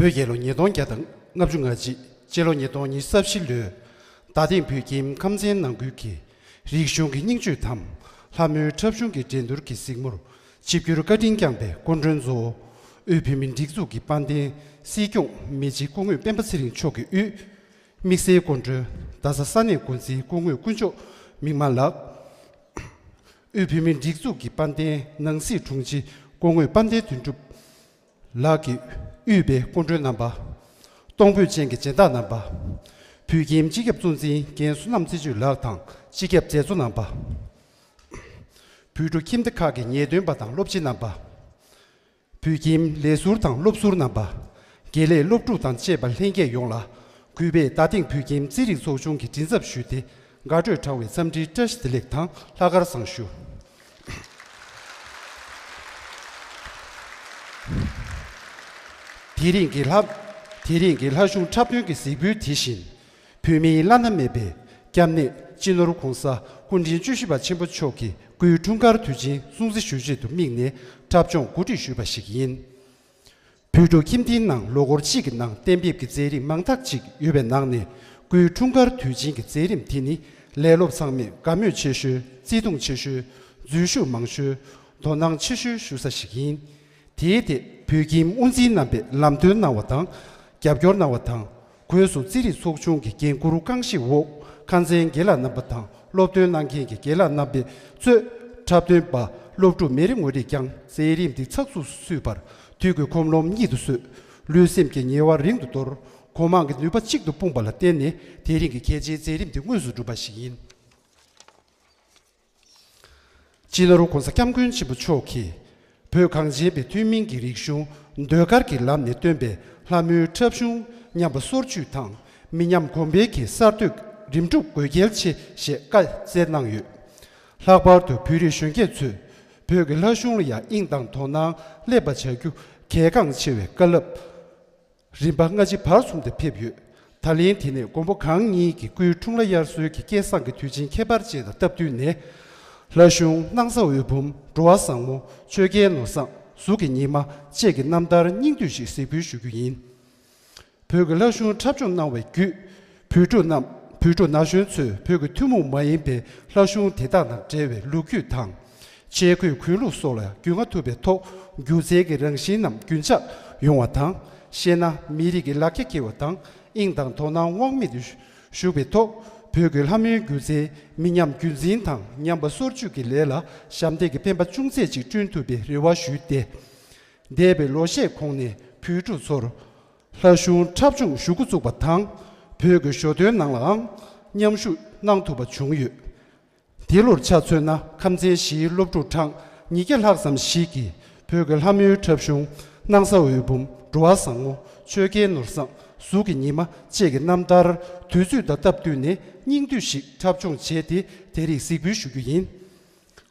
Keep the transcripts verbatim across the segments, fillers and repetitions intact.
བོད་རྒྱལ་ལོ་ཉིས་སྟོང་བརྒྱ་དང་ལྔ་བཅུ་ང་གཅིག་སྤྱི་ལོ་ཉིས་སྟོང་ཉི་ཤུ་རྩ་བཞི་ལོའི་རྡ་སྟེང་བོད་ཁྱིམ་ཁམས་ཚན་ནང་ཁུལ་གྱི་རིག་གཞུང་གི་སྙིང་བཅུད་དམ། ལྷ་མོའི་འཁྲབ་གཞུང་གི་འགྲན་བསྡུར་གྱི་གཟིགས་མོར་ཆིབས་བསྒྱུར་བཀའ་དྲིན་བསྐྱངས་པའི་སྐུ་མགྲོན་གཙོ་བོ། དབུས་བོད་མིའི་སྒྲིག་འཛུགས་ཀྱི་དཔལ་ལྡན་སྲིད་སྐྱོང་མི་རྗེ་སྐུ་ངོ་སྤེན་པ་ཚེ་རིང་མཆོག་གི་དབུས། དམིགས་བསལ་སྐུ་མགྲོན་རྡ་ས་ས་གནས་འགོ་འཛིན་སྐུ་ངོ་དཀོན་མཆོག་མིག་དམར་ལགས། དབུས་བོད་མིའི་སྒྲིག་འཛུགས་ཀྱི་དཔལ་ལྡན་ནང་སྲིད་དྲུང་ཆེ་སྐུ་ངོ་དཔལ་ལྡན་དོན་གྲུབ་ལགས་ཀྱིས་དབུས་པའི་སྐུ་མགྲོན་རྣམ་པ། གཏོང་ཕོད་ཅན་གྱི་སྦྱིན་བདག་རྣམ་པ། བོད་ཁྱིམ་སྤྱི་ཁྱབ་གཙོ་འཛིན་རྒན་བསོད་ནམས་རྩེ་ཆོས་ལགས་དང་སྤྱི་ཁྱབ་མཛད་གཙོ་རྣམ་པ། བོད་ཕྲུག་ཁྱིམ་སྡེ་ཁག་གི་ངེས་སྟོན་པ་དང་སློབ་སྤྱི་རྣམ་པ། བོད་ཁྱིམ་ལས་ཟུར་དང་སློབ་ཟུར་རྣམ་པ། དགེ་ལས་སློབ་ཕྲུག་དང་བཅས་པ་ལྷན་རྒྱས་ཡོངས་ལ་གུས་པས་རྡ་སྟེང་བོད་ཁྱིམ་རྩེད་རིགས་ཚོགས་ཆུང་གི་མགྲིན་ཚབ་ཞུས་ཏེ་དགའ་སྤྲོས་དྲངས་བའི་འཚམས་འདྲིའི་བཀྲ་ཤིས་བདེ་ལེགས་དང་ལྷག་དཀར་བཟང་ཞུ། དེ་རིང་གི་ལྷ། དེ་རིང་གི་ལྷ་གཞུང་འཁྲབ་སྟོན་གྱི་གཟིགས་འབུལ་དེ་བཞིན། བོད་མིའི་བླ་ན་མེད་པའི་སྐྱབས་གནས་སྤྱི་ནོར་༧གོང་ས་སྐུ་ཕྲེང་བཅུ་བཞི་པ་ཆེན་པོ་མཆོག་གི་སྐུའི་འཁྲུངས་སྐར་དུས་ཆེན་སྲུང་བརྩི་ཞུ་ཆེད་དུ་དམིགས་ནས་འཁྲབ་སྦྱོང་གོ་སྒྲིག་ཞུས་པ་ཞིག་ཡིན། བོད་ཕྲུག་ཁྱིམ་སྡེའི་ནང་ལོ་འཁོར་གཅིག་གི་ནང་གཏན་འབེབས་ཀྱི་མཛད་རིམ་མང་དག་ཅིག་ཡོད་པའི་ནང་ནས་སྐུའི་འཁྲུངས་སྐར་དུས་ཆེན་གྱི་མཛད་རིམ་དེ་ནི་ལས་སློབ་ཚང་མས་དགའ་མོས་ཆེ་ཤོས། བརྩེ་དུང་ཆེ་ཤོས། འཛུལ་ཞུགས་མང་ཤོས། དོ་སྣང་ཆེ་ཤོས་ཞུ་ས་ཞིག་ཡིན། དེའི་ཐད་བོད་ཁྱིམ་དབུ་འཛིན་རྣམ་པས་ལམ་སྟོན་གནང་བ་དང་། རྒྱབ་སྐྱོར་གནང་བ་དང་། སྒོས་སུ་རྩེད་རིགས་ཚོགས་ཆུང་གི་འགན་འཁུར་རྐང་བཞེས་འོག་ཁང་ཚན་རྒན་ལགས་རྣམ་པ་དང་སློབ་སྟོན་གནང་མཁན་གྱི་རྒན་ལགས་རྣམ་པས་གཙོས་འཁྲབ་སྟོན་པ་སློབ་ཕྲུག་མེ་རི་ངོ་རིས་ཀྱང་མཛད་རིམ་འདི་ཚགས་ཚུད་སུ་ཚུད་པར་དུས་ཀྱི་ཁོམ་ལོང་གཉིད་དུ་གསོས། ལུས་སེམས་ཀྱི་ཉེ་བ་རིང་དུ་དོར། གོ་མང་གི་ནུས་པ་གཅིག་ཏུ་སྤུངས་པ་ལ་བརྟེན་ནས་དེ་རིང་གི་གལ་ཆེའི་མཛད་རིམ་འདི་དངོས་སུ་གྲུབ་པ་ཞིག་ཡིན། སྤྱི་ནོར་༧གོང་ས་༧སྐྱབས་མགོན་ཆེན་པོ་མཆོག་གིས་བོད་གངས་ཅན་པའི་ཐུན་མིན་གྱི་རིག་གཞུང་ཟློས་གར་གྱི་ལམ་ནས་བཏོན་པའི་ལྷ་མོའི་འཁྲབ་གཞུང་ཉམས་པ་སོར་ཆུད་དང་མི་ཉམས་གོང་འཕེལ་གྱི་གསར་གཏོད་རིམ་གྲོ་དགོས་གལ་ཆེ་ཞེས་བཀའ་སྩལ་གནང་ཡོད། ལྷག་པར་དུ་བོད་རིགས་གཞོན་སྐྱེས་ཚོས་བོད་ཀྱི་ལྷ་གཞུང་ལ་ཡང་དབྱིངས་དང་དོ་སྣང་སླེབས་པ་བྱ་རྒྱུ་གལ་འགངས་ཆེ་བའི་བཀའ་སློབ། རིམ་པ་སྔ་ཕྱི་བར་གསུམ་དུ་ཕེབས་ཡོད། ད་ལན་དེ་ནས་མགོན་པོ་གང་ཉིད་ཀྱི་སྐུའི་འཁྲུངས་ལྷ་དབྱར་གསོལ་གྱི་སྐལ་བཟང་གི་དུས་ཆེན་ཁྱད་པར་ཅན་དང་སྟབས་བསྟུན་ནས། ལྷ་གཞུང་སྣང་ས་འོད་འབུམ། འགྲོ་བ་བཟང་མོ། ཆོས་རྒྱལ་ནོར་བཟང་། གཟུགས་ཀྱི་ཉི་མ་བཅས་ཀྱི་རྣམ་ཐར་སྙིང་བསྡུས་ཤིག་གཟིགས་འབུལ་ཞུ་རྒྱུ་ཡིན། བོད་ཀྱི་ལྷ་གཞུང་འཁྲབ་སྦྱོང་གནང་བའི་བརྒྱུད། བོད་ཕྲུག་རྣམས། བོད་ཕྲུག་ན་གཞོན་ཚོས་བོད་ཀྱི་ཐུན་མོང་མ་ཡིན་པའི་ལྷ་གཞུང་དེ་དག་དང་འབྲེལ་བའི་ལོ་རྒྱུས་དང་། ཆས་གོས་གོན་ལུགས་སོགས་ལ་རྒྱུས་མངའ་ཐུབ་པའི་ཐོག་སྒྱུ་རྩལ་གྱི་རང་བཞིན་རྣམས་རྒྱུན་ཆགས་ཡོང་བ་དང་། ཤེས་ན་མི་རིགས་ཀྱི་ལ་རྒྱ་སྐྱེ་བ་དང་དབྱིངས་དང་དོ་སྣང་དབང་མེད་དུ་ཞུགས་པའི་ཐོག་བོད་ཀྱི་ལྷ་མོའི་སྒྱུ་རྩལ་མི་ཉམས་རྒྱུན་འཛིན་དང་ཉམས་པ་སོར་ཆུད་ཀྱི་ལས་ལ་ཞབས་འདེགས་ཀྱི་སྤེན་པ་ཅུང་ཟད་ཅིག་བསྐྲུན་ཐུབ་པའི་རེ་བ་ཞུས་ཏེ། འདས་པའི་ལོ་ཤས་གོང་ནས་བོད་ཕྲུག་ཚོར་ལྷ་གཞུང་འཁྲབ་སྦྱོང་ཞུ་འགོ་བཙུགས་པ་དང་། བོད་ཀྱི་ཞོ་སྟོན་ནང་ལའང་མཉམ་ཞུགས་གནང་ཐུབ་པ་བྱུང་ཡོད། འདི་ལོར་ཆ་མཚོན་ན་ཁམས་ཚན་བཞིའི་སློབ་ཕྲུག་གྲངས་ཉིས་བརྒྱ་ལྷག་ཙམ་ཞིག་གིས་བོད་ཀྱི་ལྷ་མོའི་འཁྲབ་གཞུང་སྣང་ས་འོད་འབུམ། འགྲོ་བ་བཟང་མོ། ཆོས་རྒྱལ་ནོར་བཟང་། གཟུགས་ཀྱི་ཉི་མ་བཅས་ཀྱི་རྣམ་ཐར་དུས་ཚོད་དང་སྟབས་བསྟུན་ནས་སྙིང་བསྡུས་ཤིག་འཁྲབ་སྦྱོང་བྱས་ཏེ་དེ་རིགས་གཟིགས་འབུལ་ཞུ་རྒྱུ་ཡིན།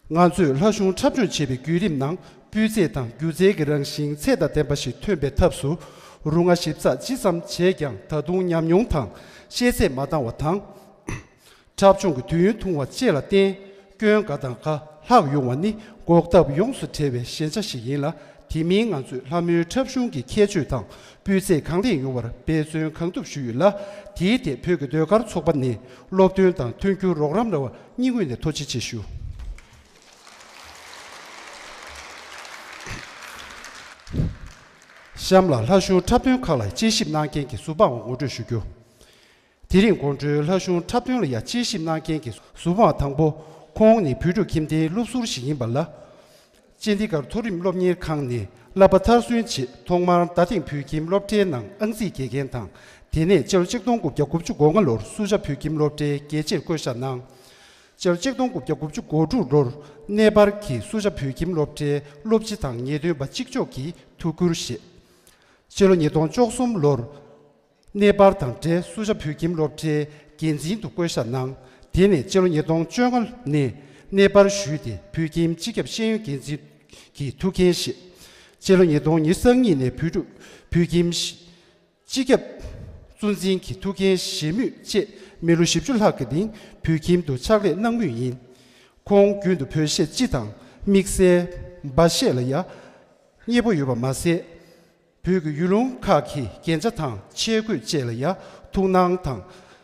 ང་ཚོས་ལྷ་གཞུང་འཁྲབ་སྦྱོང་བྱེད་པའི་བརྒྱུད་རིམ་ནང་སྤུས་ཚད་དང་སྒྱུ་རྩལ་གྱི་རང་བཞིན་ཚད་དང་ལྡན་པ་ཞིག་ཐོན་པའི་ཐབས་སུ་རུ་ང་ཞིབ་ཚགས་ཅི་ཙམ་བྱས་ཀྱང་ད་དུང་ཉམས་མྱོང་དང་ཤེས་ཚད་མ་འདང་བ་དང་། འཁྲབ་སྦྱོང་གི་དུས་ཡུན་ཐུང་བ་བཅས་ལ་བརྟེན་སྐྱོན་འགའ་དང་འགའ་ལྷག་ཡོང་བ་ནི་འགོག་ཐབས་ཡོངས་སུ་བྲལ་བའི་ཞན་ཆ་ཞིག་ཡིན་ལ། དེ་མིན་ང་ཚོས་ལྷ་མོའི་འཁྲབ་གཞུང་གི་ཁྱད་ཆོས་དང་སྤུས་ཚད་གང་ལེགས་ཡོང་བར་འབད་བརྩོན་གང་ཐུབ་ཞུས་ཡོད་ལ། དེའི་ཐད་བོད་ཀྱི་ཟློས་གར་ཚོགས་པ་ནས་སློབ་སྟོན་དང་མཐུན་འགྱུར་རོགས་རམ་ར་བ་སྙིང་དབུས་ནས་ཐུགས་རྗེ་ཆེ་ཞུ། གཤམ་ལ་ལྷ་གཞུང་འཁྲབ་སྟོན་ཁག་ལ་དཔྱད་ཞིབ་གནང་མཁན་གྱི་ཟུར་དཔང་བ་ངོ་སྤྲོད་ཞུ་རྒྱུ། དེ་རིང་དགོང་དྲོའི་ལྷ་གཞུང་འཁྲབ་སྟོན་ལ་ཡང་དཔྱད་ཞིབ་གནང་མཁན་གྱི་ཟུར་དཔང་དང་པོ། ཁོང་ནི་བོད་ཕྲུག་ཁྱིམ་སྡེའི་སློབ་ཟུར་ཞིག་ཡིན་པ་ལ། ཅན་ཌི་གར་མཐོ་རིམ་སློབ་གཉེར་ཁང་ནས་བསླབ་པ་མཐར་སོན་རྗེས་ཐོག་མར་རྡ་སྟེང་བོད་ཁྱིམ་སློབ་གྲྭའི་ནང་ཨང་རྩིས་དགེ་རྒན་དང་། དེ་ནས་སྤྱི་ལོ་ཆིག་སྟོང་དགུ་བརྒྱ་དགུ་བཅུ་གོ་ལྔ་ལོར་སུ་ཇཱ་བོད་ཁྱིམ་སློབ་གྲྭའི་དགེ་ཆེར་བསྐོ་བཞག་གནང་། སྤྱི་ལོ་ཆིག་སྟོང་དགུ་བརྒྱ་དགུ་བཅུ་གོ་དྲུག་ལོར་གནས་སྤར་གྱིས་སུ་ཇཱ་བོད་ཁྱིམ་སློབ་གྲྭའི་སློབ་སྤྱི་དང་ངེས་སྟོན་པ་གཅིག་ལྕོགས་ཀྱི་ཐུགས་ཁུར་བཞེས། སྤྱི་ལོ་ཉིས་སྟོང་བཅུ་གསུམ་ལོར་གནས་སྤར་དང་འབྲེལ་སུ་ཇཱ་བོད་ཁྱིམ་སློབ་གྲྭའི་འགན་འཛིན་དུ་བསྐོ་བཞག་གནང་། དེ་ནས་སྤྱི་ལོ་ཉིས་སྟོང་བཅོ་ལྔ་ནས་གནས་སྤར་ཞུས་ཏེ་བོད་ཁྱིམ་སྤྱི་ཁྱབ་ཤེས་ཡོན་འགན་འཛིན་གྱི་ཐུགས་འགན་བཞེས། སྤྱི་ལོ་ཉིས་སྟོང་ཉེར་གཉིས་ནས་བོད་ཕྲུག་བོད་ཁྱིམ་སྤྱི་ཁྱབ་གཙོ་འཛིན་གྱི་ཐུགས་འགན་བཞེས་མུས་བཅས་མི་ལོ་བཞི་བཅུ་ལྷག་གི་རིང་བོད་ཁྱིམ་དུ་ཕྱག་ལས་གནང་མུས་ཡིན། ཁོང་རྒྱུན་དུ་བོད་གཞས་སྤྱི་དང་དམིགས་བསལ་སྦ་གཞས་ལ་ཡང་མཉེས་པོ་ཡོད་པ་མ་ཟད། བོད་ཀྱི་ཡུལ་ལུང་ཁག་གི་རྒྱན་ཆ་དང་ཆས་གོས་བཅས་ལ་ཡང་ཐུགས་སྣང་དང་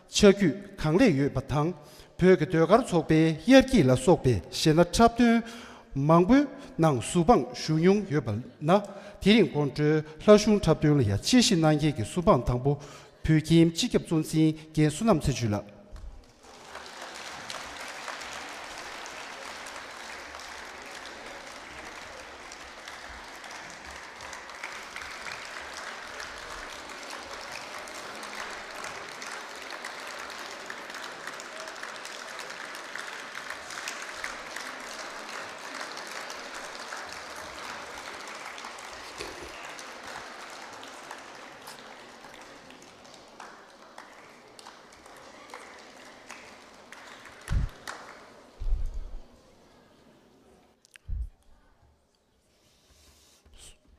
ཆ་རྒྱུས་གང་ལེགས་ཡོད་པ་དང་། བོད་ཀྱི་ཟློས་གར་ཚོགས་པའི་དབྱར་སྐྱིད་ལ་སོགས་པའི་གཞས་སྣ་འཁྲབ་སྟོན་མང་པོའི་ནང་གཟུ་དཔང་ཞུ་མྱོང་ཡོད་པ་ན། དེ་རིང་དགོང་དྲོའི་ལྷ་གཞུང་འཁྲབ་སྟོན་ལ་ཡང་དཔྱད་ཞིབ་གནང་མཁན་གྱི་གཟུ་དཔང་དང་པོ། བོད་ཁྱིམ་སྤྱི་ཁྱབ་གཙོ་འཛིན་རྒན་བསོད་ནམས་ཚེ་བརྒྱུད་ལགས།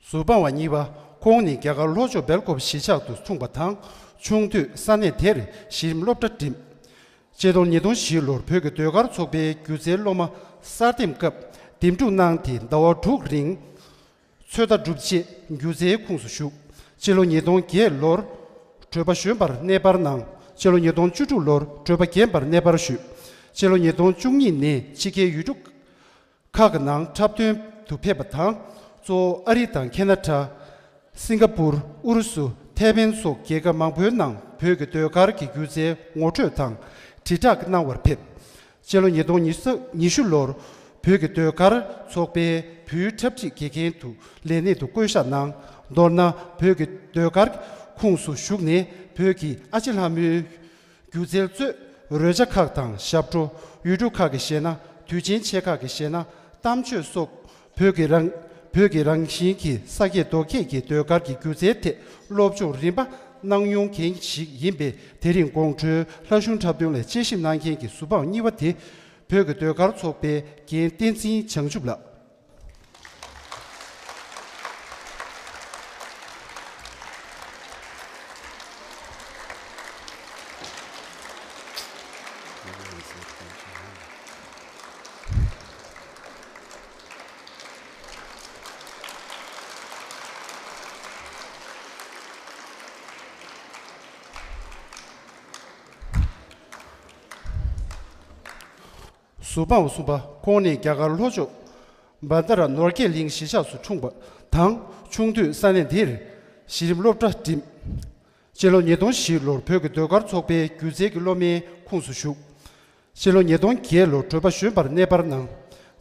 གཟུ་དཔང་བ་གཉིས་པ། ཁོང་ནི་རྒྱ་གར་ལྷོ་ཕྱོགས་སྦེལ་ཀོབ་གཞིས་ཆགས་སུ་འཁྲུངས་པ་དང་། ཆུང་དུས་ས་གནས་དེར་གཞི་རིམ་སློབ་གྲྭ་འགྲིམས། སྤྱི་ལོ་ཉིས་སྟོང་བཞི་ལོར་བོད་ཀྱི་ཟློས་གར་ཚོགས་པའི་སྒྱུ་རྩལ་སློབ་མ་གསར་འདེམས་སྐབས་འདེམས་སྒྲུག་གནང་སྟེ་ཟླ་བ་དྲུག་རིང་ཚོད་ལྟ་གྲུབ་རྗེས་སྒྱུ་རྩལ་ཁོངས་སུ་ཞུགས། སྤྱི་ལོ་ཉིས་སྟོང་བརྒྱད་ལོར་གྲོད་པ་གཞོན་པར་གནས་སྤར་གནང་། སྤྱི་ལོ་ཉིས་སྟོང་བཅུ་དྲུག་ལོར་གྲོད་པ་རྒན་པར་གནས་སྤར་ཞུས། སྤྱི་ལོ་ཉིས་སྟོང་བཅུ་གཉིས་ནས་ཕྱི་རྒྱལ་ཡུལ་གྲུ་ཁག་གི་ནང་འཁྲབ་སྟོན་དུ་ཕེབས་པ་དང་། གཙོ་བོ་ཨ་རི་དང་ཁེ་ན་ཌ། སིང་ག་པུར། ཨུ་རུ་སུ། ཐའེ་ཝན་སོགས་རྒྱལ་ཁབ་མང་པོའི་ནང་བོད་ཀྱི་ཟློས་གར་གྱི་སྒྱུ་རྩལ་ངོ་སྤྲོད་དང་དྲིལ་བསྒྲགས་གནང་བར་ཕེབས། སྤྱི་ལོ་ཉིས་སྟོང་ཉི་ཤུ་ལོར་བོད་ཀྱི་ཟློས་གར་ཚོགས་པའི་བོད་འཁྲབ་ཁྲིད་དགེ་རྒན་དུ་ལས་གནས་དུ་བསྐོ་གཞག་གནང་། མདོར་ན་བོད་ཀྱི་ཟློས་གར་ཁོངས་སུ་ཞུགས་ནས་བོད་ཀྱི་ཨ་ཅེ་ལྷ་མོའི་སྒྱུ་རྩལ་གཙོས་རོལ་ཆ་ཁག་དང་ཞབས་བྲོ། ཡུལ་གྲུ་ཁག་གི་གཞས་སྣ། དུས་ཆེན་ཆེ་ཁག་གི་གཞས་སྣ། གཏམ་བརྗོད་སོགས་བོད་ཀྱི་རང་བོད་ཀྱི་རང་བཞིན་གྱི་ས་སྐྱེས་རྡོ་སྐྱེས་ཀྱི་ཟློས་གར་གྱི་སྒྱུ་རྩལ་ཐད་སློབ་སྦྱོང་རིམ་པ་གནང་མྱོང་མཁན་ཞིག་ཡིན་པས། དེ་རིང་དགོང་དྲོའི་ལྷ་གཞུང་འཁྲབ་སྟོན་ལ་དཔྱད་ཞིབ་གནང་མཁན་གྱི་གཟུ་དཔང་གཉིས་པ་དེ་བོད་ཀྱི་ཟློས་གར་ཚོགས་པའི་རྒན་བསྟན་འཛིན་བྱང་ཆུབ་ལགས། གཟུ་དཔང་གསུམ་པ། ཁོང་ནི་རྒྱ་གར་ལྷོ་ཕྱོགས་བྷན་དྷ་ར་ནོར་རྒྱས་གླིང་གཞིས་ཆགས་སུ་འཁྲུངས་པ་དང་། ཆུང་དུས་ས་གནས་འདིར་གཞི་རིམ་སློབ་གྲྭ་འགྲིམས། སྤྱི་ལོ་ཉིས་སྟོང་བཞི་ལོར་བོད་ཀྱི་ཟློས་གར་ཚོགས་པའི་སྒྱུ་རྩལ་གྱི་སློབ་མའི་ཁོངས་སུ་ཞུགས། སྤྱི་ལོ་ཉིས་སྟོང་བརྒྱད་ལོར་གྲོད་པ་གཞོན་པར་གནས་སྤར་གནང་།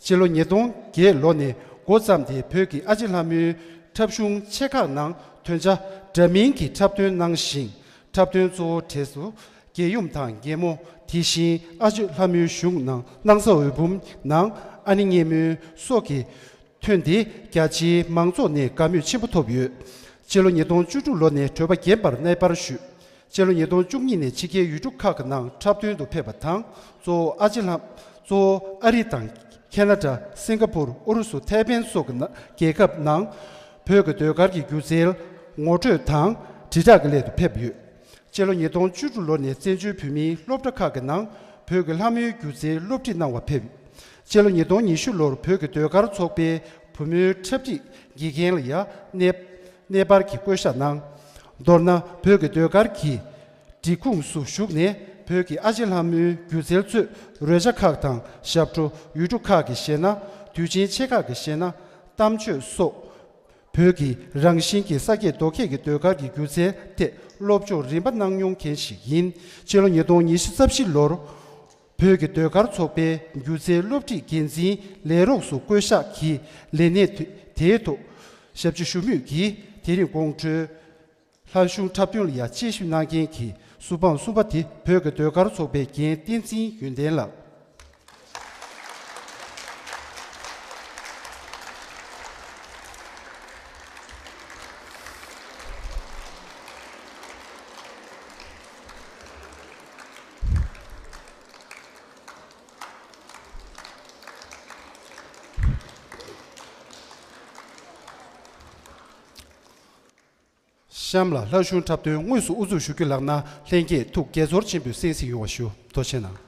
སྤྱི་ལོ་ཉིས་སྟོང་བརྒྱད་ལོ་ནས་འགོ་བརྩམས་ཏེ་བོད་ཀྱི་ཨ་ཅེ་ལྷ་མོའི་འཁྲབ་གཞུང་ཆེ་ཁག་ནང་དོན་བྱ་འདྲ་མིན་གྱི་འཁྲབ་སྟོན་གནང་ཞིང་། འཁྲབ་སྟོན་གཙོ་བོ་གྲས་སུ་རྒྱལ་ཡུམ་དང་རྒྱལ་མོ། དེ་བཞིན་ཨ་ཅེ་ལྷ་མོའི་གཞུང་ནང་སྣང་ས་འོད་འབུམ་ནང་ཨ་ནེ་སྙན་མོ་སོགས་ཀྱིས་ཐོན་ཏེ་རྒྱ་ཆེའི་མང་ཚོགས་ནས་དགའ་མོས་ཆེན་པོ་ཐོབ་ཡོད། སྤྱི་ལོ་ཉིས་སྟོང་བཅུ་དྲུག་ལོ་ནས་གྲོད་པ་རྒྱས་པར་གནས་སྤར་ཞུས། སྤྱི་ལོ་ཉིས་སྟོང་བཅུ་གཉིས་ནས་ཕྱི་རྒྱལ་ཡུལ་གྲུ་ཁག་གི་ནང་འཁྲབ་སྟོན་དུ་ཕེབས་པ་དང་། གཙོ་བོ་ཨ་ཅེ་ལྷ། གཙོ་བོ་ཨ་རི་དང་ཁེ་ན་ཌ། སིང་ག་པུར། ཨུ་རུ་སུ། ཐའེ་ཝན་སོགས་ཀྱི་ན་རྒྱལ་ཁབ་ནང་བོད་ཀྱི་ཟློས་གར་གྱི་སྒྱུ་རྩལ་ངོ་སྤྲོད་དང་དྲིལ་བསྒྲགས་ཀྱི་སླད་དུ་ཕེབས་ཡོད། སྤྱི་ལོ་ཉིས་སྟོང་བཅུ་དྲུག་ལོ་ནས་བཙན་བྱོལ་བོད་མིའི་སློབ་གྲྭ་ཁག་གི་ནང་བོད་ཀྱི་ལྷ་མོའི་སྒྱུ་རྩལ་སློབ་ཁྲིད་གནང་བར་ཕེབས། སྤྱི་ལོ་ཉིས་སྟོང་ཉི་ཤུ་ལོར་བོད་ཀྱི་ཟློས་གར་ཚོགས་པའི་བུ་མོའི་འཁྲབ་ཁྲིད་དགེ་རྒན་ལ་ཡང་གནས་གནས་སྤར་གྱི་བསྐོ་གཞག་གནང་། མདོར་ན་བོད་ཀྱི་ཟློས་གར་གྱི་སྒྲིག་ཁོངས་སུ་ཞུགས་ནས་བོད་ཀྱི་ཨ་ཅེ་ལྷ་མོའི་སྒྱུ་རྩལ་གཙོས་རོལ་ཆ་ཁག་དང་ཞབས་བྲོ། ཡུལ་གྲུ་ཁག་གི་གཞས་སྣ། དུས་ཆེན་ཆེ་ཁག་གི་གཞས་སྣ། གཏམ་བརྗོད་སོགས་བོད་ཀྱི་རང་བཞིན་གྱི་ས་སྐྱེས་རྡོ་སྐྱེས་ཀྱི་ཟློས་གར་གྱི་སྒྱུ་རྩལ་ཐད་སློབ་སྦྱོང་རིམ་པ་གནང་མྱོང་མཁན་ཞིག་ཡིན། སྤྱི་ལོ་ཉིས་སྟོང་ཉི་ཤུ་རྩ་བཞི་ལོར་བོད་ཀྱི་ཟློས་གར་ཚོགས་པའི་སྒྱུ་རྩལ་སློབ་ཁྲིད་འགན་འཛིན་ལས་རོགས་སུ་བསྐོ་གཞག་གིས་ལས་གནས་དེའི་ཐོག་ཞབས་ཕྱི་ཞུ་མུས་ཀྱིས། དེ་རིང་དགོང་དྲོའི་ལྷ་གཞུང་འཁྲབ་སྟོན་ལ་ཡང་དཔྱད་ཞིབ་གནང་མཁན་གྱི་གཟུ་དཔང་གསུམ་པ་དེ་བོད་ཀྱི་ཟློས་གར་ཚོགས་པའི་རྒན་བསྟན་འཛིན་ཡོན་ཏན་ལགས། གཤམ་ལ་ལྷ་གཞུང་འཁྲབ་སྟོན་དངོས་སུ་དབུ་འཛུགས་ཞུ་རྒྱུ་ལགས་ན། ལྷན་རྒྱས་ཐུགས་དགྱེས་ཚོར་ཆེན་པོས་གསན་གཟིགས་ཡོང་བ་ཞུ། ཐུགས་རྗེ་གནང་།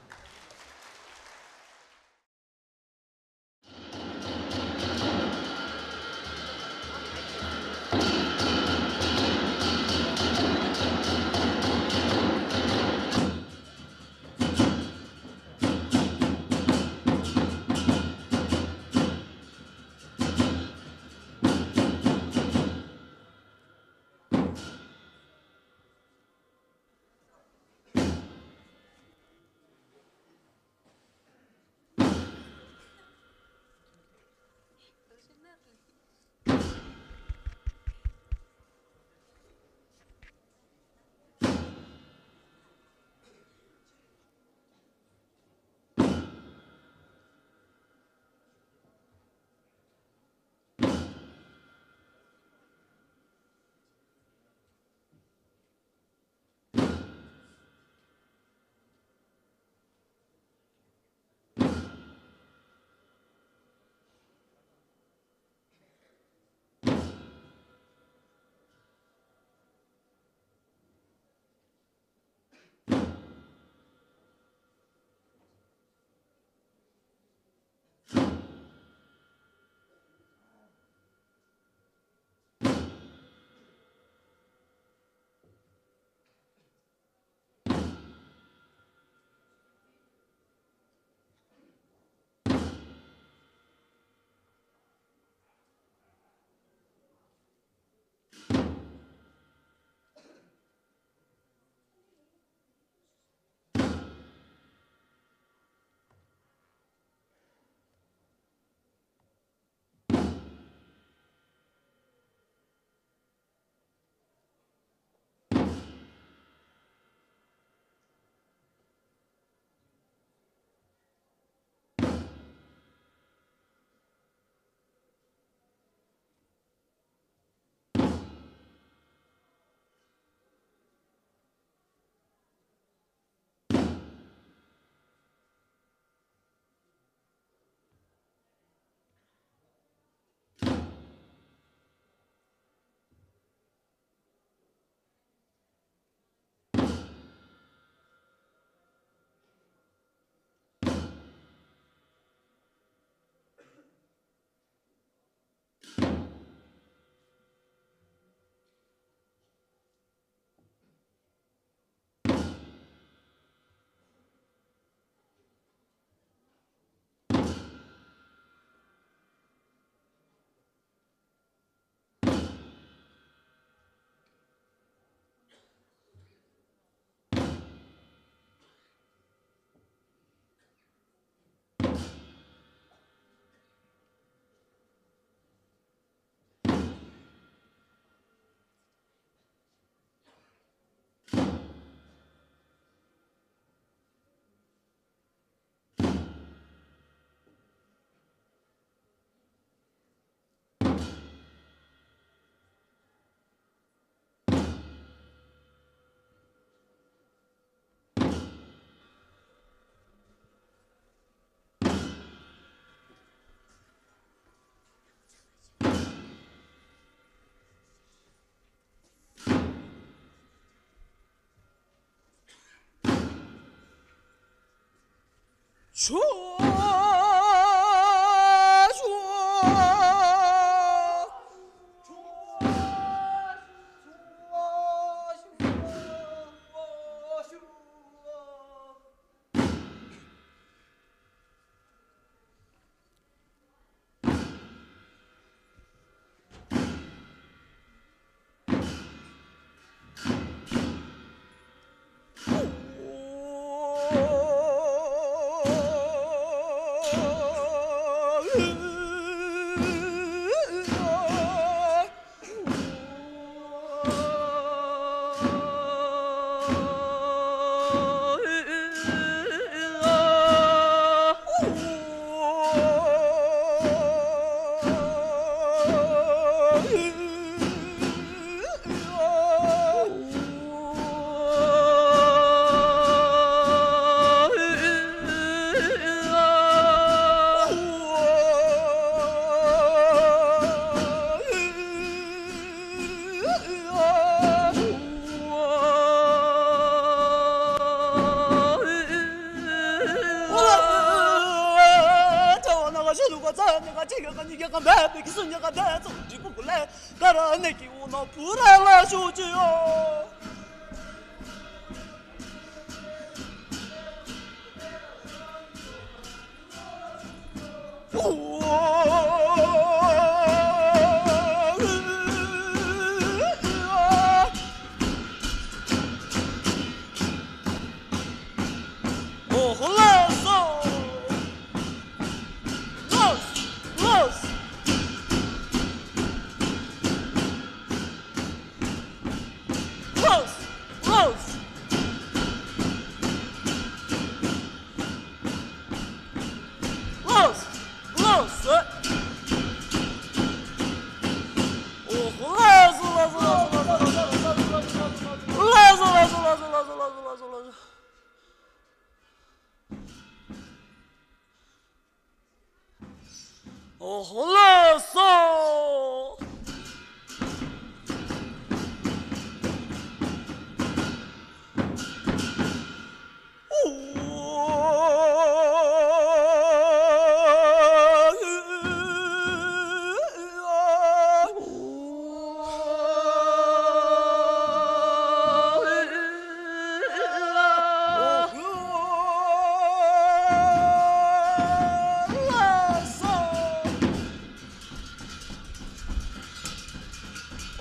ཨོ་ལགས་སོ།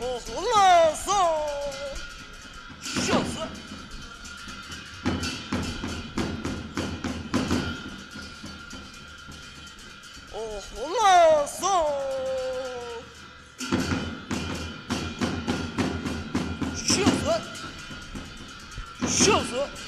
ཨོ་ལགས་སོ། ཤོག་སོ། ཨོ་ལགས་སོ། ཤོག་སོ། ཤོག་སོ།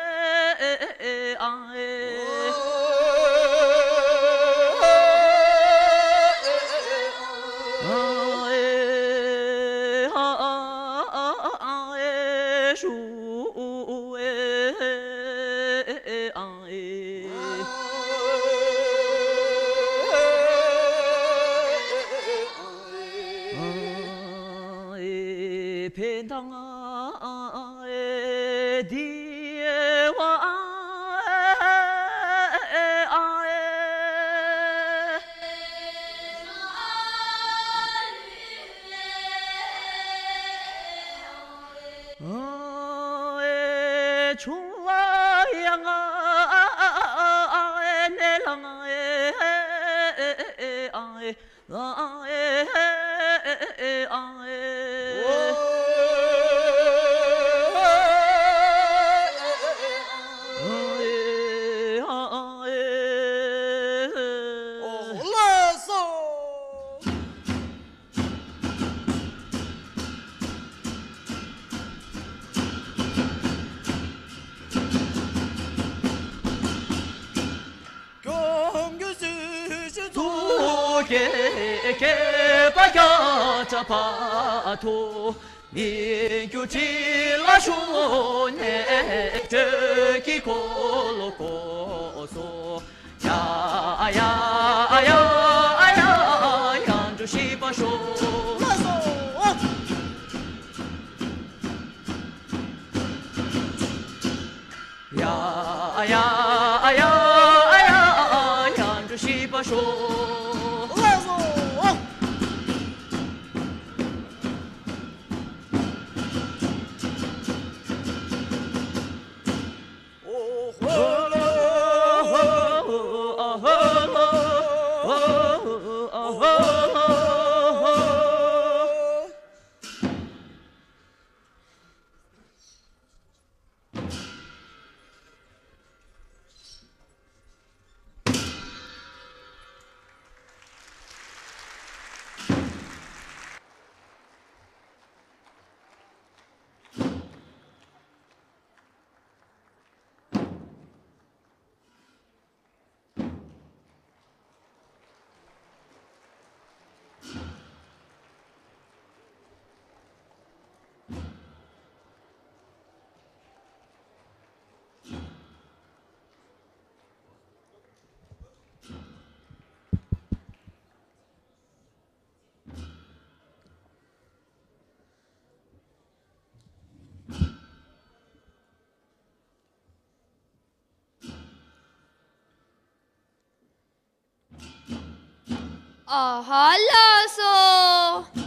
ཆུང་ལ་ཡང་ནས་ལང་། ཨ་ཧ་ལགས་སོ།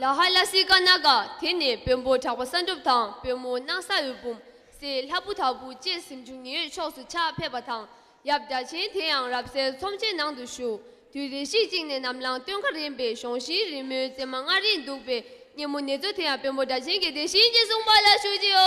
ད་ཧ་ལ་སི་ཀ་ན་ག་དེ་ནས་བོན་པོ་གྲགས་པ་བསམ་གྲུབ་དང་བོན་མོ་སྣང་ས་འོད་འབུམ། སྲས་ལྷ་བུ་དྭགས་པོ་བཅས་གཟིམ་ཆུང་ཉི་འོད་ཕྱོགས་སུ་ཕྱག་ཕེབས་པ་དང་། ཡབ་སྒྲ་ཆེན་དེ་ཡང་རབ་གསལ་ཚོམས་ཆེན་ནང་དུ་བཞུགས། དུས་རེ་ཞིག་ཅིག་ནས་ནམ་ལངས་སྟོན་ཁ་རན་པའི་གཞོང་ཤིང་རིང་མོའི་རྩེ་མོ་ལྔ་རིང་འདུག་པའི་སྙེ་མོ་ནེ་ཙོ་དེ་ཡང་བོན་པོ་སྒྲ་ཆེན་གྱིས་དེ་བཞིན་གྱིས་གསུངས་པ་ལ་ཞུ་ཅིའོ།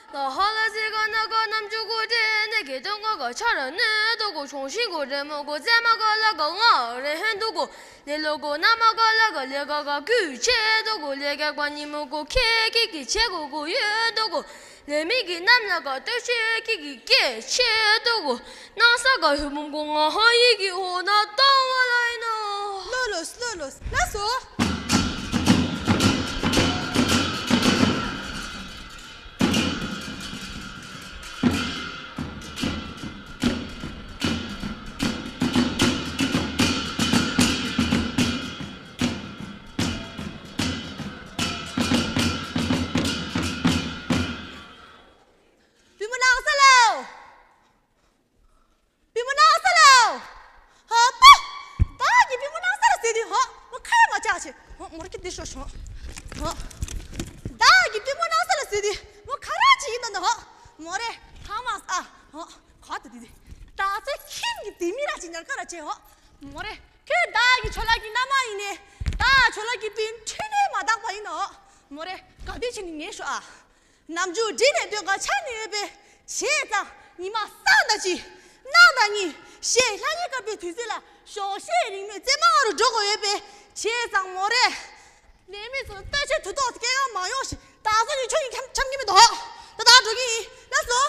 ད་ཧ་ལ་སི་ཀ་ན་ག་རྣམ་འགྱུར་གོ་དྲན་ནས་གེ་དོན་ག་ག་ཆ་ར་ནས་དོ་གོ་ཆུང་ཤིང་གོ་རེ་མོ་གོ་རྩེ་མ་ག་ལ་ག་ང་རེ་ཧན་དོ་གོ་ལེ་ལོ་གོ་ན་མ་ག་ལ་ག་ལེ་ག་ག་གུ་ཆེ་དོ་གོ་ལེ་ག་པ་ཉི་མོ་གོ་ཁེ་ཀི་ཀི་ཆེ་གོ་གོ་ཡོད་དོ་གོ་ལེ་མི་གི་རྣམ་ལ་ག་ལྟོས་ཆེ་ཀི་ཀི་ཀེ་ཆེ་དོ་གོ་ན་ས་ག་ཧུ་མོ་གོ་ང་ཧ་ཡི་གི་འོ་ན་ཏང་བ་ལ་ཡིན་ནོ། ལོ་ལོ་ལོ་ལོ་ལ་སོ། བུ་མོ་ནང་ས་ལ། བུ་མོ་ནང་ས་ལ། ཧ་པ། ད་གི་བུ་མོ་ནང་ས་ལ་ཟེར་དུས་ཧོ། མོ་ཁ་ཡ་མ་ཆག་ཆེ། ཧོ། མོ་ར་ཁྱི་འདི་ཤོ་ཤོ། ཧོ། ད་གི་བུ་མོ་ནང་ས་ལ་ཟེར་དུས་མོ་ཁ་ར་ཅི་ཡིན་ད་ནི་ཧོ། མོ་རེ་ཧ་མ་ས་ཨ། ཧོ། ཁ་ད་དི་དི། ད་ཚེ་ཁྱིམ་གི་དི་མི་ར་ཅི་ཉར་ཀ་ར་ཆེ་ཧོ། མོ་རེ་ཁྱོད་ད་གི་ཆོ་ལ་གི་ན་མ་ཡིན་ནི། ད་ཆོ་ལ་གི་པིན་ཁྲི་ནས་མ་དག་པ་ཡིན་ནོ། མོ་རེ་ག་དུས་ཕྱིན་ནི་ངས་ཤོ་ཨ། ནམ་རྒྱུན་འདི་ནས་སྡོད་ག་ཆ་ནས་ཡོད་པས། བྱས་ཙང་ཉི་མ་སང་ད་ཅི། གནངས་ད་ཉིན་ཞེས་ལྷ་ཉིན་སྐར་པའི་དུས་ཚོད་ལ་གཞོགས་ཤིང་རིང་མོའི་རྩེ་མོ་ལྔ་རུ་འགྲོ་དགོས་ཡོད་པས། བྱས་ཙང་མོ་རེ། ལས་མི་ཚོ་ལྟོས་ཆེ་དུ་ཏོག་སྐད་ཡང་མ་ཡོང་ཞིག་ད་གཟོད་ཡིན་ཆོག་ཡིན་འཁྱམ་འཁྱམ་གྱི་མི་འདུག་ད་ད་འགྲོ་གི་ཡིན་ལགས་སོ།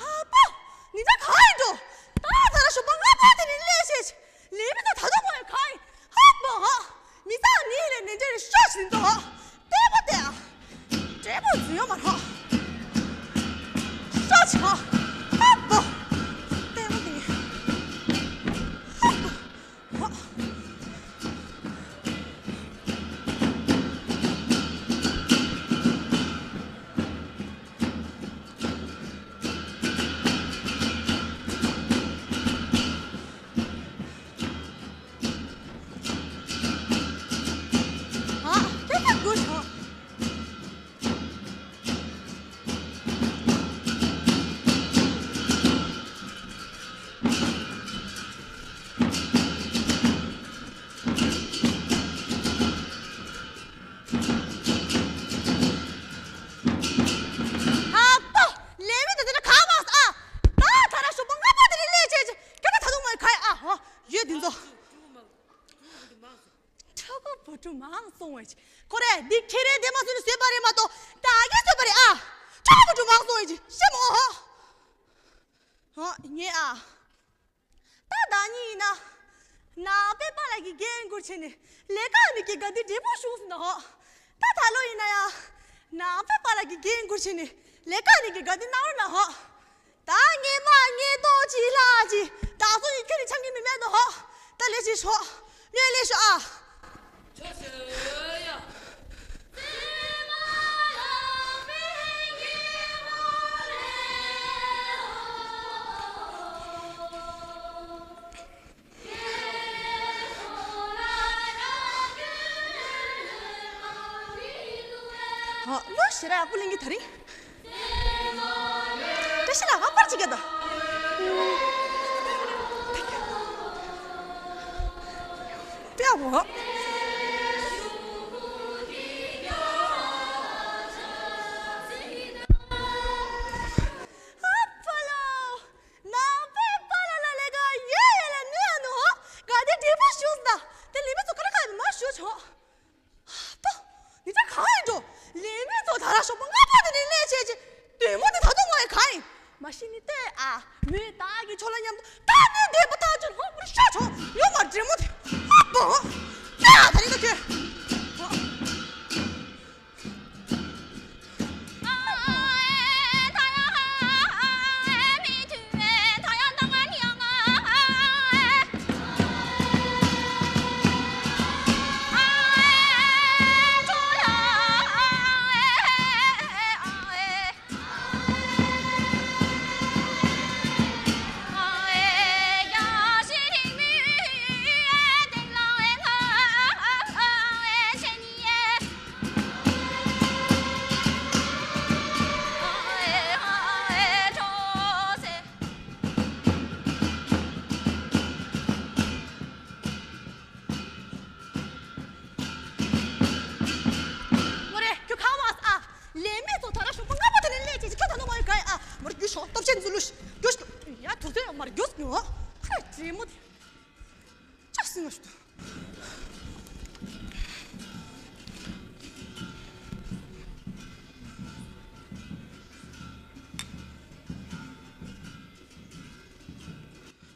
ཧ་པ། ནི་ད་ག་ཡིན་འགྲོ། ད་ད་ར་ཞོགས་པ་སྔ་པོ་དེ་ནས་ལས་བྱེད། ལས་མི་ད་ད་དུང་མ་ཡོད་ག་ཡིན། ཧ་པ་ཧ། མི་ད་ནི་ལས་ནས་འདྲེ་ཤོག་ཞིག་འདུག་ཧ། ལྟད་མོ་ལྟད་ཨ། འདྲེ་མོ་ཚུ་ཡོད་མ་རེད་ཧ། ཤོག་ཆ། ཧ་པ། ལྟད་མོ་དེ་ནས། ཧ་པ། ཧ། ཨ། དེ་ལྟར་དགོས་བྱུང་། ཧ་པོ། ལས་མི་དེ་ཚོ་ནི་གང་མང་སོང་ཨ། ད་ད་ར་ཞོགས་པ་སྔ་པོ་དེ་རིང་ལས་བྱེད་ཀྱི་སྐད་ཆ་ད་དུང་མ་ག་ཡ་ཨ་ཧོ། ཡོད་དེ་ཚོ། ཕྲུ་གུ་བུ་ཕྲུག་མང་སོང་བས་ཀྱི། ཁོ་རེ་འདི་ཁྱེད་རེ་བདེ་མ་བཟོས་ནས་བཟོས་པ་རེད་མ་གཏོགས་ད་གིན་བཟོས་པ་རེད་ཨ། ཕྲུ་གུ་བུ་ཕྲུག་མང་སོང་བས་ཀྱི་ཤེས་མོ་ཧོ། ཧོ་ངས་ཨ། ད་ཟླ་གཉིས་ཡིན་ན། ནང་པའི་པཱ་ལགས་ཀྱི་འགན་འཁུར་བྱས་ནས་ལས་ཀ་ནི་གི་དགའ་སྡུག་འབྲས་བུ་བྱུང་སོང་ན་ཧོ། ད་ད་ལོ་ཡིན་ན་ཡང་། ནང་པའི་པཱ་ལགས་ཀྱི་འགན་འཁུར་བྱས་ནས་ལས་ཀ་ནི་གི་དགའ་སྡུག་གནང་རོགས་གནང་ཧོ། ད་ངས་མ་ངས་ཏོག་ཅིག་ལྷག་ཅིག་ད་སོ་ཡིན་ཁྱོད་ནི་འཆམ་གྱི་མི་མེད་དོ་ཧོ། ད་ལས་ཅིག་ཤོག་ལས་ལས་ཤོག་ཨ། ཨ། ལོ་ཞེ་དྲག་ཡག་པོ་ལེན་གི་ད་རིང་། བཀྲ་ཤིས་ལགས་ཨ་པར་ཅིག་ག་ད། ཏེ་ཨ་བོ། ཨ་ཕ་ལོ། ནང་པའི་པཱ་ལགས་ལ་ལས་ཀ་ཡོད་ཡོད་ལ་ནུས་ཡ་ནུས། ག་དེ་འདྲེ་པོ་བཞུགས་ད། དེ་ལས་མི་ཚོ་ག་རེ་ག་མ་བཞུགས་བྱུང་། པོ། ནི་ད་གང་ཡིན་འགྲོ། ལས་མི་ཚོ་ད་ར་ཞོགས་པ་སྔ་པོ་དེ་ནས་ལས་བྱས་ཀྱི། དུས་མོ་དེ་ད་དུང་ངོ་ཡ་གང་ཡིན། མ་གཞི་ནི་ལྟོས་ཨ། མོས་བདག་གི་ཆོ་ལ་མཉམ་དུ་ད་ནི་བསྡད་པ་ཐག་ཆོད། ཧོ་མུར་ཤ་ཆོ་ཡོད་མ་འདྲེ་མོ་དེ། ཧ་པོ། ལྟོས་ཨ་ད་ནི་ད་ཁྱོད། མོ་རེ་ཁྱོད་གང་བ་ཨ། ལས་མེད་ཚོ་ད་ར་ཞོགས་པ་སྔ་པོ་དེ་ནས་ལས་བྱེད་ཀྱི་ཁྱོད་ད་ནོ་མ་ཡོད་ག་ཨ། མོ་རེ་རྒྱུ་ཤོག་སྟོབས་ཆེན་འཛུལ་ལུ་ཤི། རྒྱུ་ཤོག་ཡ་དུ་ཚོད་མར་རྒྱུ་སྐྱོ། ཁ་ཅི་མོ་དེ། ཅག་སྲིད་ང་ཞུ།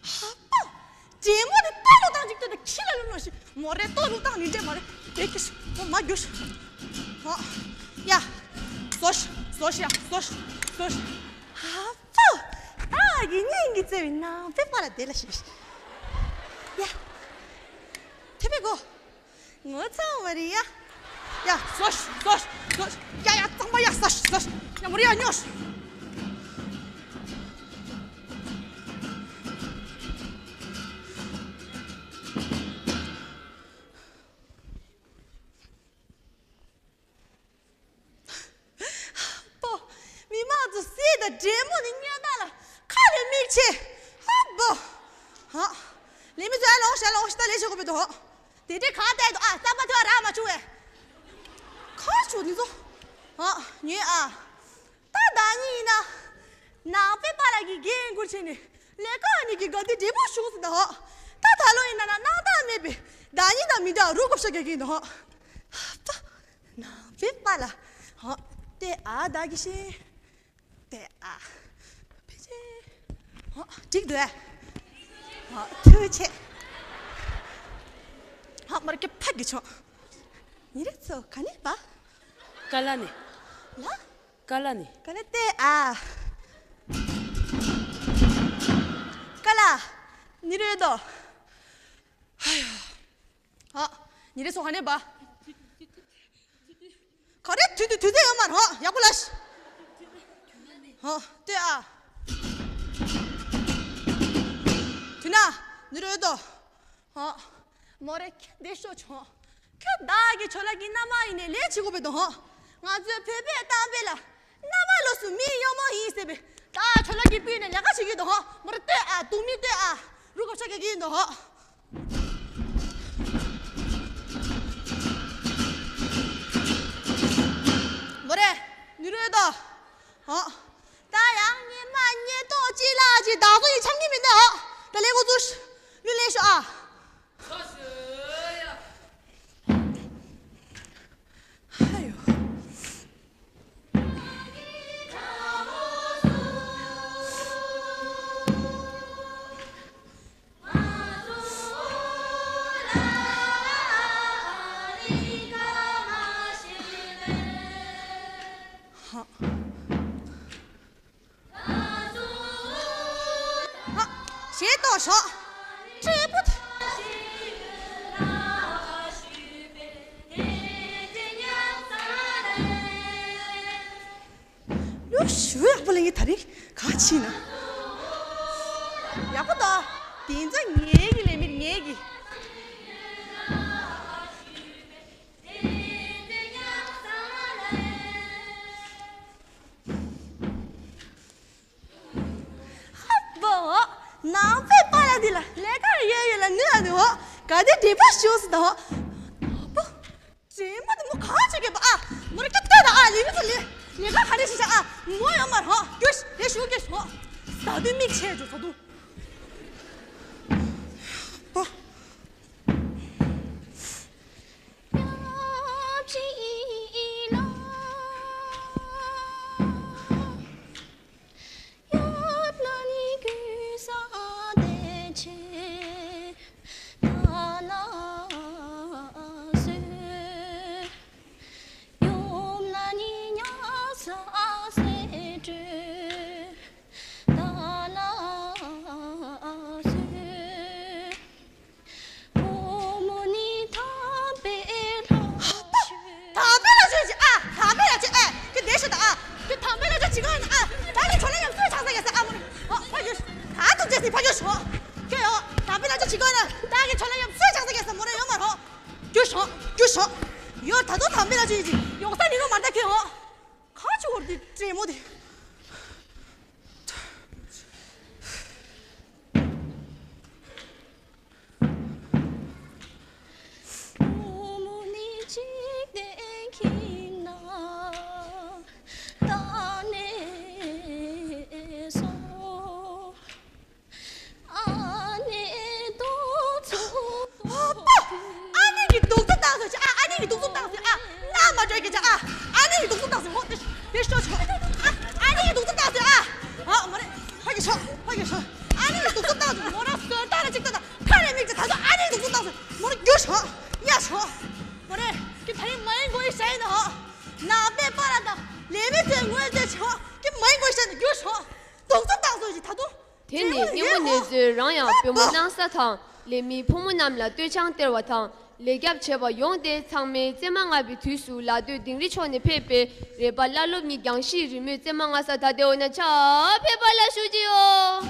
ཧ་པ། འདྲེ་མོ་དེ་ལྟ་ལོ་བཏང་ཅིག་ལྟོས་ད་ཁྱི་ལ་ལོ་ལོ་ཞིག་མོ་རེ་ལྟོ་ལོ་བཏང་ནི་འདྲེ་མ་རེད་དེ་ཁྱི་ཞིག་མོ་མ་རྒྱུ་ཞིག་ཧོ། ཡ། ཟོ་ཤི་ཟོ་ཤི་ཡ་ཟོ་ཤི་ཟོ་ཤི། ཧ་པ། ད་གི་སྙིང་གི་བརྩེ་བའི་ནང་པའི་པ་ལ་དེ་ལ་ཞིག་ཡ། དེ་བས་གོ་ངོ་ཚ་བ་རེད་ཡ། ཡ་ཟོ་ཤི་ཟོ་ཤི་ཟོ་ཤི། ཡ་ཡ་གཙང་མ་ཡ་ཟོ་ཤི་ཟོ་ཤི། ཡ་མོ་རེ་ཡ་ཉོ་ཤི། པོ། མི་མང་ཚོ་སྲིད་དང་འདྲེ་མོ་ནི་སྙན་དར་ལ་ཁ་ལས་མིག་ཆེ། ཧ་པོ། ཧ། ལས་མི་ཚོ་ཨ་ལོང་ཤ་ལོང་ཤ་ད་ལས་བྱེད་དགོས་པའི་དོ། དེ་འདྲའི་གང་ལྟར་དུ་ཨ་བསམ་པ་ཐོས་རག་མ་བྱུང་བས། ཁ་ཆུ་ནི་ཚོ། ཧ་ཉོས་ཨ། ད་ད་ཉིན་ཡིན་ན། ནང་པའི་པཱ་ལགས་ཀྱིས་འགན་འཁུར་བྱས་ནས་ལས་ཀ་གཉིས་ཀྱི་དགའ་སྡུག་འབྲས་བུ་ཞུགས་སུ་ད་ཧོ། ད་ད་ལོ་ཡིན་ན་ན་སྣང་དག་མེད་པའི་ཟླ་ཉིན་དང་མི་འདྲ་རུ་གོ་ཤ་རྒྱག་གི་ཡིན་ད་ཧོ། ཧ་པ། ནང་པའི་པཱ་ལགས། ཧོ། ཏེ་ཨ་ད་གི་ཤེས། ཏེ་ཨ། ཕེ་ཆེ། ཧོ། འགྲིག་འདུག་ཨ། ཧོ། ཐུགས་ཆེ། ཧོ། མར་གི་ཕ་གི་ཆོ། ཉི་རེ་ཚོ་ག་ནས་པ། ཀ་ལ་ནས། ལ། ཀ་ལ་ནི། ཀ་ལ་ཏེ་ཨ། ཀ་ལ། ནི་རེ་དོ། ཧ་ཡ། ཨ། ནི་རེ་སོ་ཧ་ནེ་བ། ག་རེ་དུས་དུས་དུས་ཚོད་ཡོད་མ་རོ། ཡག་པོ་ལ་ཤི། ཧ། ཏེ་ཨ། དུས་ན། ནི་རེ་དོ། ཧ། མོ་རེ་ཁྱེད་བདེ་ཤོག་ཆོག་ཁྱོད་བདག་གི་ཆོ་ལ་གི་མནའ་མ་ཡིན་ནས་ལས་བྱེད་དགོས་པའི་དོ་ཧོ། ང་ཚོའི་བོད་པའི་གཏམ་དཔེ་ལ། མནའ་མ་ལོ་སུ་མིའི་གཡོག་མོ་ཡིན་ཟེར་བའི། ད་ཆོ་ལ་གི་སྤུས་ནས་ལས་ཀ་བྱེད་ཀྱི་དོ་ཧོ། མོ་རེ་ལྟོས་ཨ་དུ་མི་ལྟོས་ཨ། རུ་ཁ་ཆ་ག་གི་ཡིན་དོ་ཧོ། མོ་རེ། ནི་རོའི་དོ། ཧོ། ད་ཡང་ཉི་མ་ཉེ་ཏོག་ཅི་ལ་ཅི་ད་གཟོད་ཡི་ཆང་གི་མི་འདུག་ད་ལས་འགོ་ཚུགས། ལུས་ལེན་ཤོག་ཨ། ཧ་ཡོ། ཧ། ཧ། ཞེས་གཏོང་ཤོག་སྤྲེལ་པོ་དེ། ཞུ་ཡག་པོ་ལེན་གི་ད་རིང་ག་ཕྱིན་ན། ཡག་པོ་འདུག་དེ་ཚོ་ངའི་གི་ལས་མེད་ངའི་གི། ཧ་བོ། ནང་པའི་པཱ་ལགས་འདི་ལ་ལས་ཀ་ཡོད་ཡོད་ལ་ནུས་ལ་ནུས་འོ། ག་དེ་འདྲེ་པ་ཞུ་སི་ད་འོ། ཨ་པོ། འདྲེ་མོ་དེ་མོ་གང་བྱེད་ཀྱི་པ་ཨ། མོ་རེ་ཀྱི་ལྟོས་ད་ཨ། ལས་མི་ཚོ་ལས་ལས་ཀ་ག་རེ་བྱེད་བྱ་ཨ། མོ་ཡོད་མ་རེད་ཧོ། རྒྱུ་ཞིག་རེ་ཞུ་གི་ཞོ། ད་དུས་མིག་ཆེ་འཇོག་ད་དུས། ཨ་པོ། དམ་པའི་ལྷ་ཆོས་ཅི་ཨ། དམ་པའི་ལྷ་ཆོས་ཨ། ཁྱོད་བསྡད་ཤོག་ད་ཨ། ཁྱོད་དམ་པའི་ལྷ་ཆོས་ཅི་ག་ཨ། ད་ནི་ཆོ་ལ་ཡང་སུས་ཆགས་ས་ཡ་ས་ཨ། མོ་རེ་ཨ་ཕ་ཡོད་ད་ཐུག་ཅེས་སི་ཕ་ཡོད་ཤོག་ཁྱོད་ཡོད་དམ་པའི་ལྷ་ཆོས་ཅི་ག་ན་ད་གི་ཆོ་ལ་ཡང་སུས་ཆགས་ས་ཡ་ས། མོ་རེ་ཡོད་མ་རོ། རྒྱུ་ཤོག་རྒྱུ་ཤོག་ཡོད་ད་དུང་དམ་པའི་ལྷ་ཆོས་ཅི་ཡོང་ས་ནི་རོ་མ་ད་ཁྱོད་ཡོད་ག་ཆུ་བོར་དེ་དྲེ་མོ་དེ། ཨ་ནེ་གི་གདུག་རྩུབ་བཏང་སོང་ཨ། ཨ་ནེ་གི་གདུག་རྩུབ་བཏང་སོང་ཨ། ན་མ་འགྲོ་གི་ཅག་ཨ། ཨ་ནེ་གི་གདུག་རྩུབ་བཏང་སོང་། ཧོ་དེ་ཤོ་ཆོ་ཨ། ཨ་ནེ་གི་གདུག་རྩུབ་བཏང་སོང་ཨ། ཨ་མོ་རེ་ཕ་གི་ཤོ་ཕ་གི་ཤོ། ཨ་ནེ་གི་གདུག་རྩུབ་བཏང་སོང་། མོ་རང་སོན་ཏ་ལ་ཅིག་ཏ་ད་ཁ་རེ་མིག་ཅིག་ད་ཚོ་ཨ་ནེ་གི་གདུག་རྩུབ་བཏང་སོང་། མོ་རེ་རྒྱུ་ཤོ་ཡ་ཤོ། མོ་རེ་ཀི་ཕ་ཡི་མ་ཡིན་གོ་ཡི་ཤ་ཡིན་ནོ། ནང་པའི་པ་ར་དང་ལས་མི་ཚོའི་ངོས་ལྟོས་ཆོ་ཀི་མ་ཡིན་གོ་ཡི་ཤ་ཡིན་ནོ་རྒྱུ་ཤོ། གདུག་རྩུབ་བཏང་སོང་ཞིག་ད་དུང་། དེ་ནི་སྙན་མོ་ནེ་ཙོས་རང་ཡང་པུས་མོ་གནང་ས་དང་ལས་མི་ཕོ་མོ་རྣམས་ལ་སྟོད་ཆང་སྟེར་བ་དང་ལས་རྒྱབ་བྱས་པ་ཡོངས་ཏེ་ཚང་མས་བཙས་མ་ལྔ་པའི་དུས་སུ་ལ་སྟོད་དིང་རི་ཕྱོགས་ནས་ཕེབས་པའི་རས་པ་བླ་སློབ་ཉིད་རྒྱང་ཤིང་རིང་མོའི་བཙས་མ་ལྔ་ས་ད་ལྟའི་འོ་ན་ཆ་ཕེབས་པ་ལ་ཞུ་གི་ཡོད།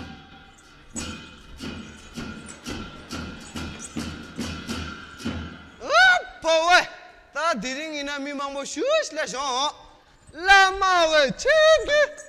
ཨ་ཕོ་བས་ད་དེ་རིང་ཡིན་ན་མི་མང་པོ་ཞུ་ཞིག་ལ་བྱུང་། བླ་མ་འོད་ཆེན་གྱི།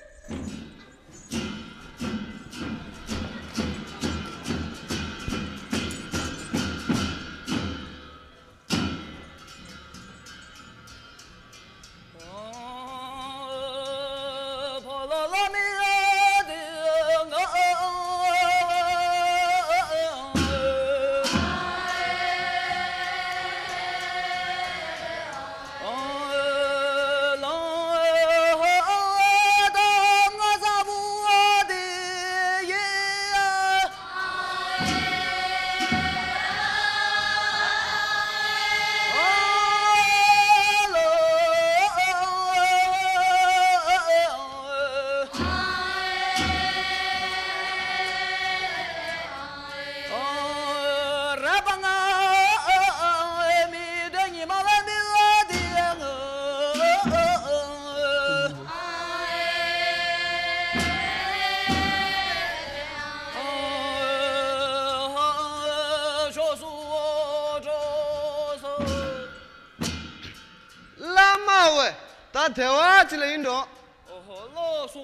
བླ་མ་འོད། ད་དེ་བ་ཅི་ལ་ཡིན་འགྲོ། ཨོ་ཧོ་ལོ་སུ།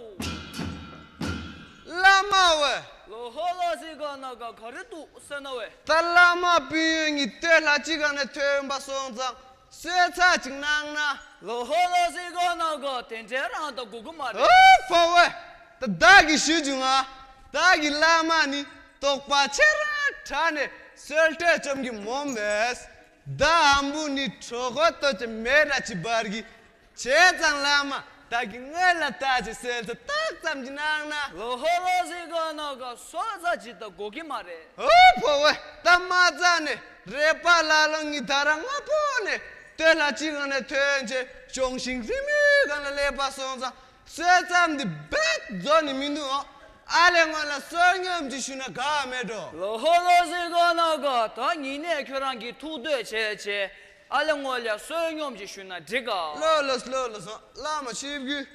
བླ་མ་འོད། ལོ་ཧོ་ལོ་སི་ག་ན་ག་ག་རེ་འདུག་ཟེར་ན་བས། ད་བླ་མ་སྤུན་ཡོད་གཉིས་སྟོད་ལྷ་གཅིག་ག་ནས་ཐོན་པ་སོང་ཙང་གསོལ་ཚ་ཅིག་གནང་ན། ལོ་ཧོ་ལོ་སི་ག་ན་ག་དེ་འདྲའི་རང་ད་དགོས་ཀྱི་མ་རེད། ཨོ་ཕོ་བས། ད་བདག་གིས་ཞུ་བྱུང་ང་། བདག་གི་བླ་མ་ནི་དོགས་པ་ཆེ་ར་དྲག་ནས་གསོལ་སྤྲད་བཅོམ་གྱི་མོམ་མེད། ད་ཨམ་བུ་ནི་གྲོད་ཁོག་ལྟོ་ཆེ་མེད་ལ་ཅི་བར་གི། བྱས་ཙང་བླ་མ་བདག་གི་སྔོན་ལ་བལྟ་ཅི་གསོལ་ཚ་རྟགས་ཙམ་གྱི་གནང་ན། ལོ་ཧོ་ལོ་སི་ག་ན་ག་གསོལ་ཚ་ཅི་ད་དགོས་ཀྱི་མ་རེད། ཨོ་ཕོ་བས། ད་མ་ཚ་ནས་རས་པ་ལ་ལོ་ངི་ད་ར་ང་ཕོ་ནས་སྟོད་ལྷ་གཅིག་ག་ནས་ཐོན་བྱས་གཅོང་ཤིང་རི་མོའི་སྒང་ལ་སླེབས་པ་སོང་ཙང་། གསོལ་ཙམ་འདི་རྦད་རྫོགས་ནི་མི་འདུག་ཨོ། ཨ་ལས་སྔོན་ལ་བསོད་སྙོམས་ཅིག་ཞུས་ན་དགའ་མེད་འགྲོ། ལོ་ཧོ་ལོ་སི་ག་ན་ག་ད་ཉིན་ནས་ཁྱོད་རང་གི་ཐུགས་འདོད་བྱས་བྱས་ཨ་ལས་སྔོན་ལ་བསོད་སྙོམས་ཅིག་ཞུས་ན་འགྲིག་ག། ལོ་ལོ་ལོ་ལོ་སོང་བླ་མ་ཆིབས་རྒྱུ།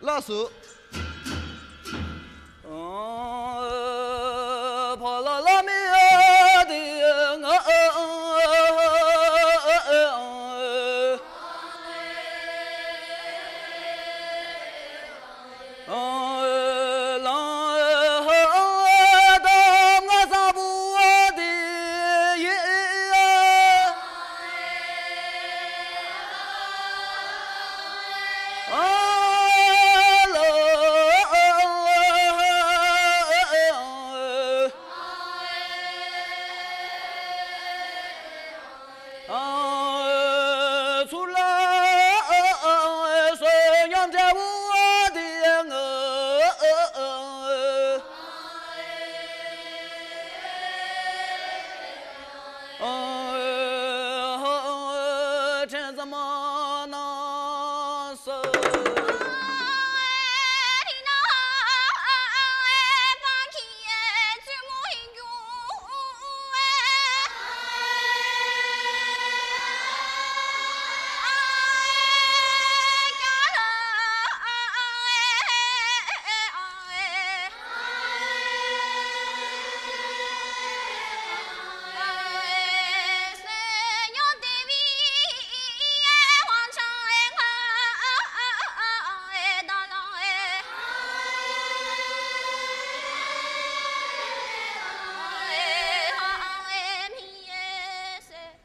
ལགས་སོ།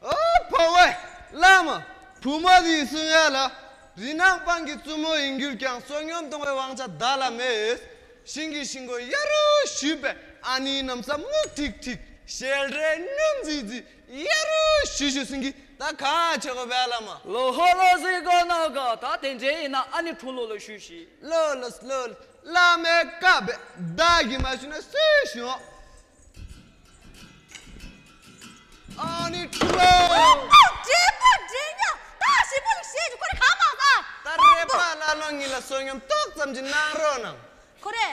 ཨ་ཕ་ཝེ། བླ་མ། བུ་མོ་འདིའི་གསུང་ཡ་ལ། རི་ནག་སྤང་གི་བཙུན་མོ་ཡིན་གྱུར་ཀྱང་བསོད་སྙོམས་གཏོང་བའི་དབང་ཆ་བདག་ལ་མེད། ཞིང་གི་ཞིང་མགོ་གཡའ་རུ་བཞུས་པའི་ཨ་ནེའི་ན་བཟའ་སྨུག་ཁྲིག་ཁྲིག་ཞལ་རས་སྣུམ་རྫིག་རྫིག་གཡའ་རུ་བཞུ་བཞུ་ཟིན་གྱི་ད་ག་བྱེད་དགོས་པས་བླ་མ། ལོ་ཧོ་ལོ་སི་ཀ་ན་ག་ད་དེ་འདྲའི་ཡིན་ན་ཨ་ནེ་དྲུང་ལོ་ལ་ཞུས་ཤིག་ལོ་ལོ་ལོ་བླ་མའི་བཀའ་བས་བདག་གིས་མ་ཞུས་ན་སུས་ཞུ། ཨ་ནེ་དྲུང་ལོ། འདྲེ་པོ་འདྲེ་ཉོ་ད་ཞི་པོ་ལ་ཞེས་ཀྱི་ཁོ་རེ་གང་མང་ས། ད་རེ་པ་ལ་ལོ་ཉིད་ལ་བསོད་སྙོམས་ཏོག་ཙམ་ཅིག་གནང་རོགས་གནང་། ཁོ་རེ།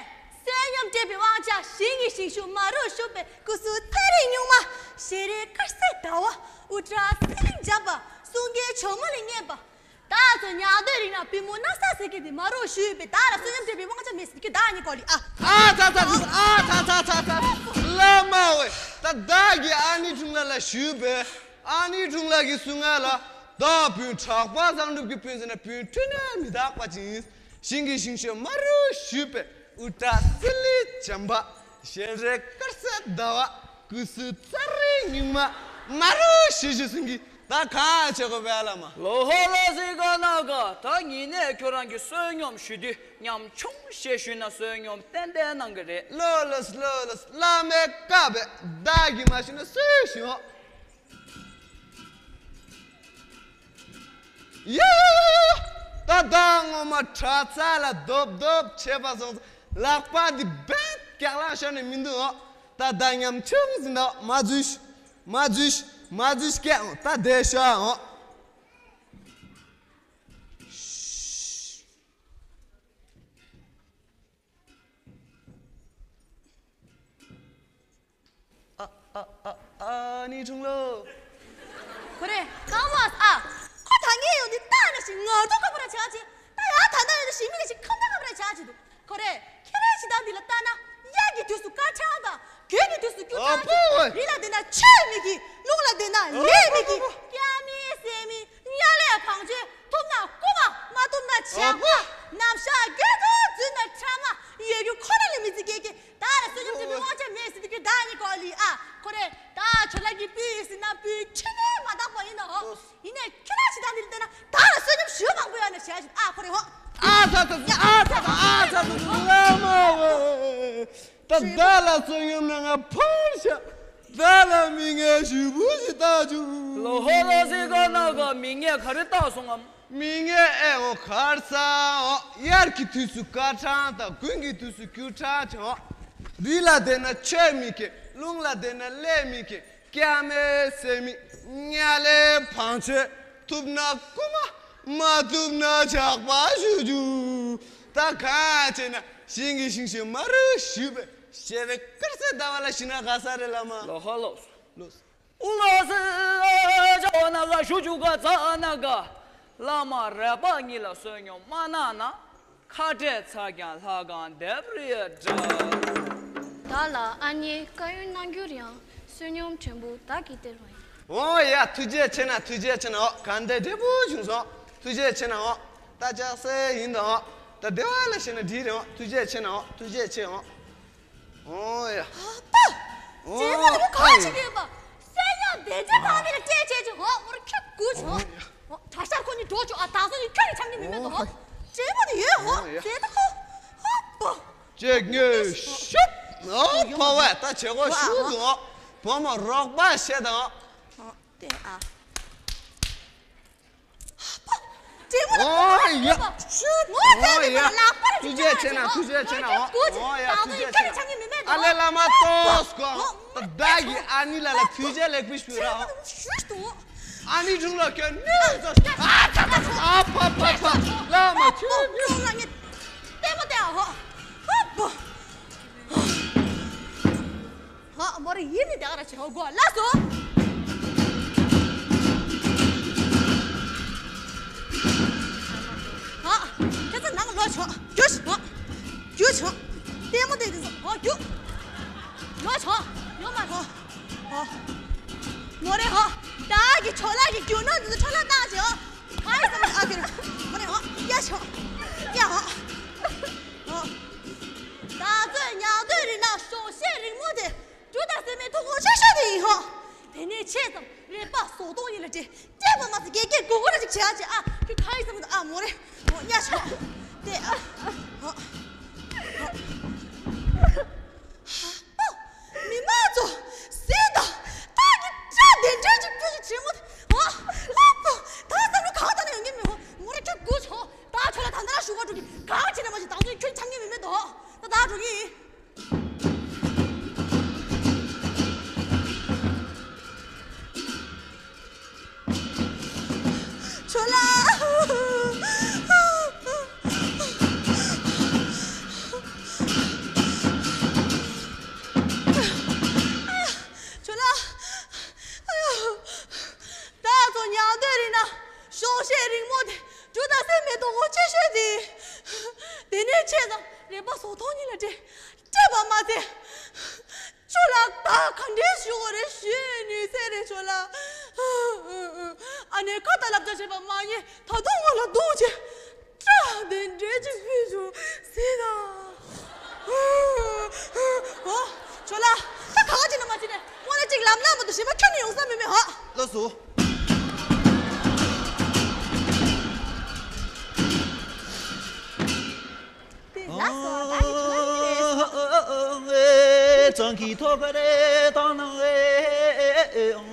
བསོད་སྙོམས་སྤྲད་པའི་དབང་ཆ་ཞིང་གི་ཞིང་ཞུ་མ་རུ་ཞུགས་པའི་སྐུ་གསུང་ཐག་རིང་སྨྱུག་མ། ཞལ་རས་དཀར་གསལ་ཟླ་བ། དབུ་སྐྲ་སིལ་འཇམ་པ། གསུང་སྐད་གྱོ་མོ་ལས་སྙན་པ། ད་ཚོ་ཉག་སྟོད་རིགས་ན་པུས་མོ་སྣ་ས་ཟེར་གི་དེ་མ་རུ་ཞུས་པའི་བདག་ལ་བསོད་སྙོམས་སྤྲད་པའི་དབང་ཆ་མེད་ཟེར་གི་བདག་ཉིད་གོ་ལི་ཨ། ཨ་ཚ་ཚ་ཚ་ཨ་ཚ་ཚ་ཚ་ཚ། བླ་མ་ཝེ། ད་བདག་གིས་ཨ་ནེ་དྲུང་ལ་ལ་ཞུས་པས། ཨ་ནེ་དྲུང་ལ་གི་གསུང་ང་ལ། བདག་སྤུན་གྲགས་པ་བཟང་གྲུབ་ཀྱི་སྤུན་ཟེར་ན་སྤུན་འཁྲུལ་ནས་མི་རྟག་པ་ཅིག་ཡིན། ཞིང་གི་ཞིང་ཞོ་མ་རུ་བཞུས་པའི་དབུ་སྐྲ་སིལ་ལི་འཇམ་པ། ཞལ་རས་དཀར་གསལ་ཟླ་བ། སྐུ་གསུང་ཐག་རིང་སྨྱུག་མ། མ་རུ་བཞུ་བཞུ་ཟིན་གྱི་ད་ག་བྱེད་དགོས་པས་བླ་མ། ལོ་ཧོ་ལོ་སི་ཀ་ན་ག་ད་ཉིན་ནས་ཁྱོད་རང་གི་བསོད་སྙོམས་ཞུ་དུས་ཉམ་ཆུང་ཞེས་ཞུས་ན་བསོད་སྙོམས་ཏན་ཏན་གནང་གི་རེད། ལོ་ལོ་ལོ་ལོ་བླ་མའི་བཀའ་བས་བདག་གིས་མ་ཞུས་ན་སུས་ཞུ། ཡ་ཡ་ཡ་ཡ། ད་ད་ངོ་མ་གྲྭ་ཚང་ལ་རྡོབ་རྡོབ་བྱེད་པ་སོང་ཙང་ལག་པ་འདི་རྦད་རྒྱག་ལང་ཤོར་ནས་མི་འདུག་ཨོ། ད་ད་ཉམ་ཆུང་ཟིན་ད་མ་འཛུལ་ཤི། མ་འཛུལ་ཤི། མ་འཛུལ་ཤི་སྐད་ཨོ། ད་བསྡད་ཤོག་ཨོ། ཨ་ཨ་ཨ་ཨ་ནི་ཁྲུང་ལོ། ཁོ་རེ་གང་བ་ཨ། ཁོ་ད་ངས་ཡོང་དུས་ལྟ་ན་ཞིག་ངར་དུ་ཁ་པོ་ར་ཆགས་ཅི། ད་ཡང་ད་ལྟ་ཡོང་དུས་ཞིག་མི་ལ་ཞིག་ཁམ་ད་ཁ་པོ་ར་ཆགས་ཅི་འདུག་ཁོ་རེ་ཁྱེད་རའི་ཞིག་ད་འདི་ལ་ལྟ་ན་གཡག་གི་དུས་སུ་དཀར་ཁྲ་དང་གོས་ཀྱི་དུས་སུ་སྐྱུར་ཨ་ཁྲ་ཅི། ཕོ་བོ། རི་ལ་བསྡད་ན་ཆོས་མི་གི། རླུང་ལ་བསྡད་ན་ལས་མི་གི། ཨ་ཕོ་བོ། སྐྱ་མི་སེ་མི། ཉ་ལས་བང་ཆེན། ཐུབ་ན་རྐུ་མ། མ་ཐུབ་ན་ཇག་པ། ནམ་ཞག་རྒྱ་མཚོ་འཛུལ་ན་ཁྲ་མ། ཡོད་རྒྱུ་ཁོ་ར་ལས་མི་ཚེ་སྐྱེལ་གི། ད་ར་བསོད་སྙོམས་སྤྲད་པའི་དབང་ཆ་མེད་ཟེར་དུས་ཀྱི་བདག་ཉིད་གོ་ལི་ཨ། ཁོ་རེ་ད་ཇོ་ལགས་ཀྱི་སྤུན་ཡིན་ཟེར་ན་སྤུན་ཁྱི་ནས་མ་དག་པ་ཡིན་ནོ། ཡིན་ནས་ཁྱོད་རང་ཅི་ད་འདིར་བལྟས་ན་ད་ར་བསོད་སྙོམས་ཞུ་མང་པོ་ཡོད་ན་བྱ་ཞིག་ཨ། ཁོ་རེ་ཧོ། ཨ་ཚ་ཚ་ཚ་ཨ་ཚ་ཚ་ཨ་ཚ་ཚ་བླ་མ་ཝེ། ད་བདག་ལ་བསོད་སྙོམས་ན་ང་ཕར་བཞག་བདག་ལ་མི་ངན་ཞུ་བུ་ཞིག་བཏགས་བྱུང་། ལོ་ཧོ་ལོ་སི་ཀ་ན་ག་མི་ངན་ག་རེ་བཏགས་སོང་ངམ། མི་ངན་ཨེ་འོ་གར་ས་འོ། དབྱར་གྱི་དུས་སུ་དཀར་ཁྲ་དང་དགུན་གྱི་དུས་སུ་སྐྱུར་ཁྲ་བྱུང་། རི་ལ་བསྡད་ན་ཆོས་མི་སྐྱེལ། རླུང་ལ་བསྡད་ན་ལས་མི་སྐྱེལ། སྐྱ་མེད་སེ་མི། ཉ་ལས་བང་ཆེན། ཐུབ་ན་རྐུ་མ། མ་ཐུབ་ན་ཇག་པ་ཞུ་རྒྱུ། ད་གང་བྱས་ན་ཞིང་གི་ཞིང་ཞོ་མ་རུ་བཞུས་པའི་ཞལ་རས་དཀར་གསལ་ཟླ་བ་ལ་ཞུས་ན་ག་ས་རེད་བླ་མ། ལོ་ཧོ་ལོ། ལོ། ཨུ་ལོ་སི་ཨ་ཇོ་ན་ག་ཞུ་ཅུ་ག་ཙ་ན་ག་བླ་མ་རས་པ་ཉིད་ལ་བསོད་སྙོམས་མ་གནང་ན། ཁ་བྲལ་ཚར་ཀྱང་ལྷ་ཁང་འདེབས་རེས་འདྲ། བདག་ལ་ཨ་མྱེས་བཀའ་ཡོན་གནང་རྒྱུར་ཡང་བསོད་སྙོམས་ཕྲན་བུ་བདག་གིས་སྟེར་བ་ཡིན། འོ་ཡ། ཐུགས་རྗེ་ཆེ་ན། ཐུགས་རྗེ་ཆེ་ན། འོ་ག་འདྲ་འབྲས་བུ་བྱུང་སོང་། ཐུགས་རྗེ་ཆེ་ན། འོ་ད་ལྕགས་སྲེག་ཡིན་དང་། འོ་ད་བདེ་བ་ལ་ཤེས་ན་འགྲིག་རེད། འོ་ཐུགས་རྗེ་ཆེ་ན། འོ་ཐུགས་རྗེ་ཆེ། འོ། འོ་ཡ། ཨ་ཕ། འོ་ཇེ་མོ་ཡོད་ག་ཅིག་ཡོད་པ། སོན་ཡང་བདེ་ཇེ་ཐང་ནས་སྤྲད་བྱས་ཀྱི། འོ་མོར་ཁྱོད་དགུ་བྱུང་། འོ་གྲྭ་ཤག་ཁོ་གཉིས་འགྲོ་བྱུང་། ཨ་ད་སོ་གཉིས་ཁྱོད་ཀྱི་ཆང་གི་མི་མེད་དོ། འོ་ཇེ་མོ་དེ་ཡོད། འོ་ཇེ་ད་ཁོ། ཨ་ཕ། ཅེ་ངེ་ཤུབ། འོ་ཕ་བས་ད་བྱེད་སྒོ་ཤུ་དུ། འོ་བུ་མོ་རོགས་པ་བྱེད་དང་། འོ་དེ་ཨ། ཨོ་ཡ། ཨོ་ཡ། ཐུགས་རྗེ་ཆེ་ན། ཐུགས་རྗེ་ཆེ་ན། ཨོ་ཡ། ཐུགས་རྗེ་ཆེ་ན། ཨ་ལེ་བླ་མ་ཏོག་སྐོ། བདག་གིས་ཨ་ནི་ལ་ལ་ཐུགས་རྗེ་ལེགས་པོ་ཞུ་ར། ཨ་ནི་དྲུང་ལ་ཁྱོད་ནི་ཚོ། ཨ་ཕ་ཕ་ཕ། བླ་མ་ཁྱོད་ནི། ཧ་མོ་རེ་ཡིན་ནི་དེ་ག་ར་བྱེད་དགོས་ལ་སོ། ཧ། ཁྱེད་ཚོ་ནང་ལོག་ཆོག་རྒྱུགས་ཆོག་རྒྱུགས་ཆོག་ལྟད་མོ་བལྟས་དེ་ཚོ། ཧ་རྒྱུགས། ལོག་ཆོག་ཡོང་མ་ཐོག་ཧ། མོ་རེ་ཧ། ད་གི་ཆོ་ལ་གི་རྒྱུགས་ནོ་དེ་ཚོ་ཆོ་ལ་བཏང་ཆོག་ཧ་ཡི་སམ་ཨ་ཁེ་རེ། མོ་རེ་ཧ། ཡ་ཆོག་ཡ་ཧ། ཧ། ད་ཚོད་ཉག་དོད་རིགས་ན་ཤོག་ཤེས་རིང་མོ་དེ། རྒྱུ་དང་སེམས་མེད་ཐུགས་དགོངས་ཆེ་ཤོས་དེ་ཡིན་ཧོ། དེ་ནས་ཆེ་ཙམ་རེ་པ་བཟོ་གཏོང་ཡིན་ལ་དྲི། སྤྲད་པ་མ་ཟད་དགེ་རྒན་དགོས་མཁོ་ར་ཅིག་བྱེད་ཨ་ཅེ་ཨ། ཁྱོད་ག་ཡིན་ཟེར་མ་ཨ་མོ་རེ། ཧོ་ཉ་ཆོག་དེ་ཨ། ཧོ། ཧོ། མི་མང་ཚོ། སྲིད་དང་། ད་གི་སྐྲ་དེ་འདྲས་ཅིག་ཕུད་ཅིག་བྱེད་མོ་དེ། ཧོ། ཧོ། ད་ས་ལུ་གང་ད་ནས་ཡོང་གི་མི་ཧོ། མོ་རེ་ཁྱོད་དགོས་ཆོག་ད་ཆོ་ལ་ད་ནི་ར་ཞུ་བ་འགྲོ་གི་གང་བྱེད་ན་མ་བྱེད་ད་ཚོ་ཁྱོད་ཆང་གི་མི་མེད་དོ། ད་ད་འགྲོ་གི་ཡིན། ཆོ་ལ། ཆོ་ལ། ད་ཚོ་ཉང་སྟོད་རིགས་ན་ཤོག་ཤེས་རིང་མོ་དེ་རྒྱུ་ད་སེམས་མེད་དོ་ངོ་ཆེ་ཤོས་དེ། དེ་ནས་ཆེ་ཙམ་རེ་པ་བཟོ་ཐོང་གཉིས་ལ་སྤྲད། སྤྲད་པ་མ་ཚད། ཆོ་ལ་ད་ག་འདྲས་ཞུ་དགོས་རེད་ཞུས་ནུས་ཟེར་རེད་ཆོ་ལ། ཨ་ནེ་ཁ་ཏ་ལབ་ཅག་བྱེད་པ་མ་ཉེས་ད་དུང་ང་ལ་སྡུག་བྱེད། སྐྲ་དེ་འདྲས་ཅིག་ཕུད་བྱུང་ཟེར་ད། ཨོ། ཆོ་ལ། ད་ག་བ་ཅིག་ན་མ་ཅིག་ནས་དངོས་གནས་ཅིག་ལབ་ན་མ་གཏོགས་གཞན་པ་ཁྱོན་ནས་ཡོང་ས་མེད་མེད་ཧ། ལགས་སོ། དེ་ལ་སོ་ད་གི་ཆོ་ལ་ཡིན་རེད། ཙང་གི་ཐོག་ག་རེ་དང་ནང་ཨེ།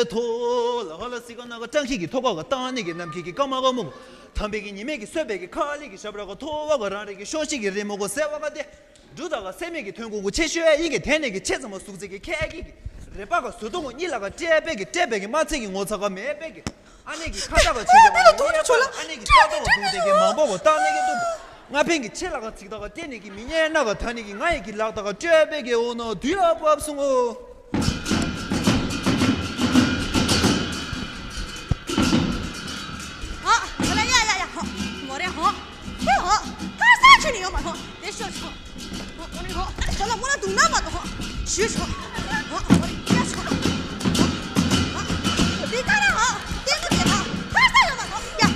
ཐོ་ལ་ཧ་ལ་སི་ཀ་ན་ག་ཀྲང་ཁི་གི་ཐོ་ཀ་ག་ཏང་ནི་གི་ནམ་ཁི་གི་ཀ་མ་ག་མོ་ག་ཐམ་པེ་གི་ཉི་མེ་གི་སོད་པེ་གི་ཁ་ལི་གི་ཞབས་ར་ག་ཐོ་བ་ག་རང་རེ་གི་ཤོ་ཤི་གི་རི་མོ་གོ་སེ་བ་ག་དེ། འབྲུ་དག་ག་སེ་མེད་ཀྱི་ཐོན་ཁུངས་གོ་ཆེ་ཤོས་ཡིན་གྱི་དེ་ནས་ཀྱི་ཆེ་ཙམ་མ་ཟུག་ཚིག་གི་ཁལ་གྱི་གི་རེ་པ་ག་ཟུ་ཏོ་ངོ་གཉིས་ལ་ག་སྤྲད་པའི་གི་སྤྲད་པའི་གི་མ་ཚིག་གི་ངོ་ཚ་ག་མེད་པའི་གི་ཨ་ནེ་གི་ཁ་ཏ་ག་ཆེ་ཙམ་མ་ཡིན་ཨ་ནེ་གི་ཁ་ཏ་ག་དུང་དེ་གི་མང་པོ་ག་ཏ་ནེ་གི་དུ་ང་ཕན་གི་ཆེ་ལ་ག་ཚིག་ཏ་ག་དེ་ནས་གི་མི་ཉན་ན་ག་ད་ནེ་གི་ང་ཡི་གི་ལག་ཏ་ག་སྤྲད་པའི་གི་འོ་ནོ་དུས་ལ་བབས་སོང་ངོ་། ཨ། ཁ་ལ་ཡ་ཡ་ཡ་ཧོ། མོ་རེ་ཧོ། ཧེ་ཧོ། ཁ་ས་ཆུ་ནི་ཡོ་མ་ཧོ། དེ་ཤོ་ཆོ། ཧོ་མོ་རེ་ཧོ། ཁ་ལ་མོ་ལ་དུང་ན་མ་ཏོ་ཧོ། ཞུ་ཆོ། ཧོ་མོ་རེ་ཡ་ཆོ། ཧོ། དེ་ཁ་ལ་ཧོ། དེ་ཁ་དེ་ཧོ། ཁ་ས་ཡོ་མ་ཧོ། ཡ།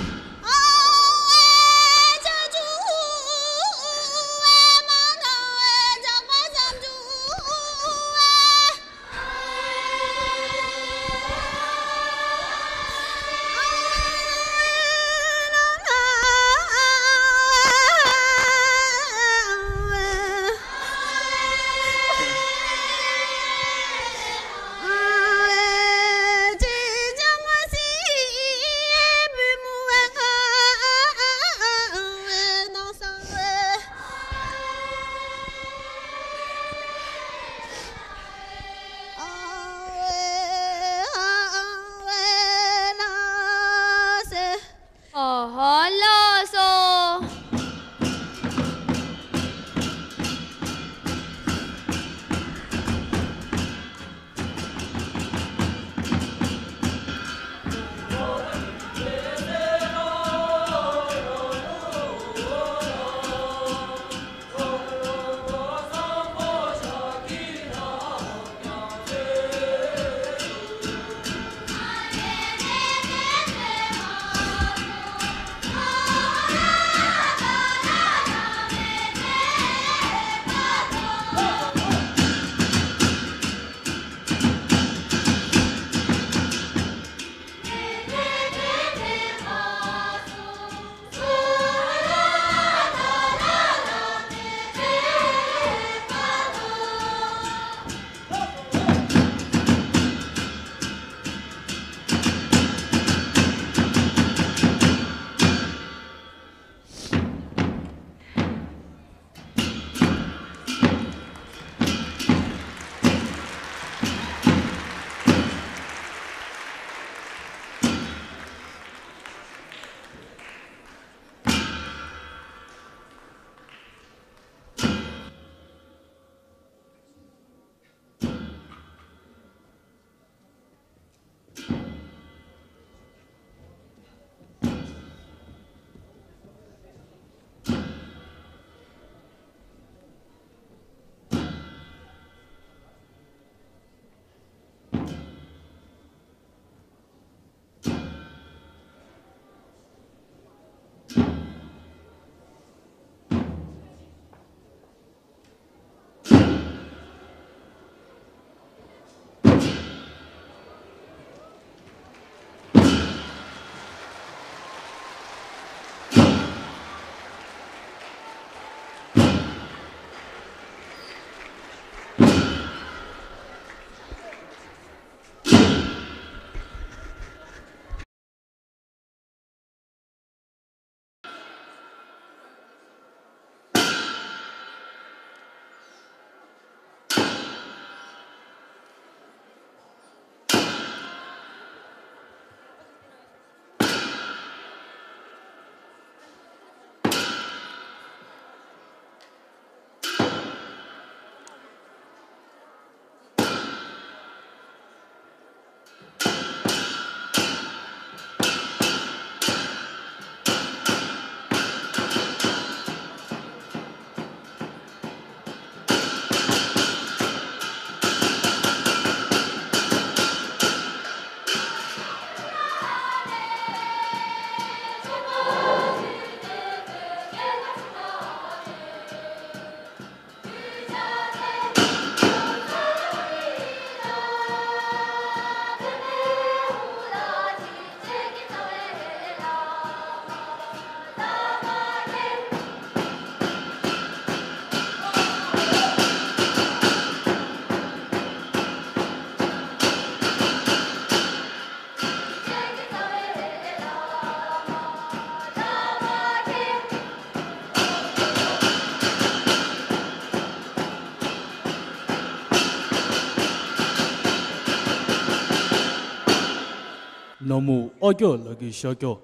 ན་མོ་ཨ་རྒྱ་ལ་གི་ཤཱཀྱ།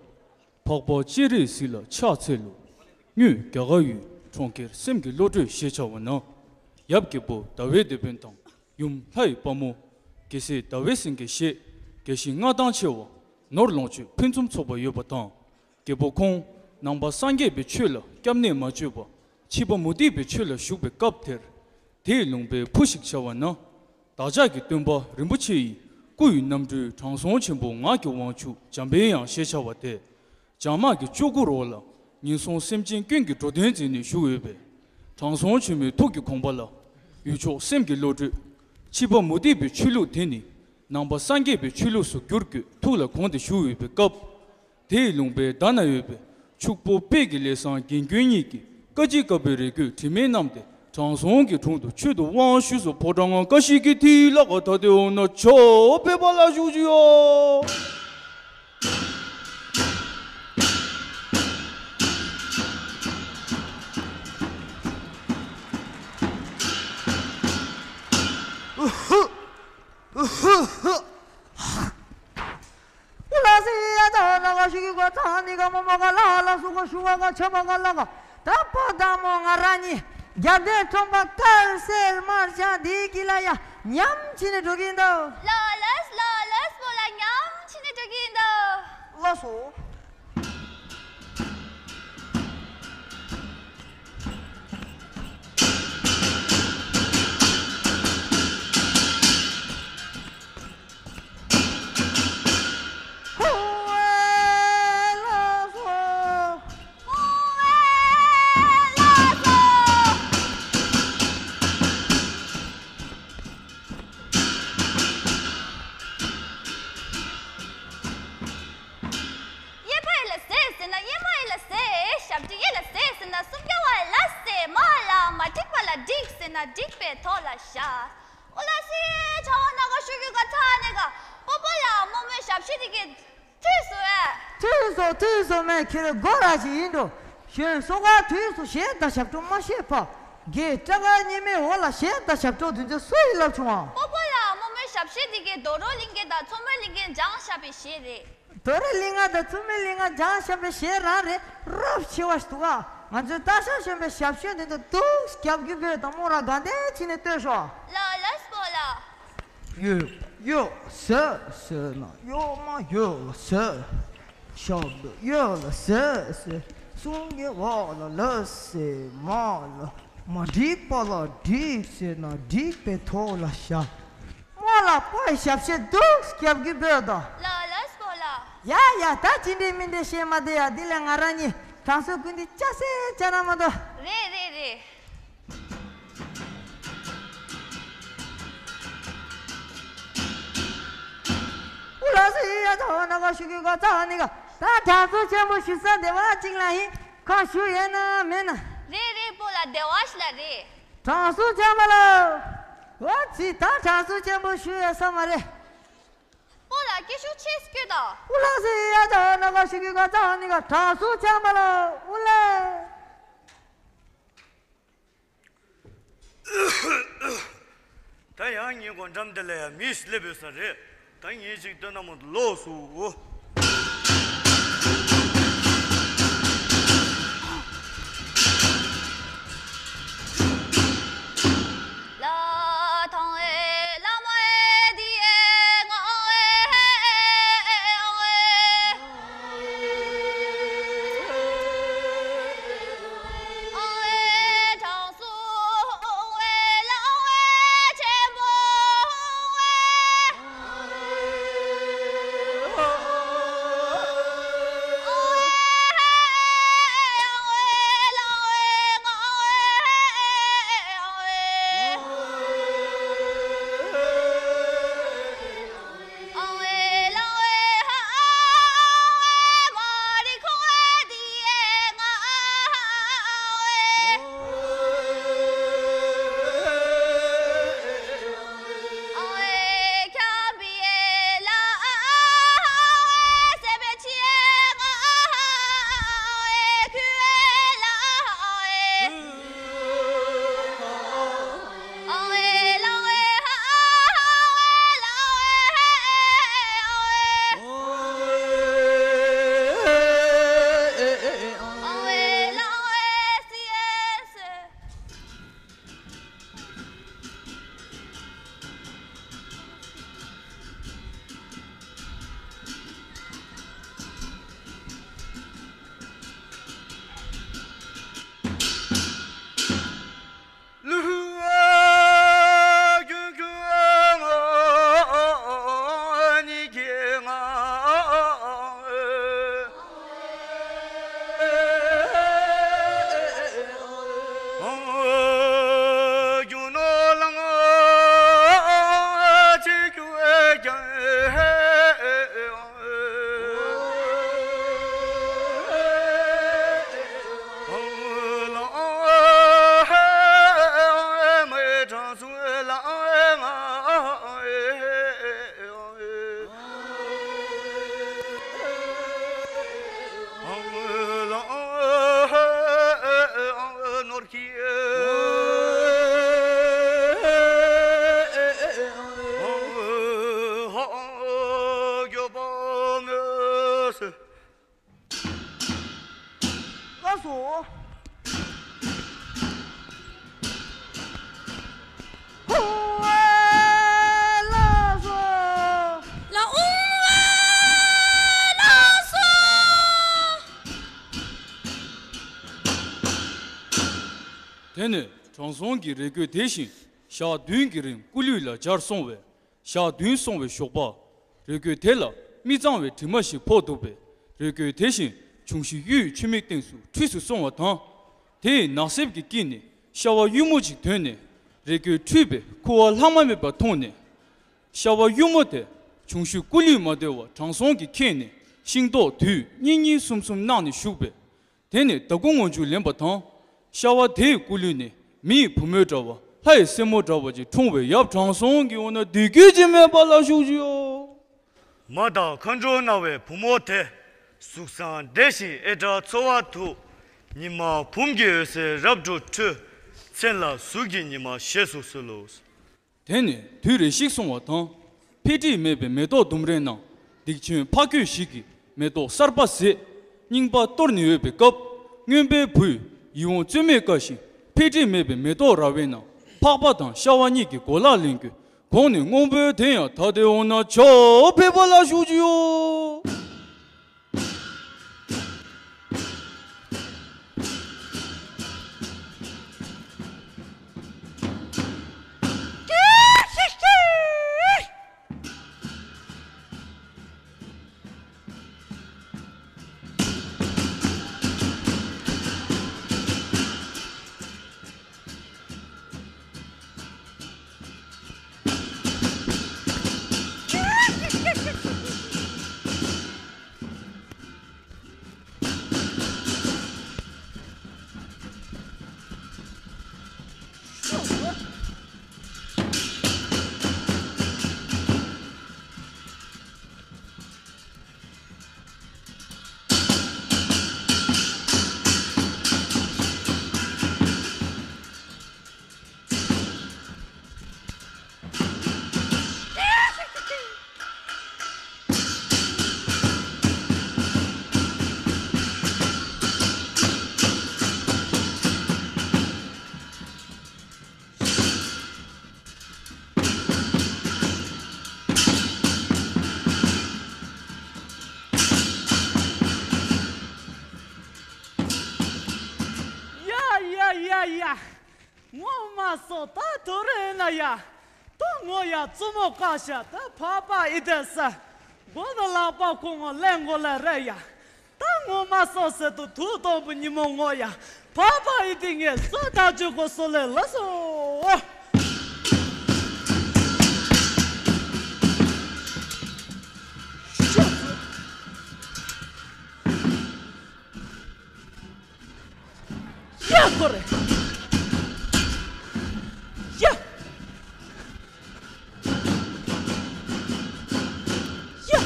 འཕགས་པ་སྤྱན་རས་གཟིགས་ལ་ཕྱག་འཚལ་ལོ། སྔོན་རྒྱ་གར་ཡུལ་གྲོང་ཁྱེར་སེམས་ཀྱི་བློ་གྲོས་ཞེས་བྱ་བ་ན། ཡབ་རྒྱལ་པོ་ཟླ་བའི་དེད་དཔོན་དང་ཡུམ་ལྷའི་དཔལ་མོ། རྒྱལ་སྲས་ཟླ་བའི་སེང་གེ་ཞེས་རྒྱལ་ཞིང་མངའ་ཐང་ཆེ་བ། ནོར་ལོངས་སྤྱོད་ཕུན་སུམ་ཚོགས་པ་ཡོད་པ་དང་། རྒྱལ་པོ་ཁོང་ནང་པ་སངས་རྒྱས་པའི་ཆོས་ལ་སྐྱབས་གནས་མ་བཅོས་པར་ཕྱི་པ་མུ་སྟེགས་པའི་ཆོས་ལ་ཞུགས་པའི་སྐབས་དེར། དེའི་ལུང་པའི་བུ་ཞིག་བྱ་བ་ན། བདག་ཅག་གི་སྟོན་པ་རིན་པོ་ཆེ་ཡི་སྐུ་ཡི་རྣམ་སྤྲུལ་དྲང་སྲོང་ཆེན་པོ་ངག་གི་དབང་ཕྱུག་འཇམ་པའི་དབྱངས་ཞེས་བྱ་བ་སྟེ། བྱང་དམག་གི་ལྕོག་གུ་རོལ་ལ་ངན་སོང་སེམས་ཅན་ཀུན་གྱི་འགྲོ་དོན་མཛད་ནས་བཞུགས་ཡོད་པས། དྲང་སྲོང་ཆེན་མོའི་ཐུགས་ཀྱི་དགོངས་པ་ལ། ཡུལ་ཕྱོགས་སེམས་ཀྱི་བློ་གྲོས། ཕྱི་པ་མུ་སྟེགས་པའི་ཆོས་ལུགས་དེ་ནི། ནང་པ་སངས་རྒྱས་པའི་ཆོས་ལུགས་སུ་བསྒྱུར་དགོས་ཐུགས་ལ་དགོངས་ཏེ་བཞུགས་ཡོད་པའི་སྐབས། དེའི་ལུང་པའི་མདའ་ན་ཡོད་པའི་ཕྱུག་པོ་དཔལ་གྱི་ལྷ་བཟང་རྒན་རྒོན་གཉིས་ཀྱིས་བཀའ་ཅི་བཀའ་པོད་རེ་རྒོད་དྲི་མེད་བསྣམས་ཏེ་དྲང་སྲོང་གི་དྲུང་དུ་ཆོས་དུ་དབང་ཞུས་སོ། ཕོ་བྲང་ང་ཀ་ཤི་ཀི་ཐི་ལ་ག་ཐ་དེ་འོ་ན་ཆོ་པེ་པ་ལ་བཞུགས་ཞུ་ཡོ། ཨུ་ལ་སི་ཡ་ད་ན་ག་ཤི་གི་ག་ཐ་ནི་ག་མོ་མ་ག་ལ་ལ་སུ་ག་ཤུ་བ་ག་ཆ་མ་ག་ལ་ག་ད་པ་ད་མོ་ང་ར་ནི་རྒྱབ་དེ་ཁྲོམ་པ་དཀར་སེར་དམར་ཆ་འདི་གི་ལ་ཡ་ཉམས་ཆི་ནི་འགྲོ་གིན་ད། ལ་ལས་ལ་ལས་པོ་ལ་ཉམས་ཆི་ནི་འགྲོ་གིན་ད། ལ་སོ། གཡས་པ་ཡི་ལ་ཟེར་ཟེར་ན་གཡོན་མ་ཡི་ལ་ཟེར། ཞབས་དྲུང་ཡི་ལ་ཟེར་ཟེར་ན་སུམ་བརྒྱ་བ་ཡི་ལ་ཟེར་མ་ལ། མ་འགྲིག་པ་ལ་འགྲིག་ཟེར་ན་འགྲིག་པའི་ཐོག་ལ་བཞག་ཨོ་ལ་སི་ཆ་བ་ན་ག་ཤུ་གུ་ག་ཐ་ནི་ག་པོ་པོ་ལ་མོ་མོའི་ཞབས་ཕྱི་དེ་གི་ཐུས་སུ་ཨེ། ཐུས་སོ་ཐུས་སོ་མེ་ཁྱེར་སྒོ་ར་ཞིག་ཡིན་འགྲོ། གཞོན་སོ་ག་ཐུས་སོ་ཞེས་ད་ཞབས་བྲོ་མ་ཤེས་པ། དགེ་སྤྲ་ག་ཉི་མའི་འོ་ལ་ཞེས་ད་ཞབས་བྲོ་དུས་ཚོད་སུ་ཡིས་ལབ་བྱུང་ཨ། པོ་པོ་ལ་མོ་མོའི་ཞབས་ཕྱི་དེ་གི་རྡོ་རོ་གླིང་གི་ད་མཚོ་མོའི་གླིང་གི་འཇང་ཞབས་པའི་ཞེས་རེད། དོ་རེ་གླིང་ང་དང་བཙུན་མའི་གླིང་ང་འཇང་ཤམ་པའི་ཞལ་རང་རེད། རབ་ཆེ་བ་ཞིག་འདུག་ག་ང་ཚོའི་སྟག་ཤམ་ཤམ་པའི་ཞབས་ཞུ་འདི་ཚོ་འདུག་རྒྱབ་རྒྱུ་བོད་དང་མོ་ར་དགའ་ལྡན་ཕྱི་ནས་ལྟོས་ཤོག་ལ་ལ་སྤོ་ལ། ཡོད་ཡོད་ཟེར་ཟེར་ན་ཡོད་མ་ཡོད་ལ་ཟེར། ཞབས་ཡོད་ལ་ཟེར་ཟེར། གསུང་གི་འོག་ལ་ལ་ཟེར་མ་ལ། མ་འགྲིག་པ་ལ་འགྲིག་ཟེར་ན་འགྲིག་པའི་ཐོག་ལ་བཞག་རྨོ་ལགས་པོའི་ཞབས་ཕྱི་འདུག་རྒྱབ་ཀྱི་བོད་དོ། ལགས་ལགས་སྤོ་ལགས། ཡ་ཡ་ད་ཅི་འདྲའི་མི་འདྲའི་བཤད་མ་བདེ་ཡ། འདི་ལས་ང་རང་གཉིས་དྲང་སྲོང་ཀུན་འདི་ཅག་སེ་ཅག་ན་མ་དོ། རེད་རེད་རེད། ཨུ་ལགས་སེ་ཡ་ད་འོ་ན་ག་ཤུ་གི་ག་ཚ་ནི་ག་ད་དྲང་སྲོང་ཆེན་པོ་ཞུ་ས་བདེ་བ་ཅིག་ལ་ཡིན། ཁ་ཞུ་ཡོད་ན་མེད་ན། རེད་རེད་སྤོ་ལགས་བདེ་བ་ཞིག་ལ་རེད། དྲང་སྲོང་ཆེན་པོ་ལ། འོ་ཙི་ད་དྲང་སྲོང་ཆེན་པོ་ཞུ་ཡ་ས་མ་རེད། སྤོ་ལགས་སྐད་ཤུགས་ཆེ་སྐྱོད་དང་། ཨུ་ལགས་སེ་ཡ་ད་ན་ག་ཤུ་གི་ག་ཚ་ནི་ག་དྲང་སྲོང་ཆེན་པོ་ལ་ཨུ་ལགས། ད་ཡང་ངའི་སྒོ་འགྲམ་དེ་ལ་ཡང་མི་ཞིག་སླེབས་ཡོད་ས་རེད། ད་ངས་ཅིག་སྟོན་ན་མ་གཏོགས་ལོགས་སུ། ལ་ཨུང་ཨ་ལ་སོ། དེ་ནས་དྲང་སྲོང་གི་རས་གོས་དེ་བཞིན་ཞག་བདུན་གྱི་རིང་སྐུ་ལུས་ལ་སྦྱར་སོང་བས། ཞག་བདུན་སོང་བའི་ཞོགས་པ། རས་གོས་དེ་ལ་མི་གཙང་བའི་དྲི་མ་ཞིག་ཕོག་འདུག་པས། རས་གོས་དེ་བཞིན་འབྱུང་བཞི་གཡུའི་ཆུ་མིག་སྟེང་དུ་འཁྲུས་སུ་སོང་བ་དང་། དེ་ཡི་ནགས་གསེབ་ཀྱི་དཀྱིལ་ནས་ཤ་བ་གཡུ་མོ་ཅིག་ཐོན་ནས། རས་གོས་འཁྲུས་པས་ཁུ་བ་ལྷག་མ་མེད་པ་མཐོང་ནས། ཤ་བ་གཡུ་མོ་དེ་འབྱུང་བཞི་སྐུ་ལུས་མ་བདེ་བ་དྲང་སྲོང་གིས་མཁྱེན་ནས། ཤིང་ཏོག་དུས་གཉིས་གཉིས་གསུམ་གསུམ་གནང་ནས་བཞུགས་པས། དེ་ནས་ཟླ་སྐུ་ངོ་མཇུག་ལེན་པ་དང་། ཤ་བ་དེའི་སྐུ་ལུས་ནས་མི་ཡི་བུ་མོའི་འདྲ་བ་ལྷ་ཡི་སྲས་མོ་འདྲ་བ་ཅིག་འཁྲུངས་པས། ཡབ་དྲང་སྲོང་གི་འོ་ན་བདེ་སྐྱིད་ཅིག་མེད་པ་ལ་བཞུགས་ཤིག་ཡོ། མ་དང་མཁའ་འགྲོ་སྣང་བའི་བུ་མོ་དེ། གཟུགས་བཟང་བདེ་ཞིང་ཨེ་དྲག་འཚོ་བ་དུ། ཉི་མ་བུམ་གྱི་འོད་ཟེར་རབ་ཏུ་འཕྲོས། མཚན་ལ་གཟུགས་ཀྱི་ཉི་མ་ཞེས་སུ་གསོལ་ལོ། དེ་ནས་དུས་རེ་ཞིག་སོང་བ་དང་། འཕེལ་འགྲིབ་མེད་པའི་མེ་ཏོག་ལྡུམ་རའི་ནང་། སྡིག་ཆེན་ཕ་རྒོད་ཞིག་གིས་མེ་ཏོག་གསར་པ་བཟས། རྙིང་པ་གཏོར་ནས་ཡོད་པའི་སྐབས། རྔོན་པའི་བུས་ཡིད་འོང་རྩོལ་མེད་བཀའ་བཞིན། འཕེལ་འགྲིབ་མེད་པའི་མེ་ཏོག་ར་བའི་ནང་། ཕག་པ་དང་ཤ་བ་གཉིས་ཀྱི་གོ་ལག་ལེན་དགོས། གོང་ནས་སྔོན་པོའི་དེ་ཡང་ད་དེ་འོང་ན་ཆོག་ཕེབས་པ་ལ་བཞུགས་ཀྱི་ཡོད། ཡ་ཡ་ཡ་ཡ། ངོ་མ་སོང་། ད་དུ་རེ་ན་ཡ། ད་ངོ་ཡ་བཙུན་མོ་བཀའ་ཤག་ད་ཕ་པ་ཨི་དེ་ས། མགོ་ན་ལག་པ་ཁོ་ངོ་ལེན་དགོས་ལ་རེ་ཡ། ད་ངོ་མ་སོང་ཟེར་དུ་དུག་སྟོང་པོ་ཉི་མོ་ངོ་ཡ། ཕ་པ་ཨི་དེ་ངས་སོ་ད་ཅུ་གོ་སོ་ལེ་ལ་སོ། ཡ་ཁོ་རེ། ཡ། ཡ།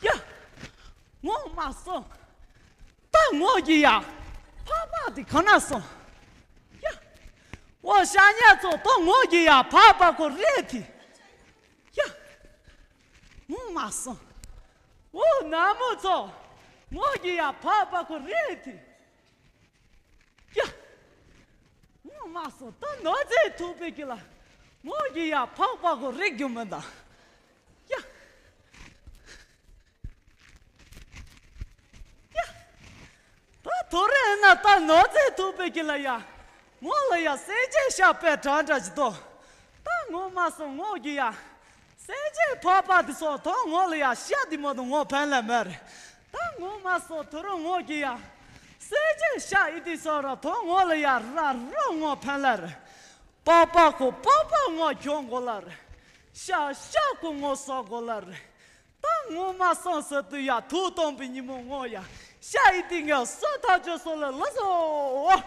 ཡ། ངོ་མ་སོང་། ད་ངོ་གི་ཡ། ཕ་པ་དེ་ག་ན་སོང་། ཡ། འོ་ཤ་ཉ་ཚོ་ད་ངོ་གི་ཡ་ཕ་པ་ཁོ་རེད་དེ། ཡ། ངོ་མ་སོང་། འོ་ན་མོ་ཚོ། ངོ་གི་ཡ་ཕ་པ་ཁོ་རེད་དེ། ཡ། ངོ་མ་སོང་། ད་ནོར་རྫས་ཐུག་པའི་གི་ལ། ངོ་གི་ཡ་ཕག་པ་ཁོ་རེད་རྒྱུ་མི་འདང་། ཡ། ཡ། ད་དོ་རེ་ན་ད་ནོར་རྫས་ཐུག་པའི་གི་ལ་ཡ། ངོ་ལ་ཡ་སེ་ཅེ་ཤ་པའི་གྲ་འདྲ་ཞིག་ཏོ། ད་ངོ་མ་སོང་ངོ་གི་ཡ། སེ་ཅེ་ཕ་པ་དེ་སོང་དོ་ངོ་ལ་ཡ་ཤ་དེ་མོ་དོ་ངོ་ཕན་ལ་མེད་རེད། ད་ངོ་མ་སོང་དོ་རུ་ངོ་གི་ཡ། སེ་ཅེ་ཤ་ཨི་དེ་སོང་ར་དོ་ངོ་ལ་ཡ་ར་རོ་ངོ་ཕན་ལ་རེད། པ་པ་ཁོ་པ་པ་ངོ་གྱོང་གོ་ལ་རེད། ཤ་ཤ་ཁོ་ངོ་སོ་གོ་ལ་རེད། ད་ངོ་མ་སོང་ཟེར་དུས་ཡ་དུག་སྟོང་པའི་ཉིན་མོ་ངོ་ཡ། ཤ་ཨི་ཏི་ངས་སོ་ཐག་ཆོད་སོ་ལ་ལ་སོ།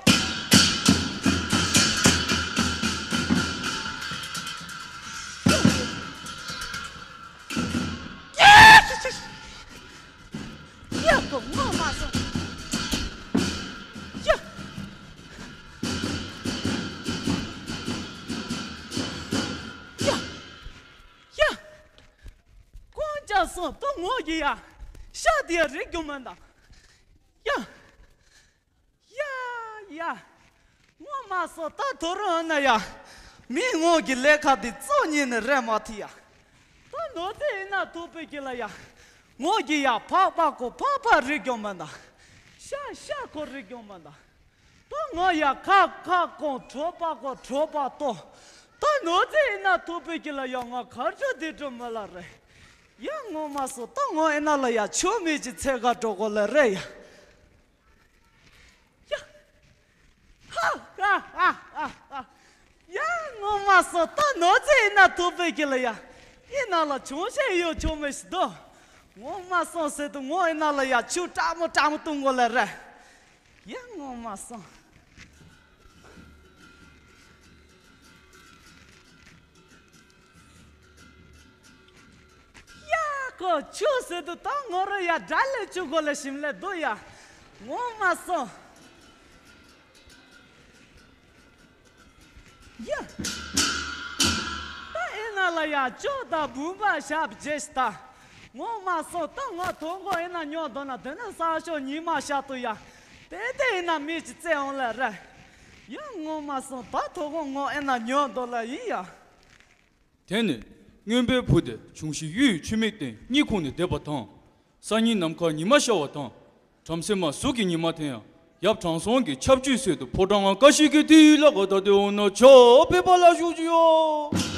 ཡ་ཁོ་ངོ་མ་སོང་། ཡ། ཡ། ཡ། ཀོང་ཅག་སོང་དོ་ངོ་གི་ཡ། ཤ་དེ་ཡ་རིག་རྒྱུ་མ་འདང་། ཡ། ཡ། ངོ་མ་སོང་ད་དོ་རུང་ན་ཡ། མི་ངོ་གི་ལས་ཀ་དེ་གཙོ་ཉིད་ནས་རེད་མ་ཐི་ཡ། ད་ནོར་རྫས་ཡིན་ན་ཐུག་པའི་གི་ལ་ཡ། ངོ་གི་ཡ་ཕག་པ་ཀོ་ཕག་པ་རིག་གྱོང་མ་ད། ཤ་ཤ་ཀོ་རིག་གྱོང་མ་ད། ད་ང་ཡ་ཁ་ཁ་ཀོ་གྲོ་པ་ཀོ་གྲོ་པ་ཏོ། ད་ནོར་རྫས་ཡིན་ན་ཐུག་པའི་གི་ལ་ཡ་ང་གར་ཆོ་དེ་འགྲོ་མ་ལ་རེད། ཡ་ངོ་མ་སོང་ད་ངོ་ཨེ་ན་ལ་ཡ་ཆོ་མེད་ཅི་ཚེ་ག་འགྲོ་གོ་ལ་རེད་ཡ། ཡ། ཧ་ཧ་ཧ་ཧ་ཧ། ཡ་ངོ་མ་སོང་ད་ནོར་རྫས་ཡིན་ན་ཐུག་པའི་གི་ལ་ཡ། ཨེ་ན་ལ་ཆུང་ཤེས་ཡོད་ཆོ་མེད་ཤི་དོ། ངོ་མ་སོང་ཟེར་དུ་ངོ་ཨེ་ན་ལ་ཡ་ཆུ་ཀྲ་མོ་ཀྲ་མོ་བཏུང་གོ་ལ་རེད། ཡ་ངོ་མ་སོང་། ཡ་ཀོ་ཆུ་ཟེར་དུ་ད་ངོ་རོ་ཡ་དགྲ་ལས་ཆུ་གོ་ལ་ཞིམ་ལས་དུ་ཡ། ངོ་མ་སོང་། ཡ། ད་ཨེ་ན་ལ་ཡ་ཅོ་ད་བུམ་པ་ཞབས་རྗེས་ད། ངོ་མ་སོང་ད་ང་དོ་གོ་ཨེ་ན་ཉོ་དོ་ན་དེ་ནས་ས་ཤོ་ཉི་མ་ཤ་དུ་ཡ། དེ་དེ་ཨེ་ན་མི་ཅི་བཙལ་འོང་ལ་ར། ཡ་ངོ་མ་སོང་ད་དོ་གོ་ངོ་ཨེ་ན་ཉོ་དོ་ལ་ཡིན་ཡ། དེ་ནས་རྔོན་པའི་བུ་དེ་འབྱུང་བཞི་གཡུ་ཡི་ཆུ་མིག་སྟེང་གཉིད་ཁུག་ནས་བསྡད་པ་དང་། སང་ཉིན་ནམ་མཁར་ཉི་མ་ཤར་བ་དང་། བྲམ་ཟེ་མ་གཟུགས་ཀྱི་ཉི་མ་དེ་ཡང་ཡབ་དྲང་སྲོང་གི་ཆབ་ཆུས་ཟེར་དུ་ཕོ་བྲང་ང་ཀ་ཤི་ཀི་དེའི་ལ་ག་ད་དེ་འོ་ན་ཆ་པེ་པ་ལ་བཞུགས་ཀྱི་ཡོད།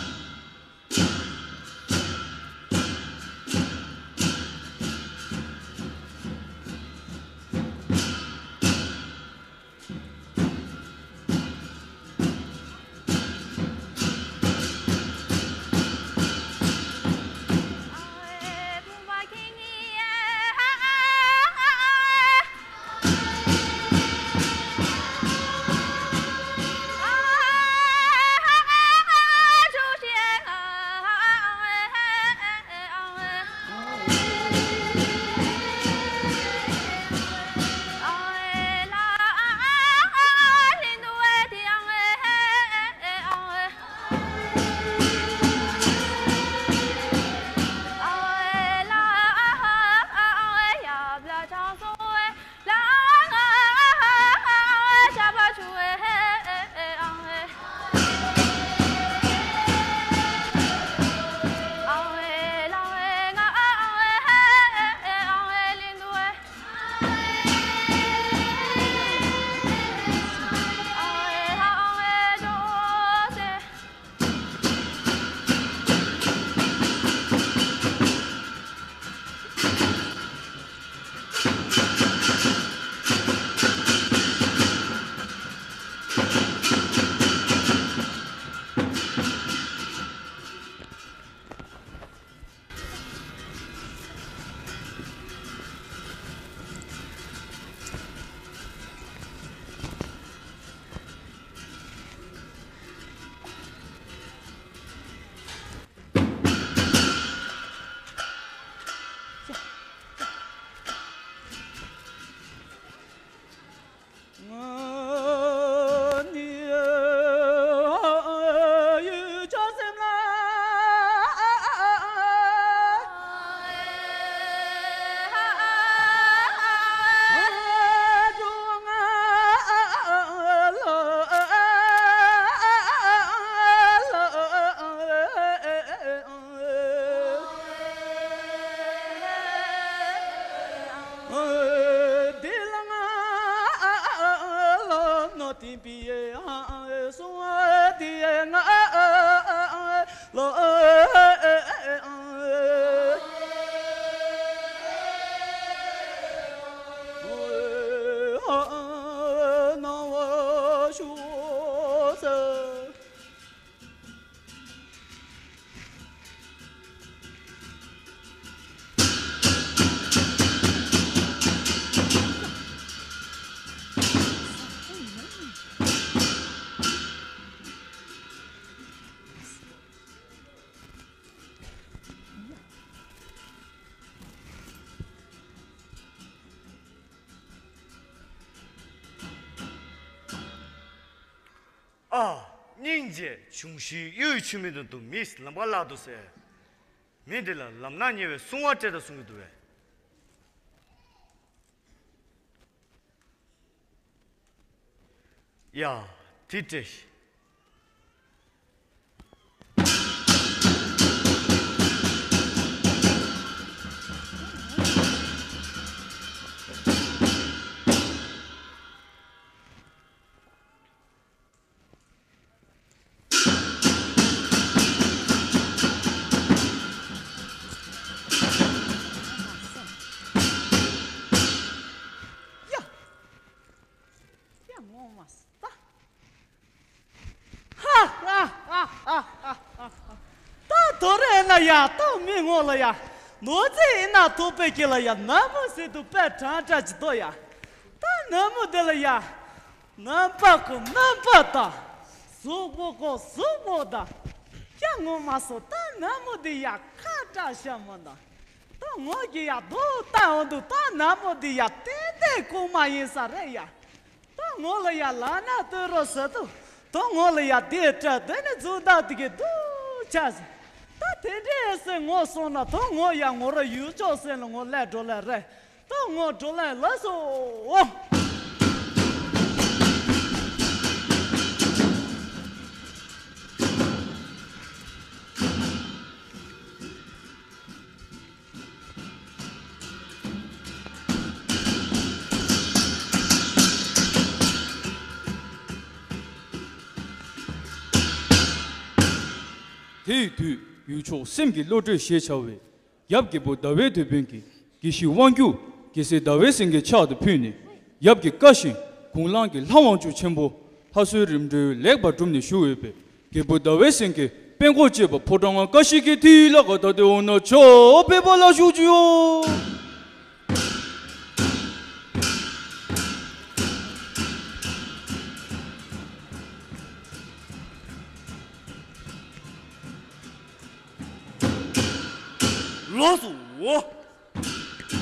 ཨ། སྙིང་རྗེ། འབྱུང་བཞིའི་གཡུའི་ཆུ་མིག་ཏུ་འདུག་མིས་ལམ་ཁ་བརླག་འདུག་ཟེར། མི་འདི་ལ་ལམ་སྣ་ཉེ་བའི་སྲུང་བ་སྤྲད་དང་གསུང་གི་འདུག་པས། ཡ། དེ་སྤྲད་ཤིག་ཡ། ཡ་ངོ་མ་སོང་ད། ཧ་ཧ་ཧ་ཧ་ཧ་ཧ། ད་དོ་རེ་ན་ཡ་ད་མི་ངོ་ལ་ཡ། ནོར་རྫས་ཡིན་ན་ཐོབ་པའི་སྐྱེ་ལ་ཡ། ནད་མུག་ཟེར་དུ་དཔེ་དྲང་དྲག་ཅིག་ཏོ་ཡ། ད་ནད་མུག་དེ་ལ་ཡ། རྣམ་པ་ཁོ་རྣམ་པ་དང་། གཟུགས་པོ་ཁོ་གཟུགས་པོ་དང་། ཡ་ངོ་མ་སོང་ད་ནད་མུག་དེ་ཡ་ཁ་བཀྲ་ཤ་མོ་དང་། ད་ངོ་གི་ཡ་དུ་ལྟ་འོང་དུ་ད་ནད་མུག་དེ་ཡ་ཏན་ཏན་ཁུག་མ་ཡིན་ས་རེད་ཡ། ད་ངོ་ལ་ཡ་ལ་ན་ལྟོས་རོགས་ཟེར་དུ། ད་ངོ་ལ་ཡ་དེ་སྤྲད་དེ་ནི་འཛུགས་ད་དེ་གི་འདུག་ཆ་ཟེར། ད་དེ་འདྲའི་སེ་ངོ་སོང་ན་ད་ངོ་ཡ་ངོ་ར་ཡུལ་ཕྱོགས་སེ་ལ་ངོ་ལས་འགྲོ་ལས་རེད། ད་ངོ་འགྲོ་ལས་ལ་སོ། དེའི་དུས་ཡུལ་ཕྱོགས་སེམས་ཀྱི་བློ་གྲོས་ཞེས་བྱ་བའི་ཡབ་རྒྱལ་པོ་ཟླ་བའི་དོད་དཔོན་གྱིས་དགེ་བཤེས་དབང་སྒྱུར་རྒྱལ་སྲས་ཟླ་བའི་སེང་གེ་ཕྱག་ཏུ་ཕུལ་ནས་ཡབ་ཀྱི་བཀའ་བཞིན་དགུང་ལང་གི་ལྷ་དབང་ཕྱུག་ཆེན་པོ་ལྷ་གསོལ་རིམ་གྲོ་ལེགས་པར་གྲུབ་ནས་བཞུགས་ཡོད་པས། རྒྱལ་པོ་ཟླ་བའི་སེང་གེ་དཔོན་གོ་བཅས་པ་ཕོ་བྲང་ང་བཀའ་བཞིན་གྱི་མཐིལ་ལ་ག་ད་དེ་འོ་ན་ཆོག་པའི་པ་ལ་བཞུགས་ཀྱི་ཡོད། ལགས་སོ། ལགས་སོ།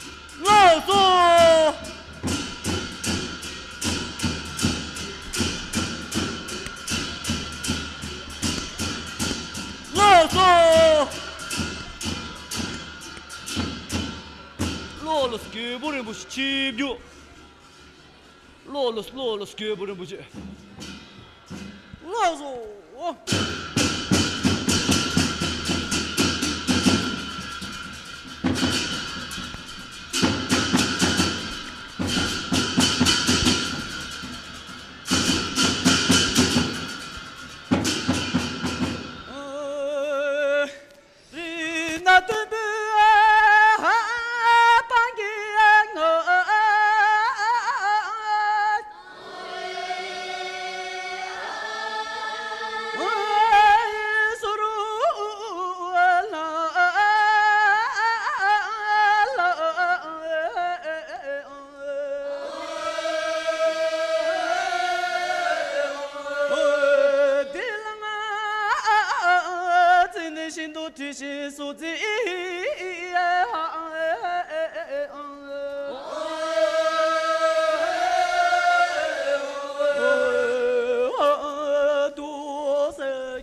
ལགས་སོ། ལགས་ལགས་སོ། རྒྱལ་པོ་རིན་པོ་ཆེ་ཆིབས་བསྒྱུར། ལགས་ལགས་སོ། ལགས་ལགས་སོ། རྒྱལ་པོ་རིན་པོ་ཆེ། ལགས་སོ།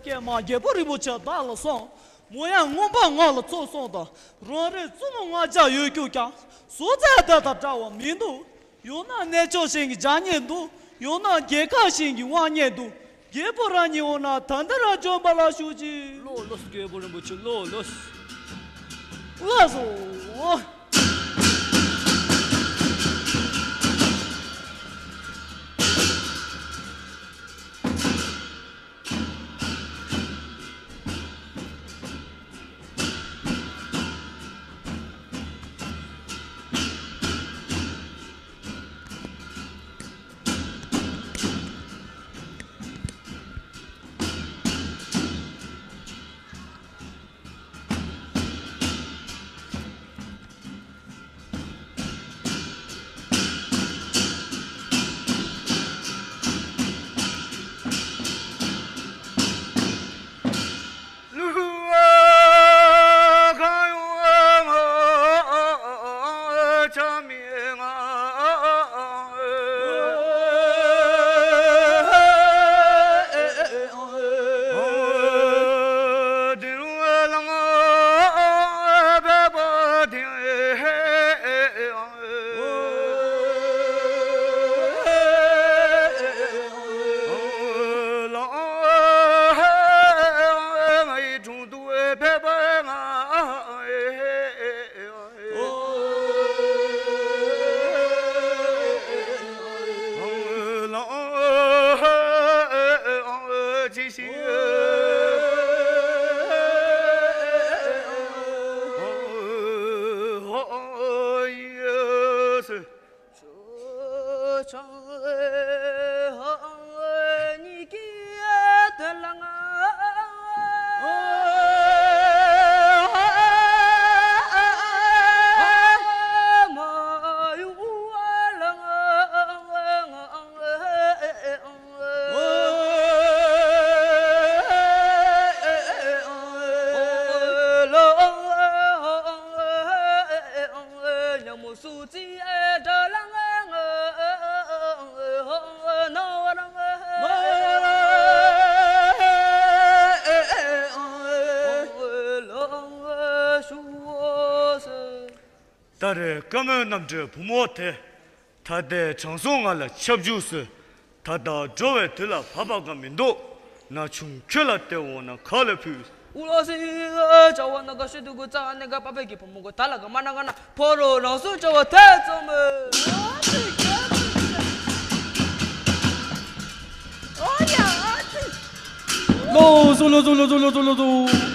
ཀྱེ་མ་རྒྱལ་པོ་རིན་པོ་ཆེ་བདག་ལ་གསུངས། མོ་ཡང་རྔོན་པ་ང་ལ་ཚོགས་སོང་དང་། རང་རེའི་བཙུན་མོ་ལྔ་བརྒྱ་ཡོད་རྒྱུ་ཀྱང་བཟོ་རྩལ་དེ་དང་འདྲ་བ་མི་འདུག་ཡང་ན་གནས་མཆོག་གཞན་གྱི་ལྗགས་བརྙན་འདུག་ཡང་ན་རྒྱལ་ཁབ་གཞན་གྱི་དབང་བརྙན་འདུག་རྒྱལ་པོ་རང་ཉིད་འོང་ན་ད་ལྟ་རང་བྱོན་པ་ལ་ཞུ་ཅིག། ལོ་ལོ་རྒྱལ་པོ་རིན་པོ་ཆེ་ལོ་ལོ། ལགས་སོ། ད་རེས་བཀའ་མོལ་རྣམ་གྲོལ་བུ་མོ་དེ། ད་ལྟའི་དྲང་སྲོང་ང་ལ་ཁྱབ་འཇུག་སོས། ད་ལྟ་འགྲོ་བའི་དུས་ལ་བབ་པ་ག་མི་འདུག། ན་ཆུང་ཁྱོད་ལ་བལྟས་འོང་ན་ག་ལ་ཕུལ། ཨུ་ལ་སི་ཨ་ཅག་བ་ན་ག་ཤོད་དུ་གུ་ཙ་ནེ་ག་པ་པེ་གི་བུ་མོ་གོ་ད་ལ་ག་མ་ན་ག་ན་ཕོ་རོ་རང་སུ་ཅག་བ་ཐེ་ཙོ་མེ། ཨོ་ཡ་ཨ་ཙི། ལོ་སོ་ལོ་སོ་ལོ་སོ་ལོ་སོ་ལོ་སོ།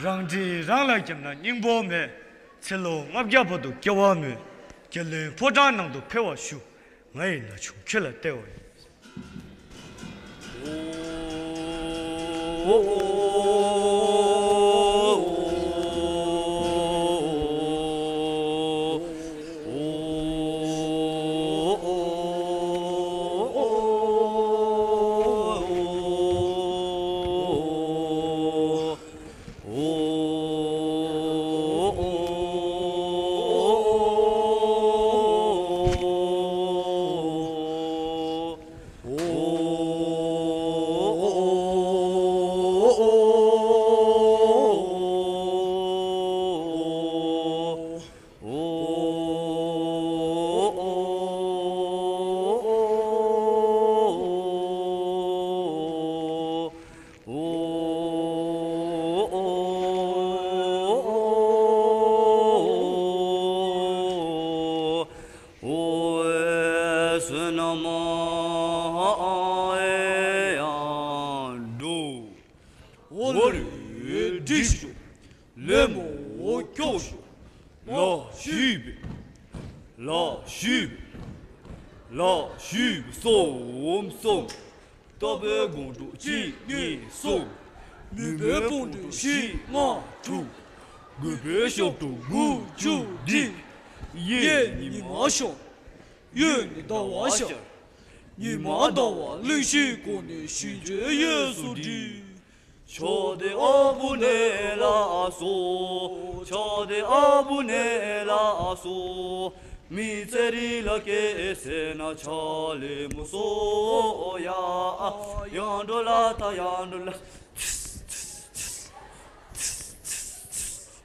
རང་འདྲིས་རང་ལ་བརྒྱབ་ན་སྙིང་པོ་མེད། ཚེ་ལོ་ལྔ་བརྒྱ་བར་དུ་སྐྱེ་བ་སྨོན། རྒྱལ་བློན་ཕོ་བྲང་ནང་དུ་ཕེབས་པར་ཞུ། ང་ཡི་ན་ཆུང་ཁྱོད་ལ་སྟེར་བ་ཡིན། འོ་རེ་འགྲིག་ཤོག། ལད་མོ་ཁྱོག་ཤོག། ལ་ཞུས་པས། ལ་ཞུས་པས། ལ་ཞུས་པས་གསུམ་གསུམ། རྟ་པའི་སྒང་དྲུག་གཅིག་གཉིས་གསུམ། མུན་པའི་སྤང་དྲུག་བཞི་ལྔ་དྲུག། རྒོད་པའི་ཞབས་དྲུང་དགུ་བཅུ་བདུན། གཡས་ཉི་མ་ཤར། ཡོས་ནི་ཟླ་བ་ཤར། ཉི་མ་ཟླ་བ་གླིང་བཞིའི་སྒོ་ནས་བཞིན་བྱེད་གཡས་སུ་བསྒྲིགས། ཆོས་སྡེ་ཨ་བུ་ནེ་ལ་སོ། ཆོས་སྡེ་ཨ་བུ་ནེ་ལ་སོ། མི་ཚེ་རི་ལ་སྐྱེ་སེ་ན་ཆ་ལེ་མོ་སོ་ཡ། ཡང་འགྲོ་ལ་ད་ཡང་འགྲོ་ལ།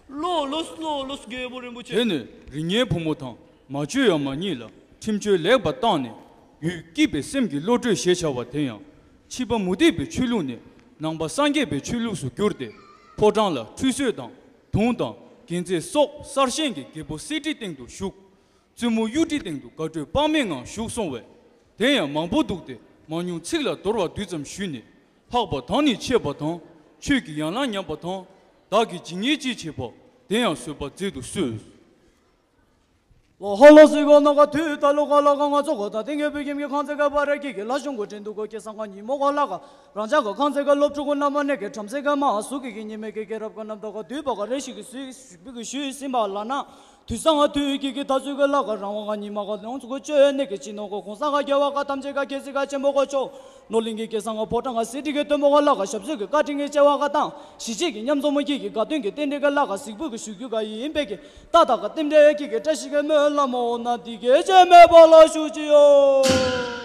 ལོ་ལོས་ལོ་ལོས་རྒྱལ་པོ་རིན་པོ་ཆེ། དེ་ནས་རིགས་ངན་བུ་མོ་དང་མ་བཅོས་ཡ་མ་གཉིས་ལ་ཁྲིམས་གཅོད་ལེགས་པར་བཏང་ནས། རྒྱུད་སྐྱིད་པའི་སེམས་ཀྱི་བློ་གྲོས་ཞེས་བྱ་བ་དེ་ཡང་ཕྱི་པ་མུ་སྟེགས་པའི་ཆོས་ལུགས་ནས་ནང་པ་སངས་རྒྱས་པའི་ཆོས་ལུགས་སུ་བསྒྱུར་ཏེ། ཕོ་བྲང་ལ་ཁྲུས་གསོལ་དང་དུང་དང་དགེ་མཚན་སོགས་གསར་བཞེངས་ཀྱི་རྒྱལ་པོ་གསེར་ཁྲིའི་སྟེང་དུ་བཞུགས། བཙུན་མོ་གཡུ་ཁྲིའི་སྟེང་དུ་དགའ་སྤྲོས་དཔག་མེད་ངང་བཞུགས་སོང་བས། དེ་ཡང་མང་པོ་འདུག་སྟེ་མང་ཉུང་ཚིག་ལ་དོར་བ་དུས་ཙམ་ཞུས་ནས། ལྷག་པ་དང་ནི་ཆད་པ་དང་། ཆོས་ཀྱི་ཡན་ལག་ཉམས་པ་དང་། བདག་གིས་ཇི་སྙེད་ཅིག་བྱེད་པ་དེ་ཡང་བཟོད་པ་མཛད་དུ་གསོལ། ལོ་ཧོ་ལོ་སི་གོ་ནོ་ག་ཐུ་ད་ལོ་ག་ལ་ག་ང་ཚོ་གོ་ད་ཏིང་གེ་བུ་ཁྱིམ་གྱི་ཁང་ཚན་ག་པ་ར་ཀི་གི་ལ་ཤོང་གོ་དྲན་དུ་གོ་ཀེ་སང་ག་ཉི་མོ་གོ་ལ་ག་རང་ཅག་ག་ཁང་ཚན་ག་སློབ་ཕྲུག་གོ་ན་མ་ནེ་གེ་ཁྲམ་ཚན་ག་མ་སུ་གི་གི་ཉི་མེ་གེ་གེ་རབ་ག་ནམ་ད་ག་དུས་པ་ག་རེ་ཤི་གི་སུ་ཤི་བུ་གི་ཤུ་སིམ་པ་ལ་ན། དུས་སང་ང་དུས་ཀྱི་གི་ད་ཚུལ་གི་ལ་ག་རང་བ་ང་ཉི་མ་ག་ལོང་ཚུ་གོ་ཅོ་ནེ་གེ་ཅི་ནོ་གོ་གོང་སང་ག་རྒྱལ་བ་ག་ཐམས་ཅད་ག་གེ་སི་ག་ཆེན་པོ་གོ་ཆོ། ནོར་གླིང་གི་སྐལ་བཟང་ང་ཕོ་བྲང་ང་སྲིད་ཁྲི་གི་སྟོན་པོ་ག་ལ་ག་ཞབས་སོར་གི་བཀའ་དྲིན་གི་བྱེ་བ་ག་དང་གཞིས་བྱེས་ཀྱི་མཉམ་འཛོམས་མོ་སྐྱིད་ཀྱི་དགའ་སྟོན་གྱི་རྟེན་འབྲེལ་ག་ལ་ག་གཟིགས་ཕུག་གི་ཞུ་རྒྱུ་ག་ཡིན་པས་ཀྱི་ཏག་ཏག་ག་རྟེན་འབྲེལ་ཀྱི་གི་བཀྲ་ཤིས་ཀྱི་སྨོན་ལམ་འོ་ན་འདི་གའི་ཆེ་མེད་པ་ལ་ཞུ་ཅི་ཡོད།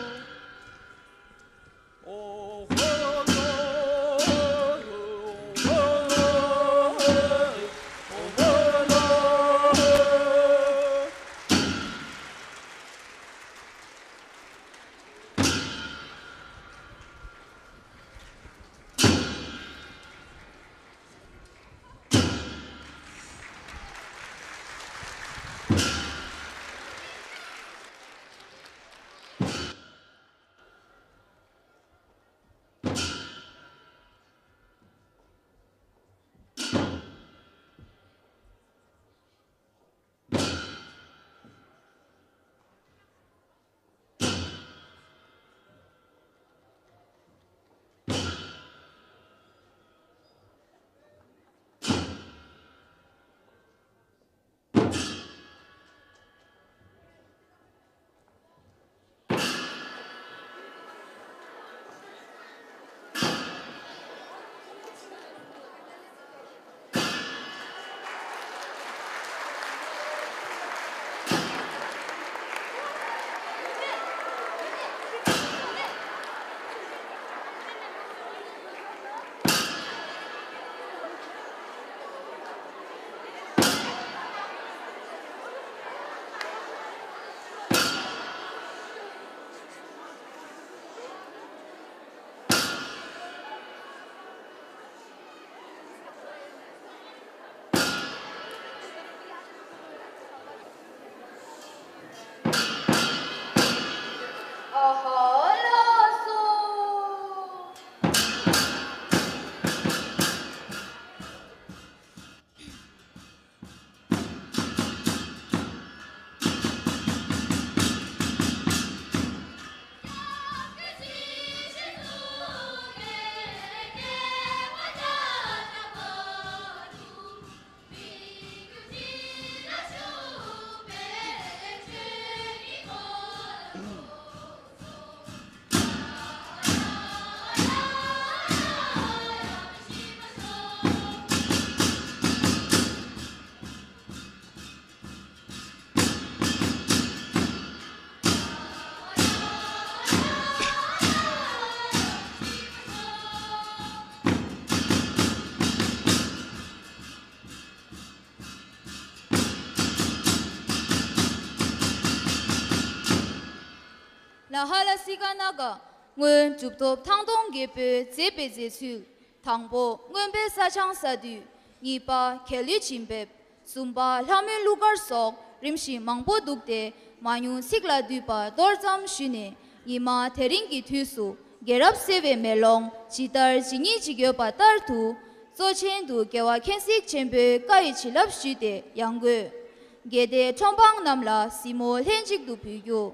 ལ་ཧ་ལ་སི་ཀ་ན་ག་སྔོན་གྲུབ་ཐོབ་ཐང་སྟོང་རྒྱལ་པོས་མཛད་པའི་མཛད་ཚུལ། དང་པོ་མངོན་པའི་ས་བྱང་ས་འདུས། གཉིས་པ་གལ་ལུས་བྱིན་འབེབས། གསུམ་པ་ལྷ་མོའི་གླུ་གར་སོགས་རིམ་བཞིན་མང་པོ་འདུག་སྟེ། མང་ཉུང་ཚིག་ལ་བསྡུས་པ་མདོར་ཙམ་ཞུས་ནས། ཉི་མ་དེ་རིང་གི་དུས་སུ་རྒྱལ་རབས་གསལ་བའི་མེ་ལོང་ཇི་ལྟར་ཇི་སྙེད་ཅིག་ཡོད་པ་ལྟར་དུ། གཙོ་ཆེན་དུ་རྒྱལ་བ་མཁྱེན་གཟིགས་ཆེན་པོའི་བཀའ་ཡི་བྱིན་རླབས་ཞུས་ཏེ་ཡང་སྒོས། དགེ་སྡེ་ཁྲོམ་སྤངས་རྣམས་ལ་གཟིགས་མོ་ལྷན་ཅིག་ཏུ་འབུལ་རྒྱུ།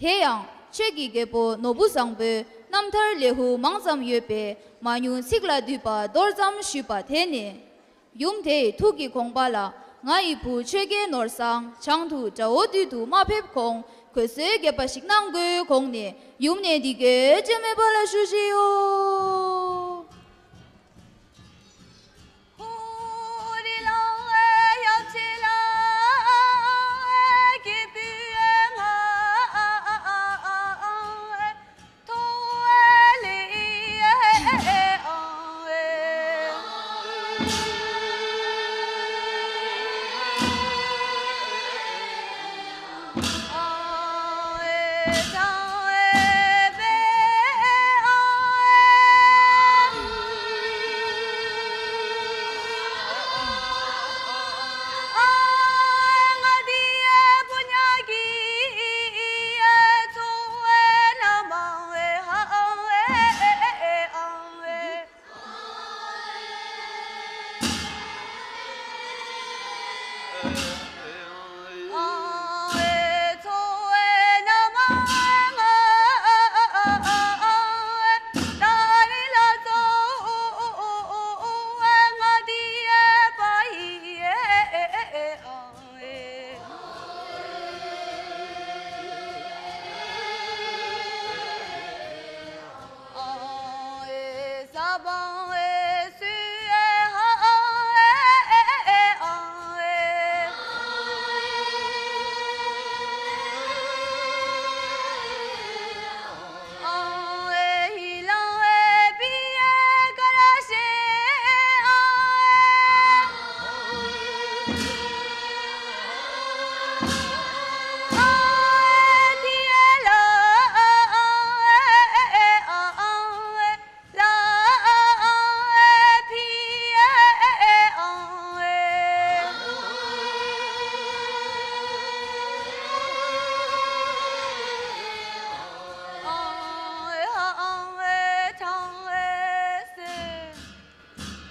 དེ་ཡང་ཆོས་ཀྱི་རྒྱལ་པོ་ནོར་བུ་བཟང་པོའི་རྣམ་ཐར་ལེའུ་མང་ཙམ་ཡོད་པས་མང་ཉུང་ཚིག་ལ་བསྡུས་པ་མདོར་ཙམ་ཞུས་པ་དེ་ནི། ཡུམ་དེའི་ཐུགས་ཀྱི་དགོངས་པ་ལ། ང་ཡི་བུ་ཆོས་རྒྱལ་ནོར་བཟང་བྱང་དུ་དགྲ་བོ་བདུད་དུ་མ་ཕེབས་གོང་ གོས་གསོལ་རྒྱས་པ་ཞིག་གནང་དགོས་གོང་ནས་ཡུམ་ནས་འདི་སྐད་ཅེས་སྨྲས་པ་ལ་ཞུ་ཞིའོ།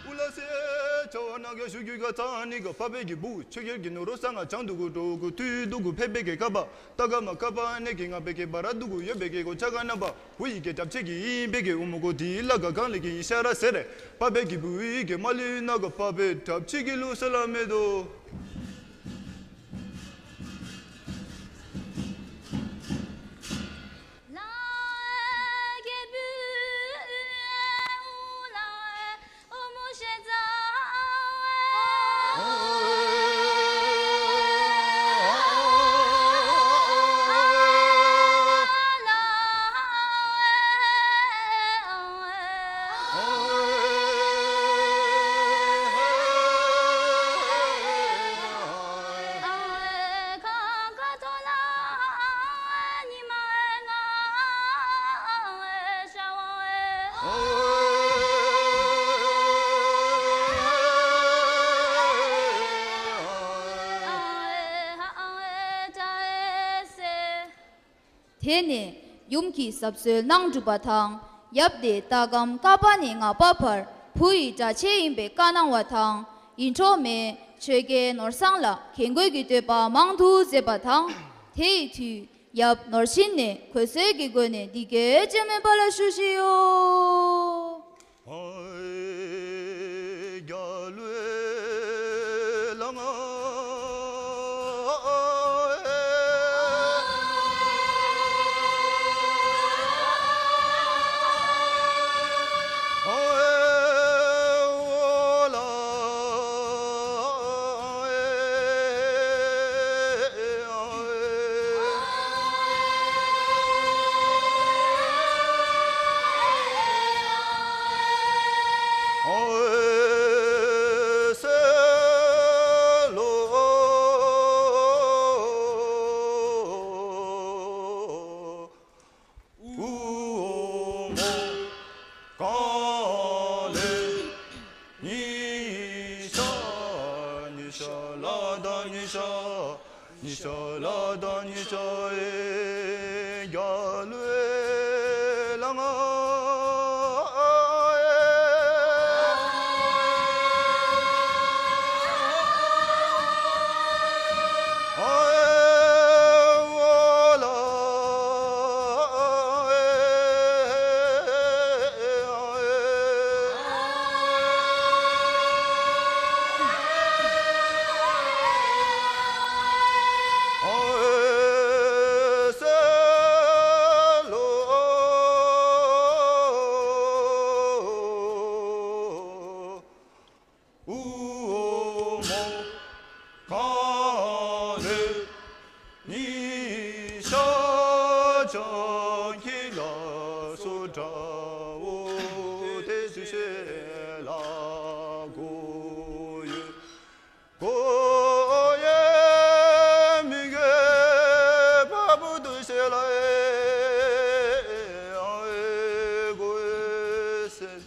ཨུ་ལ་སེ། ཆ་བ་ན་ག་ཞུ་རྒྱུ་ག་ཚ་ནི་ག་ཕ་བེ་གི་བུ་ཆོས་རྒྱལ་གི་ནོ་རོ་ས་ང་བྱང་དུ་གུ་ཀྲོ་གུ་ཐུའི་དུ་གུ་ཕེ་བེ་གི་ཀ་པ་ཏ་ག་མ་ཀ་པ་ནེ་གི་ང་བེ་གི་བ་ར་དུ་གུ་ཡོ་བེ་གི་གོ་ཆ་ག་ན་པ་བུ་ཡི་གེ་གྲབ་ཆེ་གི་ཡིན་བེ་གི་ཨུ་མུ་གོ་དི་ལ་ག་གང་ལེ་གི་ཡི་ཤ་ར་སེ་རེ་ཕ་བེ་གི་བུ་ཡི་གེ་མ་ལི་ན་ག་ཕ་བེ་གྲབ་ཆེ་གི་ལུ་སེ་ལ་མེ་དོ། དེ་ནས་ཡུམ་གྱིས་ཟབ་གསོལ་གནང་གྲུབ་པ་དང་། ཡབ་དེ་ལྟ་སྒམ་ཀ་པ་ནས་ང་པ་བར་བུ་ཡི་གྲྭ་ཆས་ཡིན་པའི་བཀའ་གནང་བ་དང་། ཡིད་འཕྲོག་མའི་ཆོས་རྒྱལ་ནོར་བཟང་ལ་གན་གོས་ཀྱི་བསྟོད་པ་མང་དུ་མཛད་པ་དང་། དེ་ཡི་དུས་ཡབ་ནོར་སྦྱིན་ནས་གོས་གསོལ་གྱི་སྒོ་ནས་འདི་སྐད་ཅེས་སྨྲས་པ་ལ་ཞུ་ཞིའོ། གང་ལས་ཉི་ཤ་ཉི་ཤ་ལ་དང་ཉི་ཤ་ཉི་ཤ་ལ་དང་ཉི་ཤ་ཨེ་རྒྱ་ལོས་ལ་ང་ ཉིད་ཤར་བྱང་གི་ལ་སོགས་དགྲ་བོ་དེ་ཚུ་ཞལ་ལ་གོ་ཡོད། གོ་ཡོད་མི་དགོས་པ་བུ་དུ་ཞལ་ལ་ཨེ་ཨེ་གོ་ཡོད་ཟེར།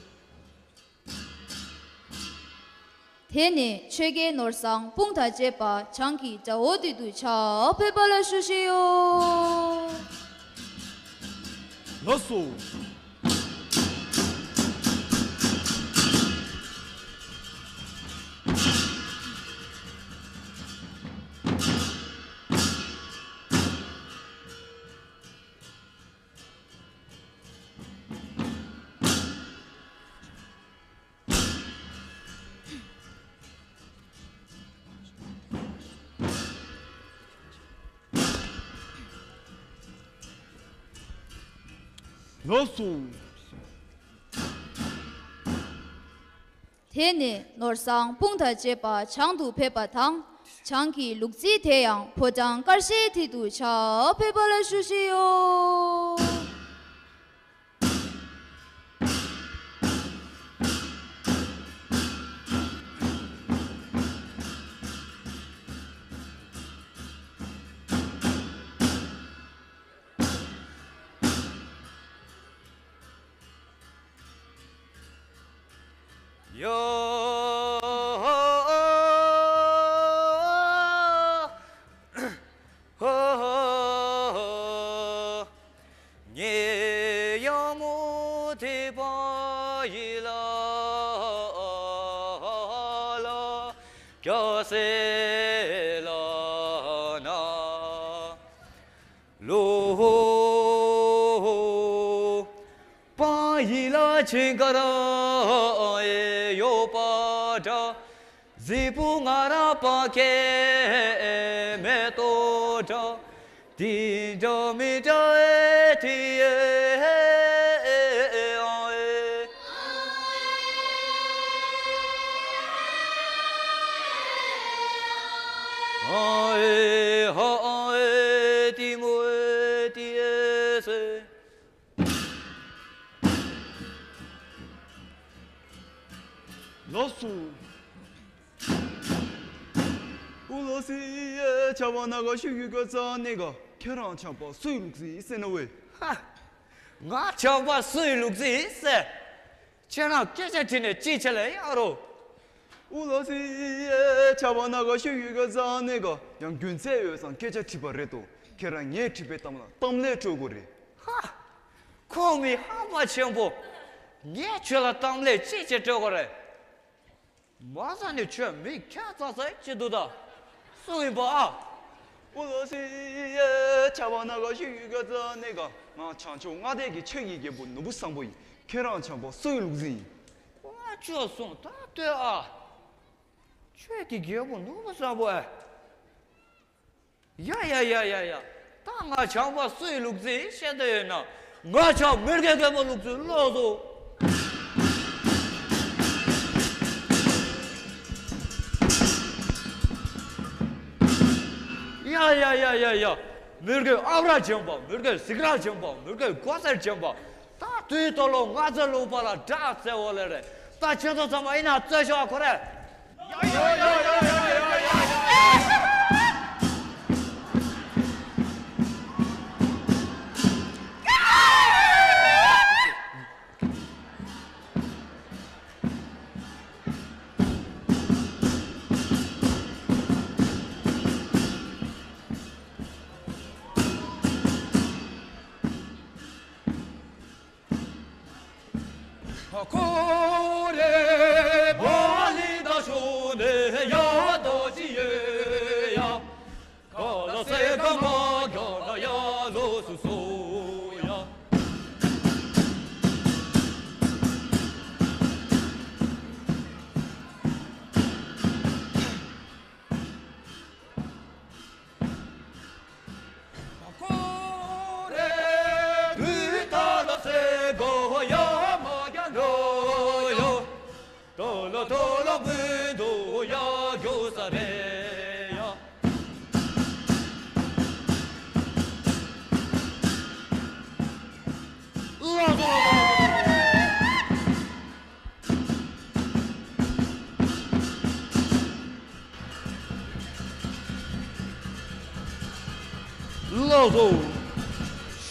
དེ་ནས་ཆོས་རྒྱལ་ནོར་བཟང་དཔུང་དང་བཅས་པ་བྱང་གི་དགྲ་བོ་འདི་དུ་ཕྱག་ཕེབས་པ་ལ་ཞུ་ཞུ་ཡོད། ལགས་སོ། ལགས་སོ། དེ་ནས་ནོར་བཟང་དཔུང་དང་བཅས་པ་བྱང་དུ་ཕེབས་པ་དང་། བྱང་གི་ལུག་རྫི་དེ་ཡང་ཕོ་བྲང་དཀར་ཤེལ་དེ་དུ་ཕྱག་ཕེབས་པ་ལ་ཞུ་ཞུ་ཡོད། ཡ། ངའི་ཡང་མོ་དེ་པ་ཡི་ལ་ལ་སྐྱ་སེ་ལ་ན་ལོ། པ་ཡི་ལ་ཆེན་ཀ་ར་ཨེ་ཡོ་པ་དྲ། གཟིགས་པོ་ང་ར་པ་ཁེ་མེ་ཏོ་དྲ། དེ་འདྲ་མི་འདྲ་ཨེ་དེ་ཨེ་ཨེ་ཨ་ཨེ། ཨ་ཨེ་ཧ་ཨ་ཨེ་དེ་མོ་ཨེ་དེ་ཨེ་སེ། ལགས་སོ། འུ་ལགས་སེ། ཆ་བ་ན་ག་ཤུ་ཡུ་ག་ཙ་ནེ་ག་ཁྱེད་རང་ཆགས་པ་སུའི་ལུག་རྫི་ཟེར་ན་བས། ཧ། ང་ཆགས་པ་སུའི་ལུག་རྫི་ཟེར། ཁྱེད་རང་སྐད་ཆ་དྲིས་ནས་ཅི་བྱེད་ལ་ཡ་རོ། འུ་ལགས་སེ། ཆ་བ་ན་ག་ཤུ་ཡུ་ག་ཙ་ནེ་ག་ཡང་རྒྱུ་མཚན་ཡོད་ཙང་སྐད་ཆ་དྲིས་པ་རེད་དོ། ཁྱེད་རང་ངས་དྲིས་པའི་གཏམ་ལ་གཏམ་ལན་སྤྲོད་དགོས་རེད། ཧ། ཁོ་མི་ཧམ་པ་ཆེན་པོ། ངས་ཁྱོད་ལ་གཏམ་ལན་ཅི་བྱེད་སྤྲོད་དགོས་རེད། མ་ས་ནས་ཁྱོད་མི་ཁྱད་མཚར་ས་ཅི་འདུག་ད། སུ་ཡིན་པ་ཨ། འུ་ལགས་སེ། ཆ་བ་ན་ག་ཤུ་ཡུ་ག་ཙ་ནེ་ག་ང་བྱང་ཕྱོགས་མངའ་སྡེ་གི་ཆོས་ཀྱི་རྒྱལ་པོ་ནོར་བུ་བཟང་པོ་ཡིན། ཁྱེད་རང་ཆགས་པ་སུའི་ལུག་རྫི་ཡིན། ཁོ་ཁྱོད་སོང་ད་ལྟོས་ཨ། ཆོས་ཀྱི་རྒྱལ་པོ་ནོར་བུ་བཟང་པོ་ཨ། ཡ་ཡ་ཡ་ཡ་ཡ། ད་ང་ཆགས་པ་སུའི་ལུག་རྫི་བཤད་དེ་ཡོད་ན། ང་ཆགས་མེར་གེ་རྒད་པོ་ལུག་རྫི་ལོག་སོང་། ཡ་ཡ་ཡ་ཡ་ཡ། མེར་གེ་ཨབ་ར་ཆེན་པོ། མེར་གེ་སིག་ར་ཆེན་པོ། མེར་གེ་གོ་སར་ཆེན་པོ། ད་དུས་ཐོག་ལོ་ང་ཚོ་ལུང་པ་ལ་དགྲ་བཙལ་བ་ལས་རེད། ད་ཁྱེད་ཚོ་ཚང་མ་ཡིན་ན་རྩོད་ཤོག་ཁོ་རེ། ཁོ་རེ་བ་ལི་ད་ཤོ་ནེ་ཡ་ད་ཅི་ཡེ་ཡ། ཀ་ལ་སེ་ཀ་མ་ག་ལ་ཡ་ལོ་སུ་སོ་ཡ། ཁོ་རེ་དུས་ད་ལ་སེ་གོ་ཡ་མ་ག་འགྲོ་ཡ། ཏོ་ལོ་ཏོ་ལོ་བུ་འདུག་ཡ་རྒྱུ་ས་རེད་ཡ། ལགས་སོ།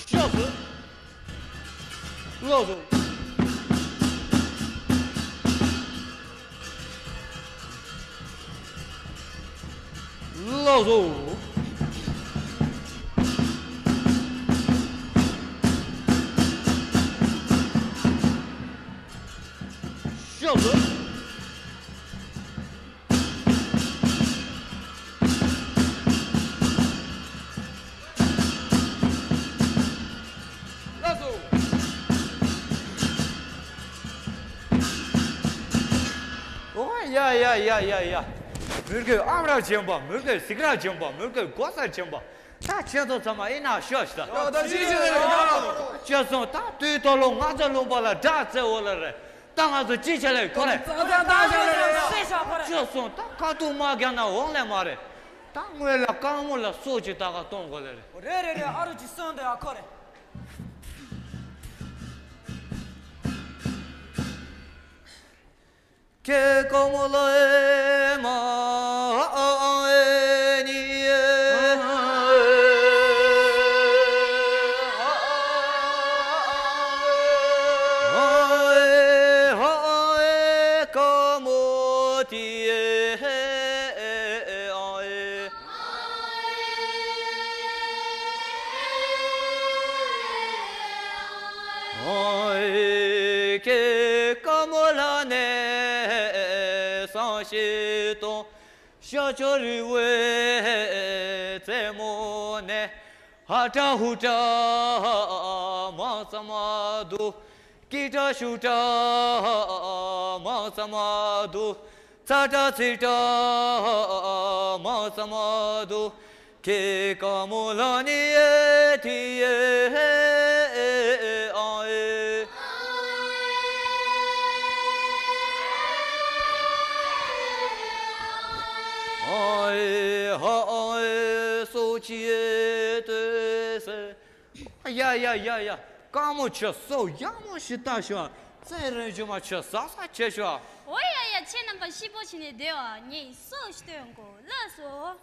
ཤག་སོ། ལགས་སོ། ལགས་སོ། ཤག་སོ། ལགས་སོ། ཨོ་ཡ་ཡ་ཡ་ཡ་ཡ། མོས་གུས་ཨམ་ར་ཆེན་པོ། མོས་གུས་སིག་ར་ཆེན་པོ། མོས་གུས་གོ་ས་ཆེན་པོ། ད་ཁྱེད་ཚོ་ཚང་མ་ཨེ་ན་ཤོག་ཤི་ད། ཡ་ད་ཅི་ཅི་རེད་ཡ། ཁྱེད་ཚོ་ད་དུས་ཐོག་ལོ་ང་ཚོ་ལུང་པ་ལ་དགྲ་རྩེ་བོ་ལ་རེད། ད་ང་ཚོ་ཅི་བྱ་ལས་ཁོ་རེད། ཙང་ཙང་ད་བྱ་ལས་རེད། ཤེས་བྱ་ཁོ་རེད། ཁྱེད་ཚོ་ད་ཁ་ཐུག་མ་རྒྱག་ན་འོང་ལས་མ་རེད། ད་སྔོན་ལ་དཀར་མོ་ལ་སོ་ཅི་ད་ག་གཏོང་དགོས་ལས་རེད། རེད་རེད་རེད། ཨ་རུ་ཅི་སོང་དེ་ཨ་ཁོ་རེད། ཁྱེད་ཀོ་མོ་ལོ་ཨེ་མ་ཨེ་ནི་ཨེ། ཨེ་ཧ་ཨེ་ཀོ་མོ་ཏི་ཨེ་ཨེ། ཨོ་ཀེ་ཀ་མོ་ལ་ནེ་སང་ཤེ་ཏོ་ཤ་ཆོ་རི་བེ་ཙེ་མོ་ནེ་ཧ་ཏྲ་ཧུ་ཏྲ་མ་ཙ་མ་དུ། ཀི་ཏྲ་ཤུ་ཏྲ་མ་ཙ་མ་དུ། ཚ་ཏྲ་ཚི་ཏྲ་མ་ཙ་མ་དུ། ཁྱེད་ཀ་མོ་ལ་ནི་ཨེ་ཐི་ཨེ་ཨ་ཨེ། ཨ་ཨེ་ཧ་ཨ་ཨེ་སོ་ཅི་ཨེ་ཏེ་སེ། ཡ་ཡ་ཡ་ཡ། དཀར་མོ་ཁྱོད་སོ་ཡག་མོ་ཞིག་ལྟ་ཤོག་རྩེད་རན་ཞུ་མ་ཁྱོད་ཟ་ས་བྱེད་ཤོག་འོ་ཡ་ཡ། ཁྱེད་རྣམ་པ་ཤི་པོ་བྱས་ནས་བསྡད་བ། ངས་སོ་ཞིག་སྟོན་དགོས། ལགས་སོ།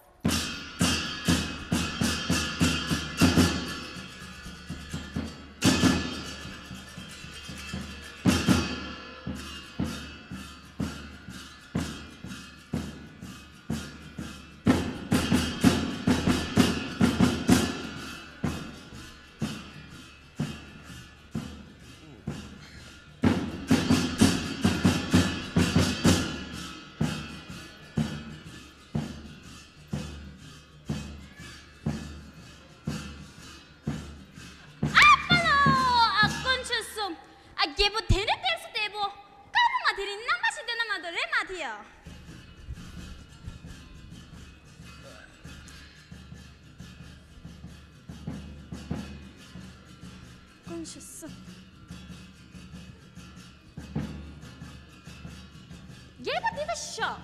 ཨ་པ་ལོ། ཨ་དཀོན་མཆོག་གསུམ། ཨ་རྒྱལ་པོ་དེ་འདྲ་གཏེར་སུ་བལྟས་པོ། དཀར་མོ་མ་དེ་རིང་རྣམ་པ་ཞིག་སྟོན་ན་མ་གཏོགས་རེད་མ་དེ་ཡ། དཀོན་མཆོག་གསུམ། རྒྱལ་པོ་འདི་ལ་ཤོག་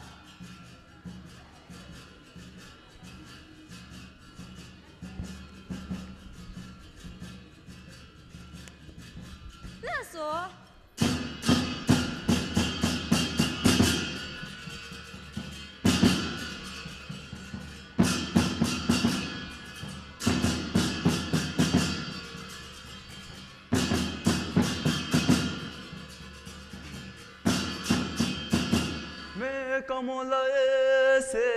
ལགས་སོ། མེ་ཀ་མོ་ལ་ཨེ་སེ་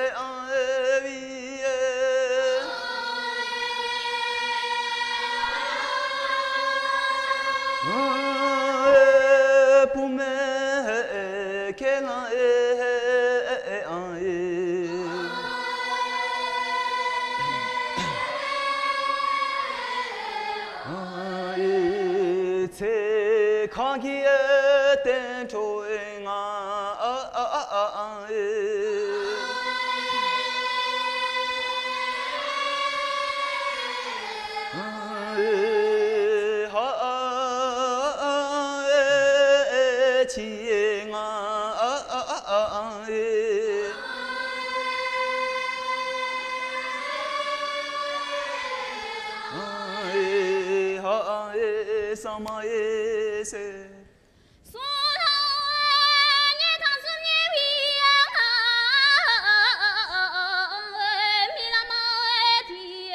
ཨེ་ཨ་ཨེ་བི་ཨེ། ཨེ་བུ་མེ་ཁེ་ལ་ཨེ་ཨ་ཨེ། ཚེ་ཁ་གི་ཨེ་བསྟན་འགྲོ་ཨེ་ང་ཨ་ཨ་ཨ་ཨ་ཨེ། ཧ་ཨེ་ཆི་ཨེ་ང་ཨ་ཨ་ཨ་ཨ་ཨེ། ཧ་ཨེ་ས་མ་ཨེ་སེ། སོ་ལ་ཉེ་ཐང་སུ་ཉེ་བི་ཡ་མི་ལ་མ་ཨེ་ཐི།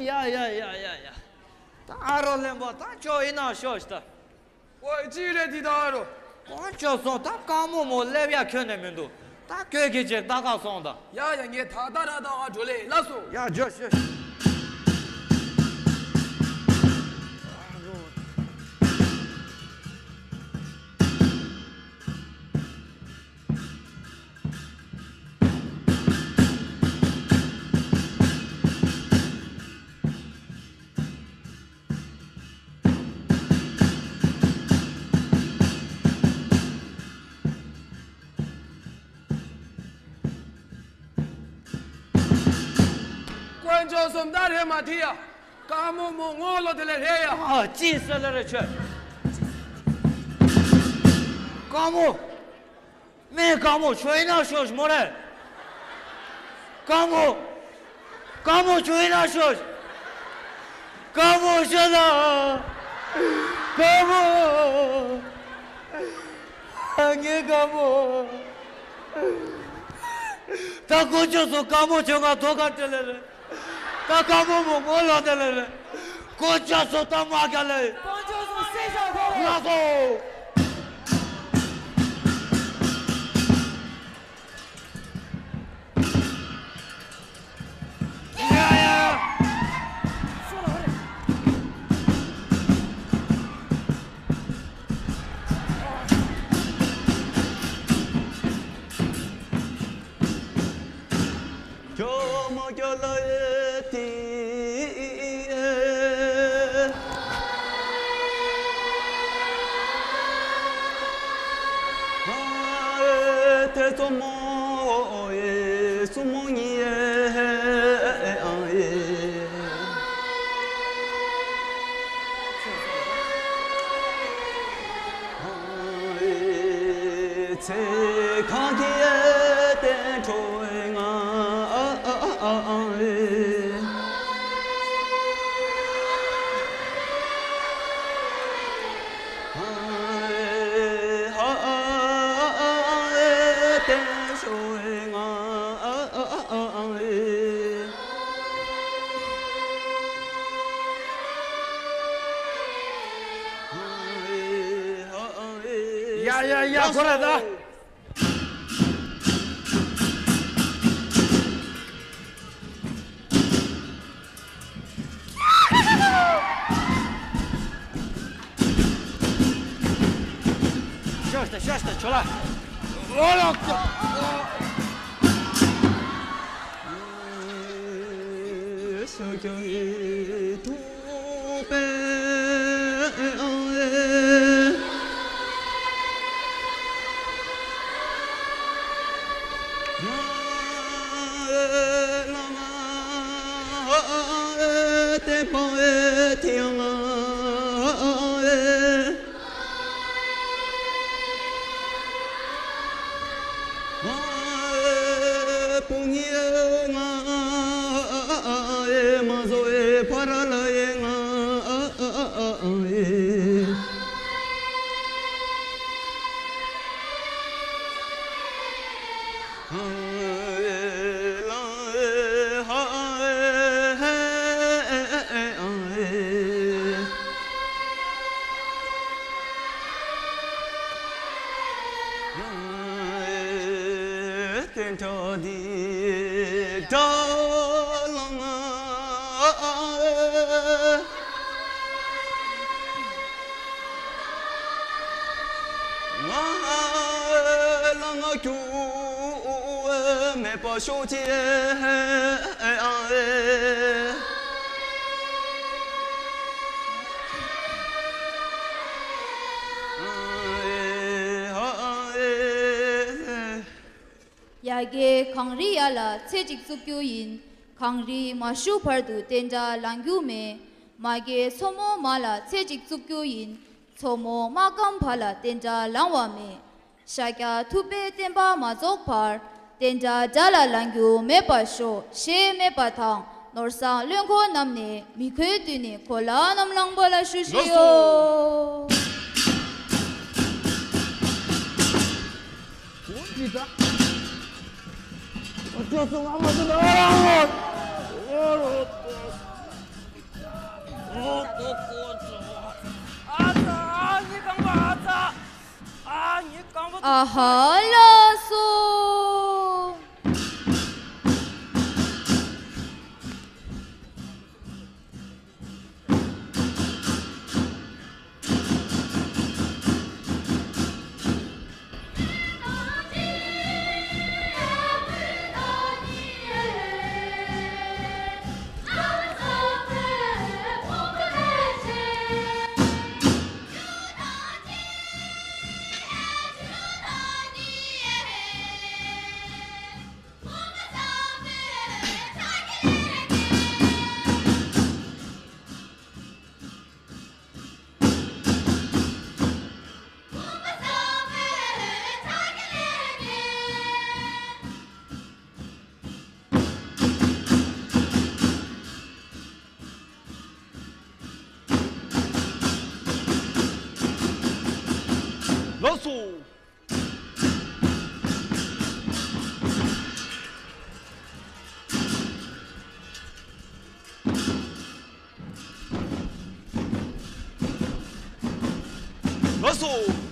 ཡ་ཡ་ཡ་ཡ་ཡ། ད་ཨ་རོ་ལེན་པོ་ད་ཁྱོད་ཡིན་ན་ཤོག་ཤི་ད། ཨོའི་ཅི་རེད་འདི་ད་ཨ་རོ། དཀོན་མཆོག་གསུམ། ད་དཀར་མོ་མོ་སླེབས་ཡ་ཁྱོན་ནས་མི་འདུག་ད་ཁྱོད་ཀྱིས་ཅིག་ལྟ་ག་སོང་ད། ཡ་ཡ། ངས་ད་ལྟ་ར་ད་ཨ་འགྲོ་ལེ་ལགས་སོ། ཡ་འགྲོ་ཤི། དཀོན་མཆོག་གསུམ། ད་རེད་མ་ཐི་ཡ། དཀར་མོ་མོ་ངོ་ལོ་དེ་ལས་རེད་ཡ། ཨ་ཅི་ཟེར་ལེ་རེད་ཁྱོད། དཀར་མོ། མེ་དཀར་མོ་ཁྱོད་ཡིན་ན་ཤོག་ཤི་མོ་རེད། དཀར་མོ། དཀར་མོ་ཁྱོད་ཡིན་ན་ཤོག་ཤི། དཀར་མོ་ཤོད་ལ། དཀར་མོ། ཨ་ངའི་དཀར་མོ། ད་དཀོན་མཆོག་གསུམ། དཀར་མོ་ཁྱོད་ང་དོ་ག་དེ་ལེ་རེད། ད་དཀར་མོ་མོ་ངོ་ལོ་དེ་ལེ་རེད། དཀོན་མཆོག་གསུམ། ད་མ་ག་ལེ། དཀོན་མཆོག་གསུམ། སེ་ཞག་ཁོ། ལགས་སོ། ཡ་ཡ། ཁྱོད་མ་སྐྱོ་ལ་ཡེ་ཏི་ཨེ། ཨ་ཨེ་ཏེ་སོ་མོ་ཨེ་སོ་མོ་ཉི་ཨེ་ཨ་ཨེ། ཚེ་གང་གི་བསྟན་འགྲོའི་ང་། བསྟན་འགྲོའི་ང་། ཡ་ཡ་ཡ། ཁོ་ར་ད། ཤོག་ཤི་ད། ཤོག་ཤི་ད། ཁྱོད་ལ། ཨོ་ལོག་ཀྱོ། ང་ལ་ང་རྒྱུ་མེད་པ་ཤོག་ཅིག་ཡ་གི་གངས་རི་ཡར་ལ་ཚེ་གཅིག་བཙུགས་རྒྱུ་ཡིན། གངས་རི་མ་ཞུ་བར་དུ་བསྟན་དགྲ་ལང་རྒྱུ་མེད། མ་གི་མཚོ་མོ་མར་ལ་ཚེ་གཅིག་བཙུགས་རྒྱུ་ཡིན། མཚོ་མོ་མ་སྐམ་བར་ལ་བསྟན་དགྲ་ལང་བ་མེད། ཤཱཀྱ་ཐུབ་པའི་བསྟན་པ་མ་རྫོགས་བར། བསྟན་དགྲ་དགྲ་ལ་ལང་རྒྱུ་མེད་པར་ཤོག་ཞེས་སྨྲས་པ་དང་། ནོར་བཟང་བློན་འཁོར་རྣམས་ནས་མི་ཁོའི་མདུན་ནས་གོ་ལ་རྣམས་བླངས་པ་ལ་ཞུ་ཞུ་ཡོ། ཨ་ཙ། ཨ་ཙ། ཨ་ཙ། ཨ་ཙ། ཨ་ཧ་ལ་སོ། ལགས་སོ། ལགས་སོ།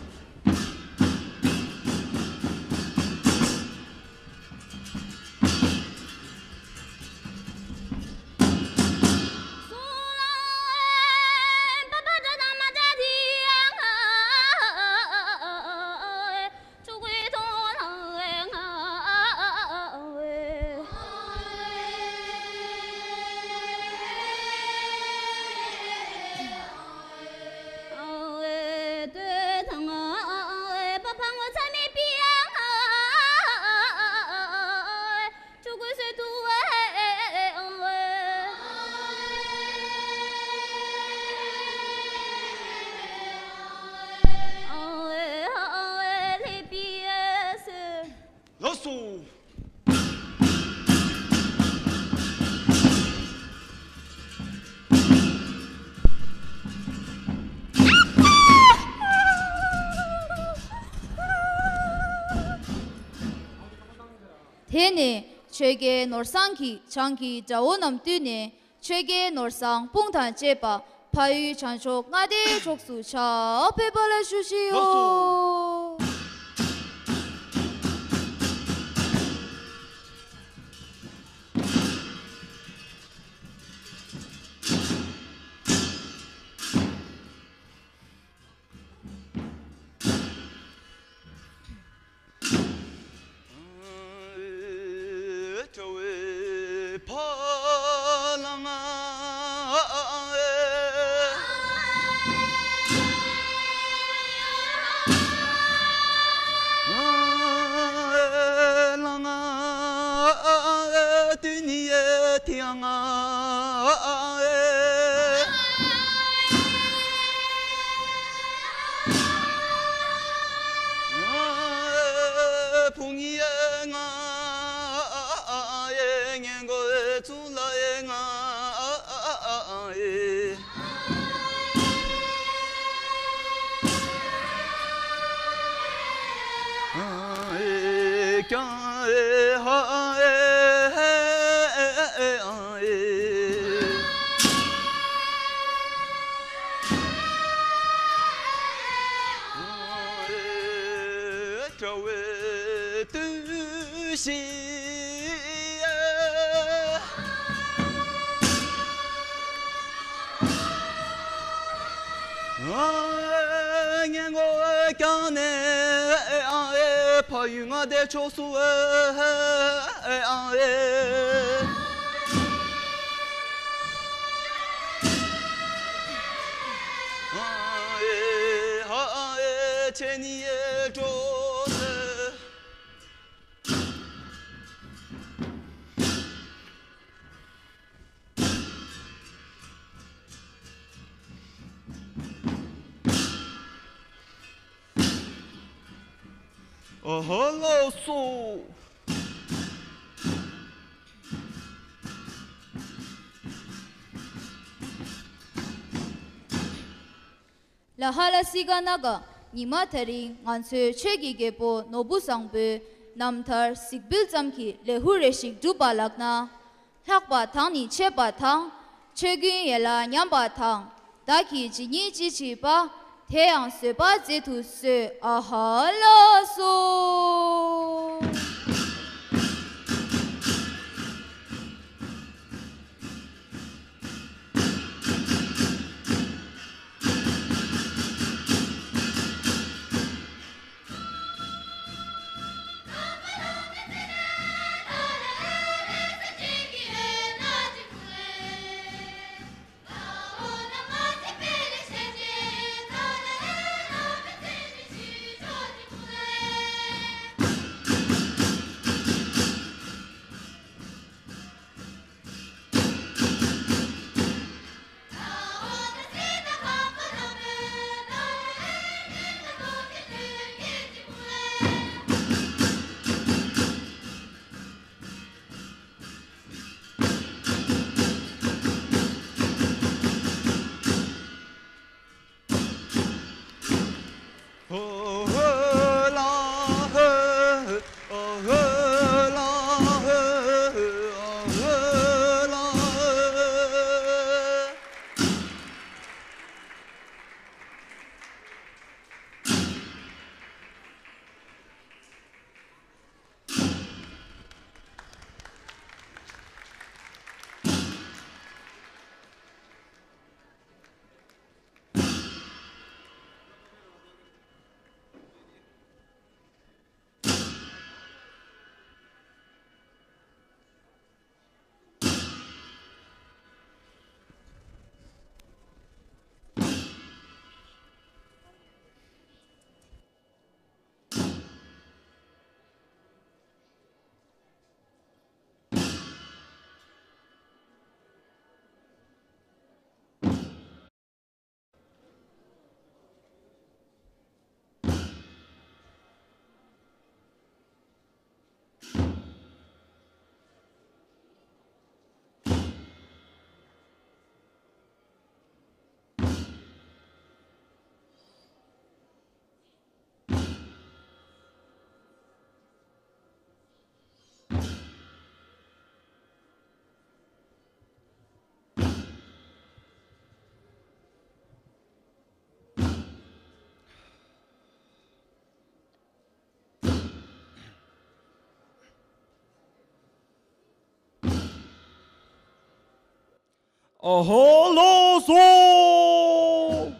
ལགས་སོ། དེ་ནས་ཆོས་རྒྱལ་ནོར་བཟང་གིས་བྱང་གི་དགྲ་བོ་རྣམས་བཏུལ་ནས། ཆོས་རྒྱལ་ནོར་བཟང་དཔུང་དང་བཅས་པ་ཕ་ཡུལ་བྱང་ཕྱོགས་མངའ་སྡེའི་ཕྱོགས་སུ་ཕྱག་ཕེབས་པ་ལ་ཞུ་ཞུ་ཡོ། ངན་གོ་ཀྱང་ནས་ཕ་ཡུལ་མངའ་སྡེ་ཕྱོགས་སུ། ཁྱེད་ནི་འགྲོ་ཟེར། ཨ་ཧ་ལགས་སོ། ལ་ཧ་ལ་སི་ག་ན་ག། ཉི་མ་དེ་རིང་ང་ཚོའི་ཆོས་ཀྱི་རྒྱལ་པོ་ནོར་བུ་བཟང་པོའི་རྣམ་ཐར་གཟིགས་འབུལ་ཙམ་གྱིས་ལེའུ་རེ་ཞིག་གྲུབ་པ་ལགས་ན། ལྷག་པ་དང་ནི་ཆད་པ་དང་ ཆོས་ཀུན་ཡན་ལག་ཉམས་པ་དང་། བདག་གིས་ཇི་སྙེད་ཅི་བྱེད་པ། དེ་ཡང་བཟོད་པ་མཛད་དུ་གསོལ། ཨ་ཧ་ལགས་སོ། ཨ་ཧོ་ལོ་སོ།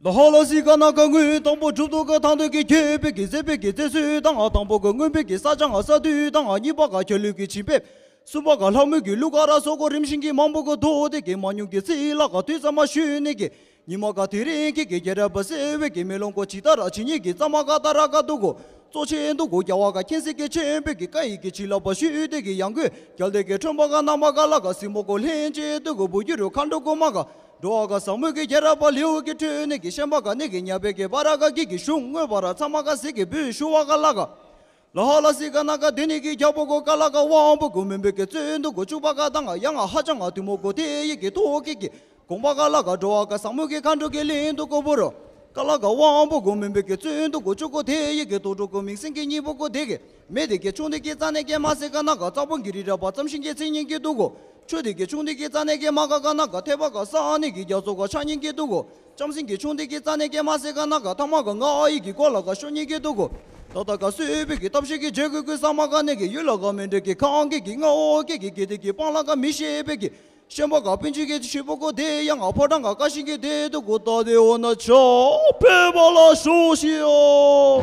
ད་ཧ་ལ་སི་ཀ་ན་ཀ་ངོས་དང་པོ་གྲུབ་ཐོབ་ཀྱི་ཐང་དོད་ཀྱི་ཁྱད་པར་གྱི་མཛད་པའི་གི་མཛད་སྲོལ་དང་། དང་པོ་གི་མངོན་པའི་གི་ས་བྱང་ས་དུས་དང་། གཉིས་པ་ག་ཁྱད་ལུས་ཀྱི་བྱིན་པས། གསུམ་པ་ག་ལྷ་མོའི་གི་གླུ་གར་སོགས་གོ་རིམ་བཞིན་གྱི་མང་པོ་གི་ཐོག་དེ་གི་མ་ཉུང་གི་ཚིག་ལ་ག་དུས་ཙམ་མ་ཞུས་ནས་གི། ཉི་མ་ག་དེ་རིང་གི་གི་རྒྱལ་རབས་པ་ཟེར་བའི་གི་མེ་ལོང་གོ་ཇི་ལྟར་ཇི་སྙེད་ཀྱི་གཙང་མ་ག་ད་ར་ག་འདུག་གོ། གཙོ་ཆེན་འདུག་གོ། རྒྱལ་བ་ག་མཁྱེན་གཟིགས་ཀྱི་ཆེན་པོའི་གི་བཀའ་ཡི་གི་བྱིན་རླབས་པ་ཞུས་དེ་གི་ཡང་སྒོས་རྒྱལ་སྡེ་གི་ཁྲོན་པ་ག་ནང་པ་ག་ལ་ག་སྲིན་མོ་གོ་ལྷན་ཅིག་འདུག་གོ། བུ་ཡུ་རུ་མཁའ་འགྲོ་གོ་མ་ག་འགྲོ་བ་ག་ཟབ་མོ་གི་རྒྱལ་རབས་པ་ལེའུ་གི་ཁྲོད་ནས་གི་ཤན་པ་ག་ནས་གི་ཉ་པའི་གི་བ་ར་ག་གི་གི་གཞུང་མངོན་པ་ར་ཚང་མ་ག་ཟིག་གི་བུས་ཞུ་བ་ག་ལ་ག་ལ་ཧ་ལ་སི་ཀ་ན་ཀ་དེ་ནི་གི་རྒྱལ་པོ་གོ་ཀ་ལ་ཀ་དབང་པོ་གོ་མུན་པའི་གི་བཙོན་དུ་གོ་བཅུག་པ་ག་དང་ཡང་ཧ་ཅང་ང་དུ་མོ་གོ་དེ་ཡི་གི་ཐོག་གི་གི་དགོངས་པ་ག་ལ་ཀ་འགྲོ་བ་ཀ་ཟབ་མོ་གི་མཁའ་འགྲོ་གི་གླིང་དུ་གོ་བོ་རོ། ཀ་ལ་ཀ་དབང་པོ་གོ་མུན་པའི་གི་བཙོན་དུ་གོ་བཅུག་གོ་དེ་ཡི་གི་དོ་གྲོགས་གོ་མིང་སྲིང་གི་གཉིས་པོ་གོ་དེ་གི་མེ་དེ་གི་ཆུང་དེ་གི་རྩ་ནས་གི་མ་སི་ཀ་ན་ཀ་རྩ་པོ་གི་རི་ར་པ་ཙམ་ཤིང་གི་ཚིག་ཉིན་གི་དུ་གོ། ཆུ་དེ་གི་ཆུང་དེ་གི་རྩ་ནས་གི་མ་ཀ་ཀ་ན་ཀ་ཐེ་བ་ཀ་ས་ནི་གི་རྒྱ་མཚོ་ཀ་ཆ་ཉིན་གི་དུ་གོ། ལྕམ་སྲིང་གི་ཆུང་དེ་གི་རྩ་ནས་ཀྱེ་མ་སེ་ཀ་ན་ཀ་ཐ་མ་ཀ་ང་ཨ་ཡི་གི་སྐོར་ལ་ཀ་ཤོ་ཉིན་གི་དུ་གོ། ད་ད་ཀ་སུས་བོད་ཀྱི་ཐབས་ཤེས་ཀྱི་བྱེད་དགོས་ཀྱི་ས་མ་ཀ་ནས་ཀྱི་ཡུལ་ལ་ཀ་མི་འདྲ་གི་ཁང་གི་གི་ང་ཨོ་ཀེ་གི་གི་དེ་གི་སྤང་ལ་ཀ་མི་ཤེས་བོད་ཀྱི་ ཤན་པ་ག་པིན་ཅི་གེ་ཤི་པོ་ཀོ་དེ་ཡང་ཨ་ཕ་དང་ག་ཀ་ཤི་གེ་དེ་དུ་གོ་ཏ་དེ་འོ་ན་ཆོ་ཕེ་བ་ལ་ཤོ་ཤི་ཡོ།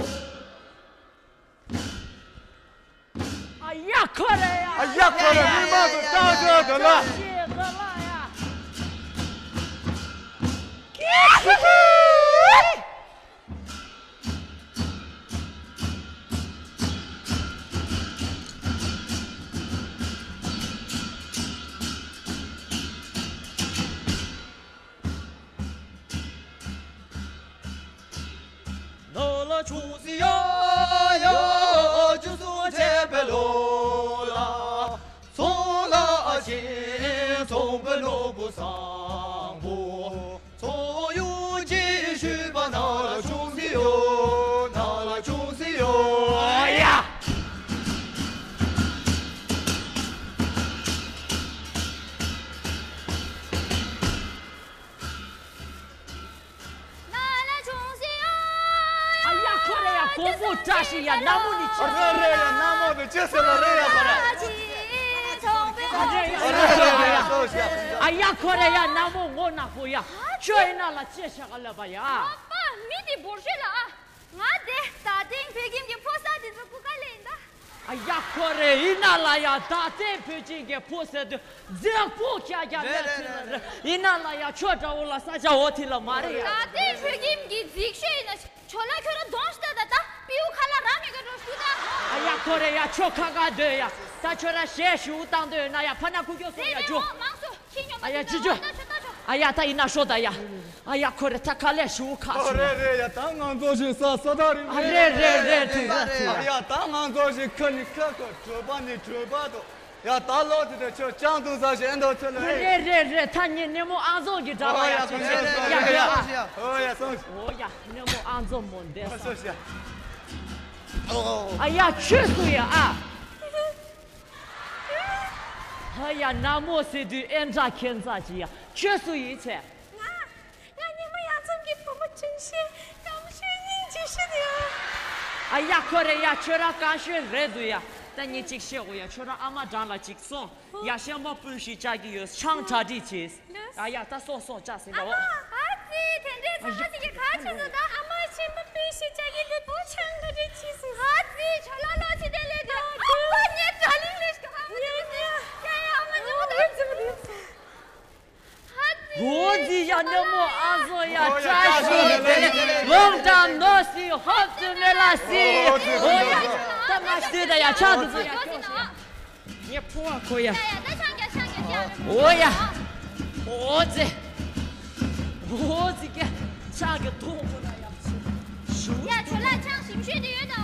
ཨ་ཡ་ཁོ་རེ་ཡ། ཨ་ཡ་ཁོ་རེ་མི་མང་དུ་ཏང་ཏང་དུ་ལ། ཁྱེད་ཀྱི་ཁྱེད་ཀྱི། ནོར་ལ་ཆུང་སི་ཡ་ཡ། ཅུ་སུ་ཆེ་པེ་ལོ་ལ། ཚོང་ལ་ཨ་ཆེ་ཚོང་པེ་ནོར་བུ་བཟང་པོ། ཚོང་ཡུལ་གྱི་ཤུལ་པ་ན་ལ་ཆུང་སི་ཡོ། ན་ལ་ཆུང་སི་ཡོ། ཨ་ཡ། ལ་ལ་ཆུང་སི་ཡོ། ཨ་ཡ་ཁོ་རེ་ཡ་གོང་པོ་བཀྲ་ཤིས་ཡ་ནག་མོ་ནི་ཆེ། རེ་རེ་ཡ་ནག་མོ་དེ་ཅི་ཟེར་ལ་རེ་ཡ་ཁོ་རེ། ཨ་ཡ་ཁོ་རེ་ཡ་ནག་མོ་ངོ་ནག་པོ་ཡ། ཁྱོད་ཡིན་ན་ལ་ཅི་བྱ་ག་ལབ་པ་ཡ། ཨ་ཕ་མི་དེ་བོར་ཤེས་ལ། ང་དེ་ད་ཐེངས་བོད་ཁྱིམ་གྱི་ཕོ་གསར་དེ་ཚོ་སྐུ་ཁ་ལེན་ད། ཨ་ཡ་ཁོ་རེ་ཡིན་ན་ལ་ཡ་ད་ཐེངས་བོད་ཁྱིམ་གྱི་ཕོ་གསར་དུ་མཛེས་པོ་རྒྱ་རྒྱ་རེད་མེད་རེད་ཚུལ་རེད། ལ་རེད། ཡིན་ན་ལ་ཡ་ཁྱོད་འདྲ་བོ་ལ་ས་ཆ་འོ་དེ་ལ་མ་རེད་ཡ། ད་ཐེངས་བོད་ཁྱིམ་གྱི་རྫིག་ཤོས་ཡིན་ན་ཆོ་ལ་ཁྱོད་ར་གདོང་ཤི་ད་ད་ད་པིའུ་ཁ་ལ་ར་མི་ག་འགྲོ་ཤུ་ད། ཨ་ཡ་ཁོ་རེ་ཡ་ཁྱོད་ཁ་ཁ་སྡོད་ཡ། ད་ཁྱོད་ར་ཞེ་ཞུ་བཏང་སྡོད་ན་ཡ་ཕ་ན་ཁུ་ཁྱོད་སོང་ཡ་ཇོ། མང་སོ། ཨ་ཡ་ཅི་ཅོ། ཨ་ཡ་ད་ཡིན་ན་ཤོ་ད་ཡ། ཨ་ཡ་ཁོ་རེ་ད་ག་ལེ་ཞུ་ཁ་ཨོ་ཤོ། རེད་རེད་ཡ། ད་ང་ཚོ་ཞིག་ས་ས་ད་རིང་ཨ་རེད་རེད་རེད་དེ་རེད་དེ། ཨ་ཡ་ད་ང་ཚོ་ཞིག་ཁ་ནི་ཁ་ཁ་གྲོད་པ་ནི་གྲོད་པ་དོ། ཡ་ད་ལོ་དེ་དེ་ཆོ་ཅང་ཏུང་ས་ཞིག་ཨེ་འདོ་ཚོད་ལ་ཨེ། རེད་རེད་རེད། ད་ངའི་ནེ་མོ་ཨང་ཛོ་གི་འདྲ་བ་ཡ་ཅི་ཅི་ཡ་ཡ། ཨོ་ཡ་སོང་། ཨོ་ཡ་ནེ་མོ་ཨང་ཛོ་མོ་འདེ་ས། ཨ་ཡ་ཁྱོད་སུ་ཡ་ཨ། ཧ་ཡ་ནག་མོ་ཟེར་དུས་ཨེ་འདྲ་ཁྱད་མཚར་ཅིག་ཡ། ཁྱོད་སུ་ཡིན་ཚེ། ང་། ང་ཉི་མ་ཡག་ཚོམ་གྱི་བུ་མོ་ཅུང་ཤེས་སྐམ་ཤོས་སྙིང་རྗེ་ཤོས་དེ་ཡ། ཨ་ཡ་ཁོ་རེ་ཡ་ཁྱོད་ར་སྐམ་ཤོས་རེད་འདུག་ཡ། ད་ངས་ཅིག་བཤད་གོ་ཡ། ཁྱོད་ར་ཨ་མ་འགྲམ་ལ་ཅིག་སོང་། ཡ་ཤན་པ་སྤུན་ཞིག་བཅར་གྱི་ཡོད། ཆང་གྲ་སྒྲིག་བྱེད། ཨ་ཡ་ད་སོང་སོང་ཅག་ཟིན་ཨ་ལོ། ཨ་ཙི་དེ་འདྲའི་ཚང་མ་ཞིག་གི་ཁ་ཆེ་སོང་། ད་ཨ་མ་ཆེན་པོ་སྤུན་ཞིག་བཅར་གྱི་འདུག་པོ་ཆང་གྲ་སྒྲིག་བྱེད་སོང་། ཨ་ཙི་ཁྱོད་ལ་ལོ་ཆེ་དེ་ལས་དེ་ཨ་མ་ངའི་དྲ་ལིང་ལས་ཤིག་ཨ་མ་ཉི་མ་དེ་ཡ་ཡ་ཨ་མ་ཉི་མ་དེ་ཨ་ཙི་མ་དེ། ཨོ་ཙི་ཡ་ནེ་མོ་ཨ་ཟོ་ཡ་བཀྲ་ཤིས་བདེ་ལེགས། Long time no see, hope to never see. ཨོ་ཡ་ད་མ་སྟེ་ད་ཡ་ཆག་ཏུ་ཟོ་ཡ་ཁྱོད་ཡ། ངས་ཕོ་བ་ཁོ་ཡ། ཨོ་ཡ། ཨོ་ཙི། ཨོ་ཙི་ཀྱ་ཆག་གི་ཐོག་ཁོ་ན་ཡ། ཡ་ཁྱོད་ལ་ཆང་ཞིམ་ཤོས་དེ་ཡོད་དོ།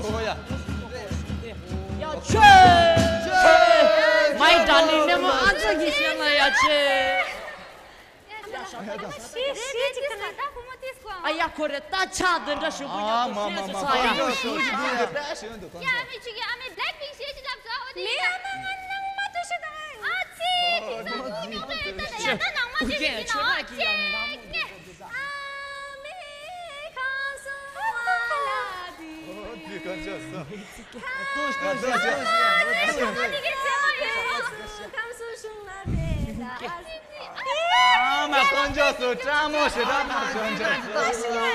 ཨོ་ཡ། ཡ་ཆེ། My darling ནེ་མོ་ཨ་ཙི་གི་ཤེས་ན་ཡ་ཆེ། ཤེས་ཤེས་ཅིག་ད་ཁོ་མོ་ཏིས་ཀོ། ཨ་ཡ་ཁོ་རེ་ད་ཆག་འདི་འདྲ་ཞུ་བུ་ཉག་ཁོ་ཤེས་ཅིག་ཚ་ཡ། ཡ་ཨ་མི་ཅིག་གི་ཨ་མི་Blackpink ཤེས་ཅིག་ལབ་ཚོ་ཨོ་དེ་ཡ། ཨ་མ་ང་ནང་མ་ཏོ་ཤེས་ད། ཨ་ཙི་ཏིས་ཀོ་ཉོ་མ་ཡོད་ད་ཡ་ད་ནང་མ་ཏོ་ཤེས་ཅིག་ན་ཨ་ཙི་ངེ། ཨ་མི་ཁ་སོ་ཨ་ལ་དི། ཨོ་དེ་ག་འཇགས་སོ། ཨ་མ་དཀོན་མཆོག་གསུམ་སྤྲང་མོ་ཞེ་དྲག་དང་དཀོན་མཆོག་གསུམ།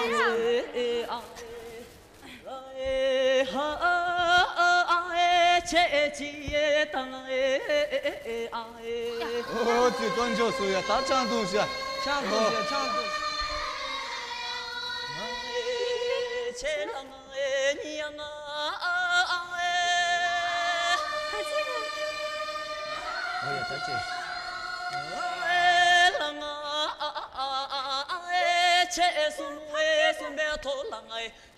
ཨོ་ཙི་དཀོན་མཆོག་གསུམ་ཡ། ད་ཆང་འཐུང་ཤ། ཆང་འཐུང་ཤ། ཆང་འཐུང་ཤ།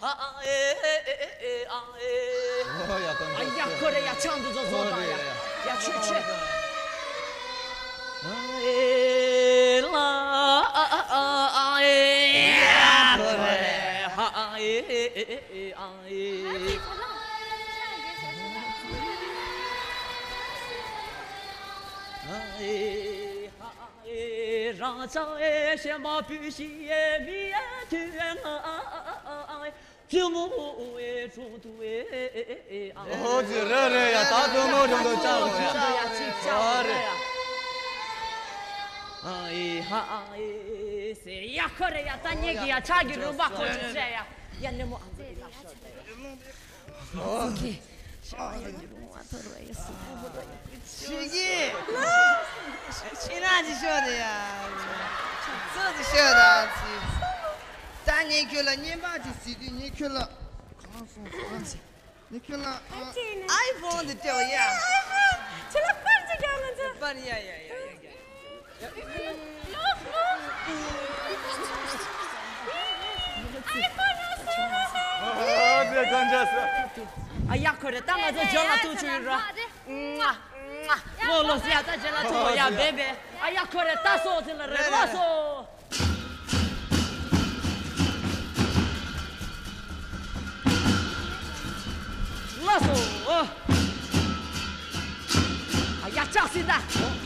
ཨོ་ཡ་ད། ཨ་ཡ་ཁོ་རེ་ཡ་ཆང་འདི་ཚོ་བཟོ་དང་ཡ། ཡ་ཆོས་ཆོས། ཨོ་ཙི་རེད་རེད་ཡ། ད་བཙུན་མོ་རང་དུ་བཅར་རོགས་ཡ། ཨ་རེད། ཨ་ཨེ་ཧ་ཨ་ཨེ་ཟེར་ཡ། ཁོ་རེ་ཡ། ད་ངེད་ཀྱི་ཡ་ཕྱག་གི་རུམ་པ་ཁོ་ཅིག་བྱས་ཡ། ཡ་ནི་མོ་ཨ་ཙི་ལ་ཤོར་ཏེ་ཡ། ཨོ་ཁེ། ཤ་ཡ་ནི་རུང་བ་ཐོར་བ་ཡ་སུ་ཐོར་བ་ཡ། ཞིག་གི་ཤི་ན་ཅི་ཤོར་ཏེ་ཡ། ཚོ་ཅི་ཤོར་ད་ཅི། ད་ངས་ཁྱོད་ལ་བརྙན་པར་ཅིག་གཟིགས་དུས། ངས་ཁྱོད་ལ་གང་སོང་གང་སོང་། ངས་ཁྱོད་ལ་ཨ་ཅེ་ནི་ཨའི་ཕོན་དེ་སྤྲད་ཡ། ཁྱོད་ལ་པར་ཅིག་རྒྱག་ང་ཚོ། པར་ཡ་ཡ་ཡ་ཡ་ཡ། ཨ་ཡ་ཁོ་རེ། ད་ང་ཚོ་ཇོ་ལ་ཐུག་ཆུ་ཡོད་ར། ལོ་ལོ་ཟེར་ཡ། ད་ཇོ་ལ་ཐུག་ཡ་བེ་བེ། ཨ་ཡ་ཁོ་རེ། ད་སོ་ཟེར་ལ་རེ་ལོ་སོ། ལགས་སོ། ཨ་ཡ་ལྕགས་སྲིད་ད།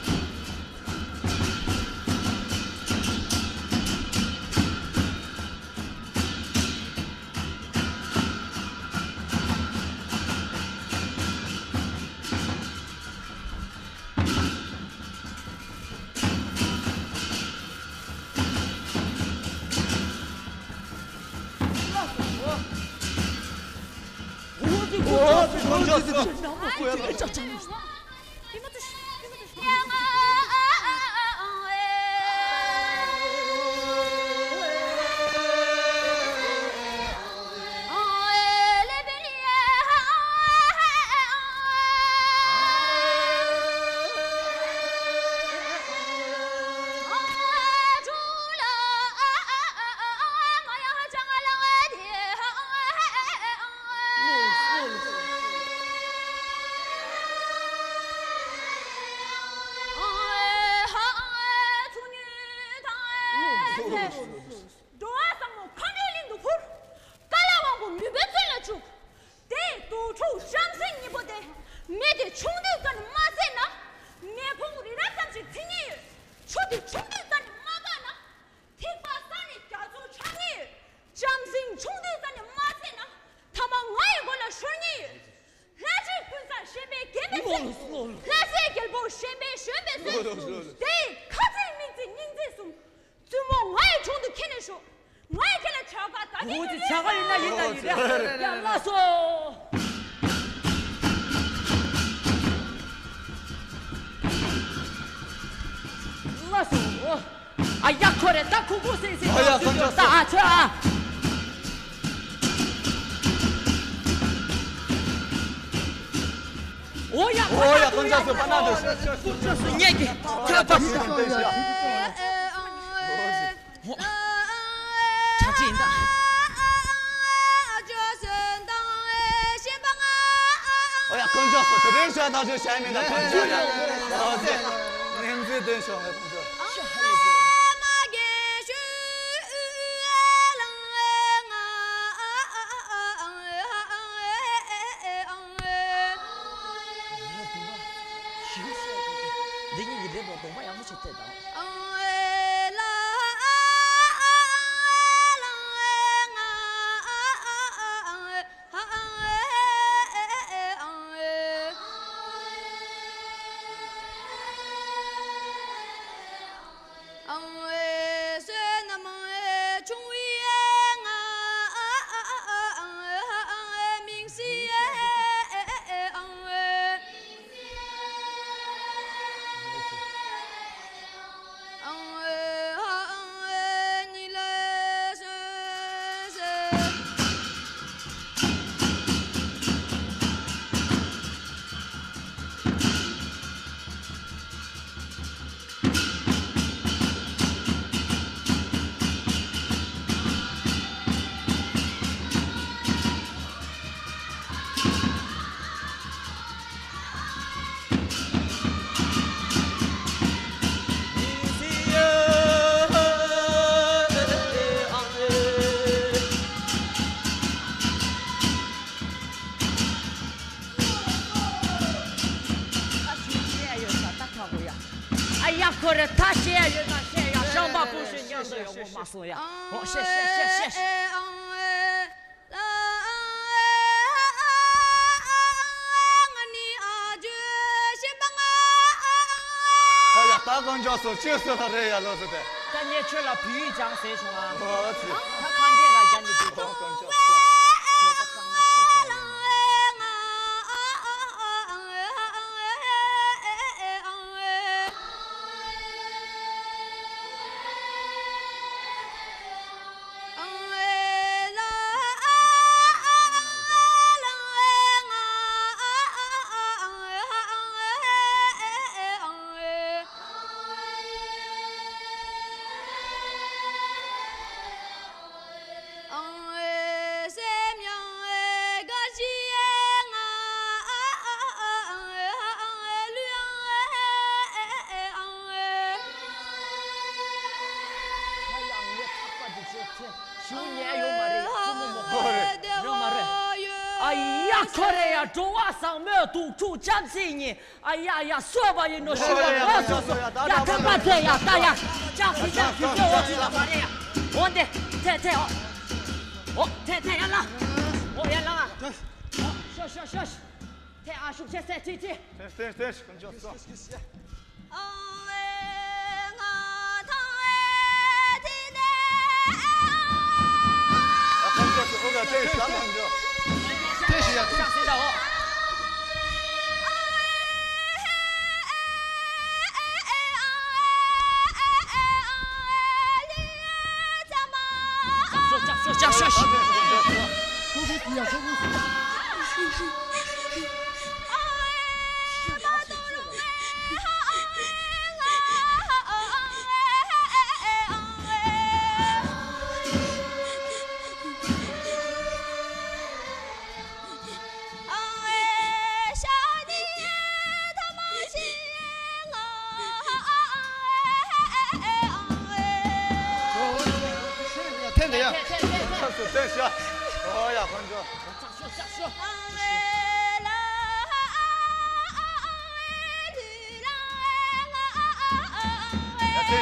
འགྲོ་བ་ཟབ་མོ་མཁའ་འགྲོའི་གླིང་དུ་འཕུར། ཀ་ལ་དབང་པོ་མུན་པའི་ཚལ་ལ་བཅུག། དེའི་དུག་ཕྲུག་བྱམས་སེམས་སྙིང་པོ་དེ། མེ་དེ་ཆུང་དུས་ཙམ་ནས་མ་བསད་ན། མེ་ཕུང་རི་རབ་ཙམ་ཞིག་འཚིག་ཉེན་ཡོད། ཆུ་དེ་ཆུང་དུས་ཙམ་ནས་མ་འབག་ན། ཐིགས་པ་ས་ནས་རྒྱ་མཚོ་འཆང་ཉེན་ཡོད། བྱམས་སེམས་ཆུང་དུས་ཙམ་ནས་མ་བསད་ན། ཐ་མ་ང་ཡི་མགོ་ལ་ཤོར་ཉེན་ཡོད། ལྷ་རྗེ་ཀུན་བཟང་ཞེན་པའི་རྒན་པའི་ཚེ། ལྷ་སྲས་རྒྱལ་པོ་ཞེན་པའི་གཞོན་པའི་ཚེ། དེ་ཡི་ཁ་ཚིག་མིག་ཚིག་སྙིང་ཚིག་གསུམ། བཙུན་མོ་ང་ཡི་དྲུང་དུ་ཁྱེར་ནས་ཤོག། ང་ཡི་ཁྱེད་ལ་བྱ་དགའ་ད་གིན་ཞུ་ཡ། བྱ་དགའ་ཡིན་ན་ཡིན་ད་ཡིན་རེད། ཡ་ལགས་སོ། ལགས་སོ། ཨ་ཡ་ཁོ་རེ། ད་ཁུ་ཁུ་སིང་སིང་ཨ་ཡ་དང་ཚུལ་ཁྲིམས་ད་ཨ་ཆོ་ཨ། ཨོ་ཡ་ཨོ་ཡ་ཁོ་ན་དུ་ཡ་ཁོ་ན་དུ་ཁུ་ཁུ་སིང་ངེད་ཀྱི་ཐོད་པ་ཞིག་ཕྲ་ཕྲ་ཡིན་ད། ཨོ་ཡ་ཁོང་ཚོ་སོ་དེ་རིང་ཤ་ཐག་ཆོད་བྱས་མིན་ད། ཁོང་ཚོ་ཡ་ཨོ་ཙེ་ངན་ཚུལ་དོན་ཤོག་ངས་ཁོང་ཚོ། འདི་གཉིས་ཀྱི་འདྲེ་པོ་གདོང་པ་ཡག་མོ་ཞིག་བལྟས་དང་། ཨ་ཡ་ཁོ་རེ། ད་བཤད་ཡ་ཡོད་ན་བཤད་ཡ། ཤམ་པ་པུ་ཤི་མཉམ་དུ་ཡོང་མོ་མ་སོང་ཡ། ཨོ་བཤད་བཤད་བཤད་བཤད། ཨ་ཡ་ ད་དཀོན་མཆོག་གསུམ་ཅི་ཟེར་ལ་རེད་ཡ་ལོ་ཟེར་ཏེ། ད་ངས་ཁྱོད་ལ་བོད་ཡིག་སྦྱངས་ཟེར་བྱུང་ཨ། ཨོ་ཙི། ད་ཁ་འདས་ར་རྒྱ་ནི་འདུག་ཨོ་དཀོན་མཆོག་གསུམ། བོད་པ་གཙང་མ་ཆེ་ཆེ་ཡིན། ཞུ་ཉན་ཡོད་མ་རེད། ཙི་མོ་མོ་ཁོ་རེད། རེད་མ་རེད། ཨ་ཡ་ཁོ་རེད་ཡ། འགྲོ་བ་བཟང་མོའི་དུག་ཕྲུག་ལྕམ་ཚེ་ཉིན། ཨ་ཡ་ཡ་སོས་པ་ཡིན་ནོ་ཞུ་བ་ལོ་སོ་སོ། ཡ་ཐག་པ་ཐེ་ཡ་ད་ཡ། ཅག་སི་ཅག་སི་ཅག་འོ་ཅི་ལ་མ་རེད་ཡ། འོ་འདི་ཐེ་ཐེ་འོ། འོ་ཐེ་ཐེ་ཡ་ལ། འོ་ཡ་ལ། ཤོ་ཤོ་ཤོ་ཤོ། ཐེ་ཨ་ཤུག་ཆེ་སེ་ཐེ་ཐེ། ཐེ་ཐེ་ཐེ་ཐེ། འཐེན་འདི་ཡ། འཐེན་ཤ། ཨོ་ཡ་ཁོང་ཚོ།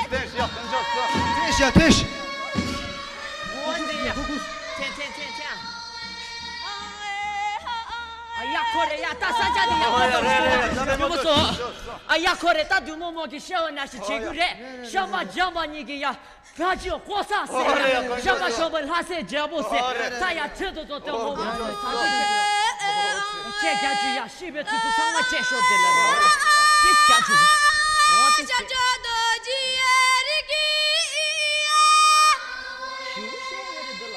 འཐེན་ཤ། འཐེན་ཤ། འཐེན་ཤ། འཐེན་འཐེན་འཐེན་འཐེན། ཨ་ཡ་ཁོ་རེ་ཡ་ད་ས་ཆ་འདི་ཡ་ཁོ་རེ་ཡ་ད་བདུད་མོ་མོ་གི་ཤེས་བ་ནང་བཞིན་བྱེད་ཀྱི་རེད། ཤ་མ་བཙོ། ཨ་ཡ་ཁོ་རེ་ད་བདུད་མོ་མོ་གི་ཤེས་བ་ནང་བཞིན་བྱེད་ཀྱི་རེད། ཤ་མ་འཇམ་པ་གཉིས་ཀྱི་ཡ། ལྷ་ཆོས་ཀོ་ས་ཟེར། ཞབས་པ་ཞོགས་པ་ལྷ་སའི་རྒྱལ་པོ་ཟེར། ད་ཡ་ཁྲི་དུ་ཚོ་སྟོན་གོ་མ་ཟེར། ཚ་ཚ་ཁྱེད་རྒྱ་ཆུ་ཡ་ཤི་བའི་དུས་སུ་ཚང་མ་ཁྱེད་ཤོར་དེ་ལ་རོ། ཏིས་རྒྱ་ཆུ། འོ་ཏིས་ཏིས། ཞུ་ཤེས་ཡོད་རེད་འདི་ལ།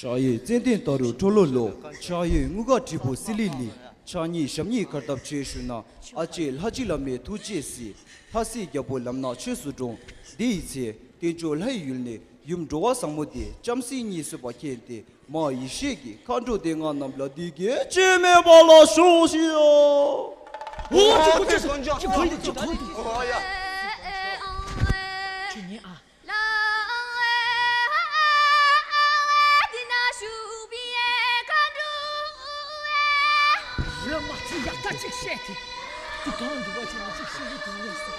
ཕྱག་གཡས་ཙན་དན་ཏ་རུ་ཁྲོ་ལོ་ལོ། ཕྱག་གཡོན་དངུལ་དཀར་དྲིལ་བུ་སི་ལི་ལི། ཕྱག་གཉིས་ཞབས་གཉིས་གར་སྟབས་ཆེ་ཞུ་ན། ཨ་ཅེ་ལྷ་གཅིག་བླ་མའི་ཐུགས་རྗེས་གཟིགས། ལྷ་སྲས་རྒྱལ་པོ་ལམ་སྣ་ཆོས་སུ་འགྲོ། འདི་ཡི་ཚེ་བསྟན་བཅོས་ལྷ་ཡི་ཡུལ་ནས་ཡུམ་འགྲོ་བ་བཟང་མོ་དེ་ལྕམ་སྲིང་གཉིས་གསོས་པ་མཁྱེན་ཏེ། མ་ཡེ་ཤེས་ཀྱི་མཁའ་འགྲོ་སྡེ་ལྔ་རྣམས་ལ་འདི་སྐད་ཅེས་སྨྲས་པ་ལ་ཞོག་ཤིག་ཨ། འོ་ཅི་གོ་ཅི་གོ་ཅི་གོ་ཅི་གོ་ཅི་གོ་ཅི། ཨོ་ཡ། ཁྱོད་ཉན་ཨ། རེད་མ་ཚིག་ཡག་ཐག་ཅིག་བཤད་དེ། དེ་གང་འདུག་བ་ཁྱོད་ཉིད་ཅིག་ཤེས་ཀྱི་འདུག་ལོས་སོ།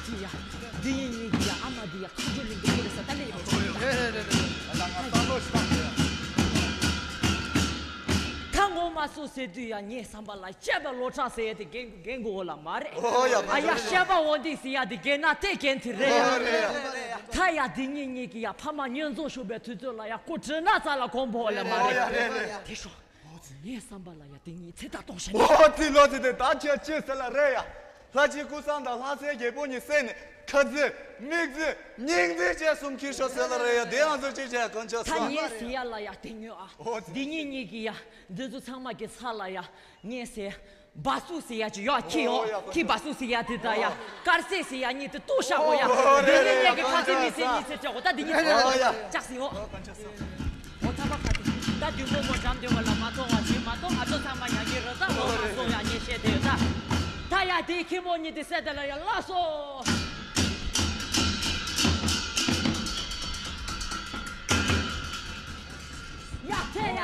ཅི་ཡ། འདི་ཡིན་ཉིན་གྱི་ཡ་ཨ་མ་འདི་ཡ་ཁ་ཆུ་ལིང་གི་ཁོ་རེ་ས་ད་ལེ་ཡ་མེད་ཆུ་ཡ། ད་ངོ་མ་སོ་ཟེར་དུས་ཡ་ངའི་བསམ་པ་ལ་བཤད་པ་ལོ་གྲགས་ཟེར་ཡ་དེ་རྒན་རྒན་གོ་ལ་མ་རེད། ཨོ་ཡ། ཨ་ཡ་བཤད་པ་འོ་འདི་ཟེར་ཡ་དེ་རྒན་ན་དེ་རྒན་དེ་རེད། ཨོ་རེད། ད་ཡ་འདི་ཉིན་ཉིན་གྱི་ཡ་ཕ་མ་བསྙེན་རྫོགས་ཞུ་བའི་དུས་ཚོད་ལ་ཡ་ཁོ་བྲིས་ན་ཙ་ལ་གོམ་པོ་ལ་མ་རེད། ཨོ་ཡ་རེད་རེད། དེ་ཤོག་ངའི་བསམ་པ་ལ་ཡ་དེ་གཉིས་ཚེ་ཐག་གཏོང་ཤ་ཉེ། ཨོ་ཙི་ལོ་ཙི་དེ་ད་ཁྱེད་ཅི་ཟེར་ལ་རེད་ཡ། ལྷ་གཅིག་སྐུ་བསམ་དང་ལྷ་སའི་རྒྱལ་པོ་གཉིས་བསད་ནས་ཁ་རྩེ་མིག་རྩེ་སྙིང་རྩེ་བཅས་གསུམ་ཁྱེར་ཤོག་ཟེར་ལ་རེད་ཡ། དེ་ང་ཚོ་ཅི་བྱས་གང་ཆ་ད་སོང་། ངས་ཟེར་ཡ་ལ་ཡ་དེ་ཉོས་ཨ། ཨོ་ཙི། འདི་གཉིས་གཉིས་ཀྱི་ཡ་འདི་ཚོ་ཚང་མ་གི་ས་ལ་ཡ་ངས་ཟེར། སྦ་སུ་ཟེར་ཡ་ཅིག་ཡོད་ཁྱི་ཡོད་ཨོ་ཡ། ཁྱི་སྦ་སུ་ཟེར་ཡ་དེ་ད་ཡ། དཀར་ཟས་ཟེར་ཡ་གཉིས་དེ་ལྟོ་ཤ་ཨོ་ཡ། ཨོ་རེད་འདི་རེད་གཉིས་ཡ་གི་ཁ་ཚིག་མི་ཟེར་གཉིས་ཟེར་ཅག་ཨོ་ད་འདི་གཉིས་ཨོ་ཡ། ལྕགས་ཟིན་ཨོ། ཨོ་ཚ་པ་ཁ་ཚིག་ད་དུས་མོ་མོ་འགྲམ་དུ་བ་ལ་མ་མཐོང་བ་ཞིག་མ་གཏོགས་ཨ་ཚོ་ཚང་མ་ཡ་གི་རོ་ད་ལོ་མ་སོང་ཡ་ཉེ་ཤེས་དེ་ཡོད་ད། ད་ཡ་དེ་ཁྱི་མོ་གཉིས་དེ་ཟེར་དེ་ལ་ཡ་ལ་སོ། ཡ་ཚེ་ཡ།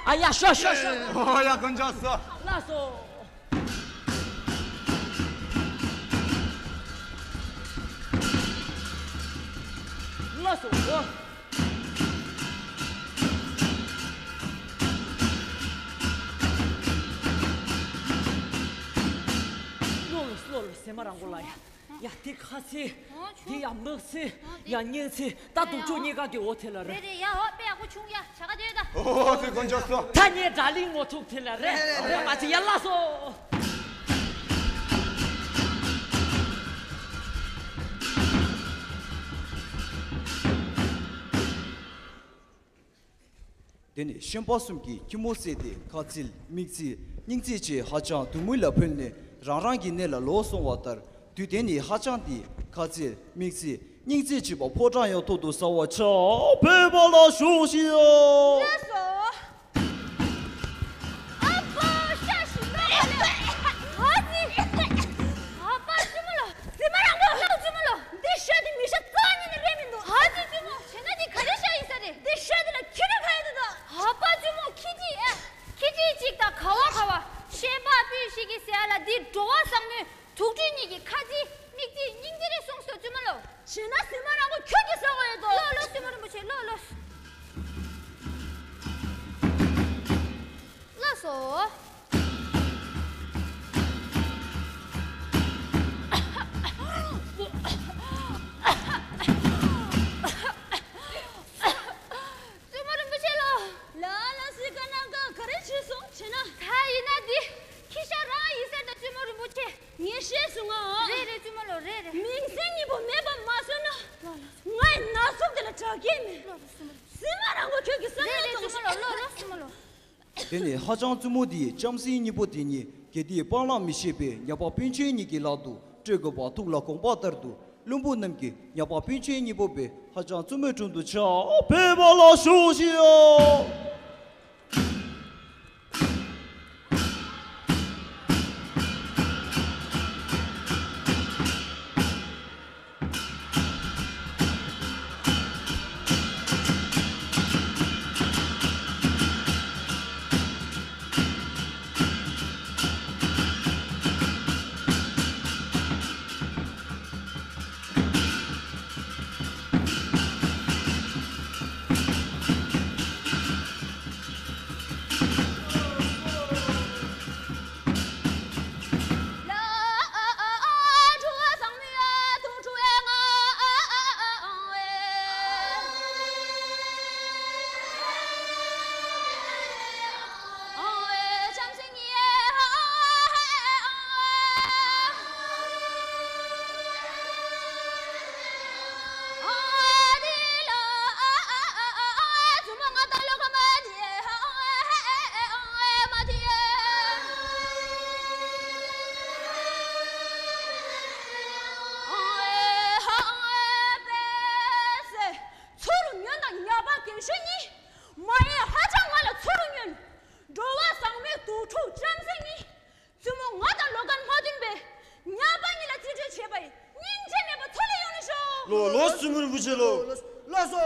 ཨ་ཡ་ཤོ་ཤོ་ཤོ། ཨོ་ཡ་དཀོན་མཆོག་གསོ། ལགས་སོ། ལགས་སོ། ལོ་ལོ་ལོ་ལོ་སེ་མ་རང་གོ་ལ་ཡ། ཡ་དེ་ཁ་ཚེ། ཨོ་ཆུང་། དེ་ཡ་དམག་ཚེ། ཨོ་དེ་ཡ་གཉན་ཚེ། ད་དུག་ཆུ་གཉིས་ཀ་གི་འོ་དེ་ལ་རེད། རེད་རེད་ཡ། ཨོ་དཔེ་ཡག་པོ་བྱུང་ཡ། བྱ་ག་དེ་ད། ཨོ་དེ་དཀོན་མཆོག་གསོ། ད་ངའི་དགྲ་ལིང་ངོ་ཐུག་དེ་ལ་རེད། རེད་རེད་རེད། རེད་མ་ཚེ་ཡ་ལ་སོ། དེ་ནས་ཤན་པ་གསུམ་གྱིས་ཁྱི་མོ་བསད་དེ་ཁ་ཚིལ་མིག་ཚིལ་སྙིང་ཚིལ་བཅས་ཧ་ཅང་སྡུག་བསྔལ་ལ་ཕུལ་ནས་རང་རང་གི་གནས་ལ་ལོག་སོང་བ་ལྟར། དུས་དེ་ནས་ཧ་ཅང་དེ་ཁ་ཚིལ་མིག་ཚིལ་སྙིང་ཚིལ་བཅས་པ་ཕོ་བྲང་ཡང་ཐོག་ཏུ་ཟ་བར་ཆ་ཕེབས་པ་ལ་ཞུགས་ཤིག་ཨོ། ལགས་སོ། ཨ་ཕོ་ཤ་ཞིག་ནོ་ལེ། ཨ་ཙི། ཨ་ཕ་བཙུན་མོ་ལོ། བཙུན་མ་རང་པོ་ལོ་བཙུན་མོ་ལོ། འདི་ཤ་དེ་མི་ཤ་རྩ་ཉིད་ནས་རེད་མི་འདུག་ཨ་ཙི་བཙུན་མོ་བྱས་ན་འདི་ག་རེ་ཤ་ཡིན་ས་རེད། འདི་ཤ་དེ་ལ་ཁྱི་རེ་ག་ཡོད་འདུག་ད། ཨ་ཕ་བཙུན་མོ་ཁྱི་ཅིག་ཨེ། ཁྱི་ཅིག་ཅིག་ད་ག་བ་ག་བ། ཤན་པ་སྤུན་ཞིག་གིས་ཟེར་ཡ་ལ་འདི་འགྲོ་བ་བཟང་མོའི་དུག་སྦྲུལ་གཉིས་ཀྱི་ཁ་རྩི་མིག་རྩི་སྙིང་རྩི་རེད་གསུངས་སོ་བཙུན་མ་ལོ། བྱས་ན་བཙུན་མ་རང་པོ་ཁྱོད་ཀྱིས་ཟ་དགོས་ཡོད་དོ། ལོ་ལོ་བཙུན་མ་རིན་པོ་ཆེ་ལོ་ལོ། ལགས་སོ། བཙུན་མ་རིན་པོ་ཆེ་ལོ། ལ་ལ་སི་ཀ་ནམ་མཁའ་ག་རེ་བྱས་སོང་བྱས་ན། ད་ཡིན་ན་འདི་ཁྱི་ཤ་རང་ཡིན་ཟེར་ད་བཙུན་མ་རིན་པོ་ཆེ། ངས་ཤེས་སོང་ང་། རེད་རེད་བཙུན་མ་ལོ་རེད་རེད། མིང་སྲིང་གཉིས་པོ་མེད་པ་མ་བཟོས་ན། ལོ་ལོ། ངའི་ན་ཟུག་དེ་ལ་དྲག་གི་མེད། ལོ་ལོ་བཙུན་མ་ལོ། བཙུན་མ་རང་པོ་ཁྱོད་ཀྱི་བསམ་བློ་རེད་རེད་གཏོང་བཙུན་མ་ཤོག་ལོ་ལོ་ལོ་བཙུན་མ་ལོ། དེ་ནས་ཧ་ཅང་བཙུན་མོ་དེས་ལྕམ་སྲིང་གཉིས་པོ་དེ་གཉིས་གལ་ཏེ་སྤང་བླང་མི་ཤེས་པས་ཉ་པ་སྤུན་མཆེད་གཉིས་ཀྱི་ལག་ཏུ་སྤྲོད་དགོས་པ་ཐུགས་ལ་དགོངས་པ་ལྟར་དུ། བློན་པོ་རྣམས་ཀྱིས་ཉ་པ་སྤུན་མཆེད་གཉིས་པོ་བས་ཧ་ཅང་བཙུན་མོའི་དྲུང་དུ་ཕྱག་ཕེབས་པ་ལ་ཞུགས་ཤིག་ཨོ། ཚུར་ཉོན་དང་ཉ་པ་རྒན་ཤོས་གཉིས། མ་ཡིན་ཧ་ཅང་ང་ལ་ཚུར་ཉོན། འགྲོ་བ་བཟང་མོའི་དུག་ཕྲུག་ལྕམ་སྲིང་གཉིས། བཙུན་མོ་ང་དང་ལོ་ཁར་མ་མཐུན་པས། ཉ་པ་གཉིས་ལ་རྩིས་སྤྲོད་བྱས་པ་ཡིན། སྙིང་རྗེ་མེད་པ་ཚོ་ལས་ཡོང་ནི་ཤོག་ལོ་ལོ་བཙུན་མོ་རིན་པོ་ཆེ་ལོ། ལགས་སོ།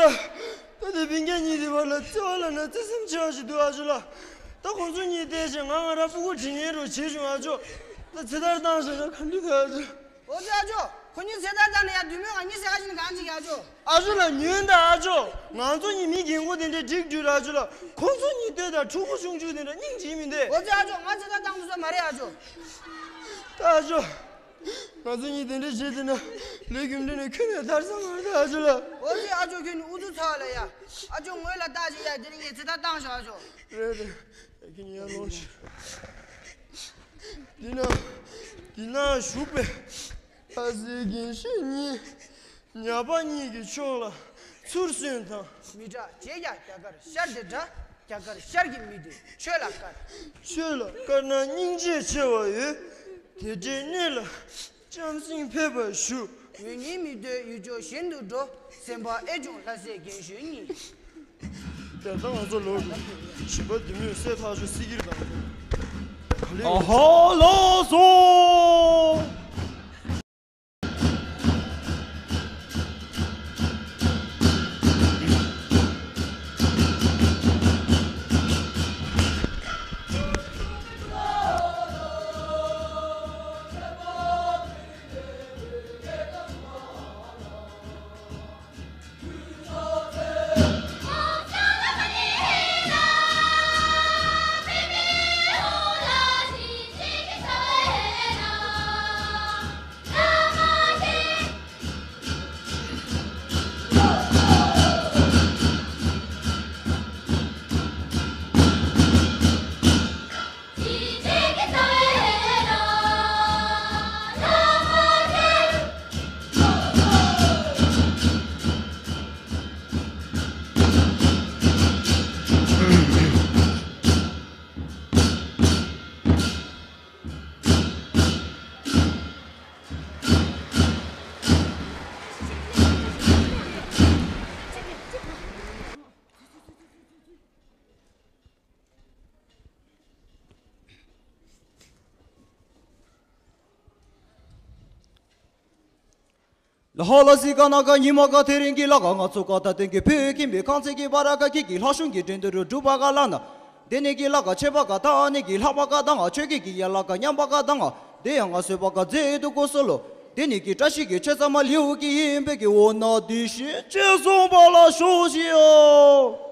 ལགས། ད་དེ་སྤུན་ཀྱག་གཉིས་དེ་བར་ལ་བརྩེ་བ་ལབ་ན་བརྩེ་སེམས་ཆེ་བ་ཞིག་འདུག་ཨ་ཅོ་ལགས། ད་ཁོང་ཚོ་གཉིས་བལྟས་བྱས་ང་ང་རང་སྤུ་གུ་དྲིན་ལན་རུ་བྱེད་བྱུང་ཨ་ཅོ། ད་ཚེ་ཐར་བཏང་བཞག་ན་ག་འདྲ་འདུག་ཨ་ཅོ། འོ་ཙི་ཨ་ཅོ། ཁོ་གཉིས་ཚེ་ཐར་བཏང་ན་ཡ་དུས་མོ་ང་གཉིས་ཟེར་ཁ་ཞིག་ནི་གང་ཅིག་ཨ་ཅོ། ཨ་ཅོ་ལགས་ཉོན་ད་ཨ་ཅོ། ང་ཚོ་གཉིས་མི་རྒན་གོག་དེ་འདྲའི་འགྲིག་འགྲིག་ར་ཨ་ཅོ་ལགས། ཁོང་ཚོ་གཉིས་ལྟོས་དང་ཕྲུ་གུ་ཆུང་ཆུང་དེ་འདྲ་སྙིང་རྗེ་མི་འདུག་འོ་ཙི་ཨ་ཅོ་ང་ཚེ་ཐར་བཏང་དུས་ས་མ་རེད་ཨ་ཅོ། ད་ཨ་ཅོ། ང་ཚོ་གཉིས་དེ་འདྲ་བྱེད་དེ་ན་ལས་རྒྱུ་འབྲས་ནི་ཁྱོན་ནས་ཐར་ས་མ་རེད་ཨ་ཅོ་ལགས། འོ་ཙི་ཨ་ཅོ་ཁྱོད་ནི་ཨུ་ཚུགས་ཚ་བ་ལ་ཡ། ཨ་ཅོ་ངོས་ལ་ལྟ་ཞིག་ཡ་དེ་རིང་ངས་ཚེ་ཐར་བཏང་ཤོག་ཨ་ཅོ། རེད་རེད། ཁྱོད་ནི་ཡར་ལོངས་ཤིག་འདི་ན་འདི་ན་བཞུགས་པའི་ལྷ་སའི་རྒན་གཞོན་གཉིས། ཉ་པ་གཉིས་ཀྱི་ཕྱོགས་ལ་ཚུར་གསོན་དང་། མི་དྲག་བྱེད་ཡ་རྒྱ་གར་ཤར་དེ་དྲག་རྒྱ་གར་ཤར་གྱི་མི་དེ་ཆོས་ལ་དཀར། ཆོས་ལ་དཀར་ན་སྙིང་རྗེ་ཆེ་བ་ཡོད། དེ་འདྲའི་གནས་ལ་བྱམས་སེམས་ཕེབས་པར་ཞུ། ངོས་ཉིད་མི་སྡོད་ཡུལ་ཕྱོགས་གཞན་དུ་འགྲོ། སེམས་པ་ཨེ་བྱུང་ལྷ་སའི་རྒན་གཞོན་གཉིས། ཡ་ད་ང་ཚོ་ལོག་འགྲོ། ཞིང་པ་འདི་མོས་སེ་ཐག་ཆོད་སྲིད་ཀྱི་རེད་ད། ག་ལེ། ཨ་ཧ་ལགས་སོ། ལ་ཧོ་ལ་སི་ཀ་ན་ཀ་ཉི་མ་ཀ་དེ་རིང་གི་ལ་ཀ་ང་ཚོ་ཀ་ད་སྟེང་གི་བོད་ཁྱིམ་པའི་ཁང་ཚན་གྱི་བ་ར་ཀ་ཁྱི་གི་ལྷ་གཞུང་གི་འགྲན་བསྡུར་རུ་སྒྲུབ་པ་ག་ལ་ན། དེ་ནས་ཀྱི་ལ་ཀ་ཆེ་བ་ཀ་ད་ནས་ཀྱི་ལྷག་པ་ཀ་ད་ང་ཆོས་ཀྱི་གི་ཡ་ལ་ཀ་མཉམ་པ་ཀ་ད་ང་དེ་ཡང་ང་སོས་པ་ཀ་མཛེས་སྡུག་གོ་སོ་ལོ། དེ་ནས་ཀྱི་བཀྲ་ཤིས་ཀྱི་ཆེ་ཚ་མ་ལེའུ་གི་ཡིན་པའི་གི་འོ་ན་དེ་བཞིན་ཅེས་གསུངས་པ་ལ་ཞོག་ཤིའོ།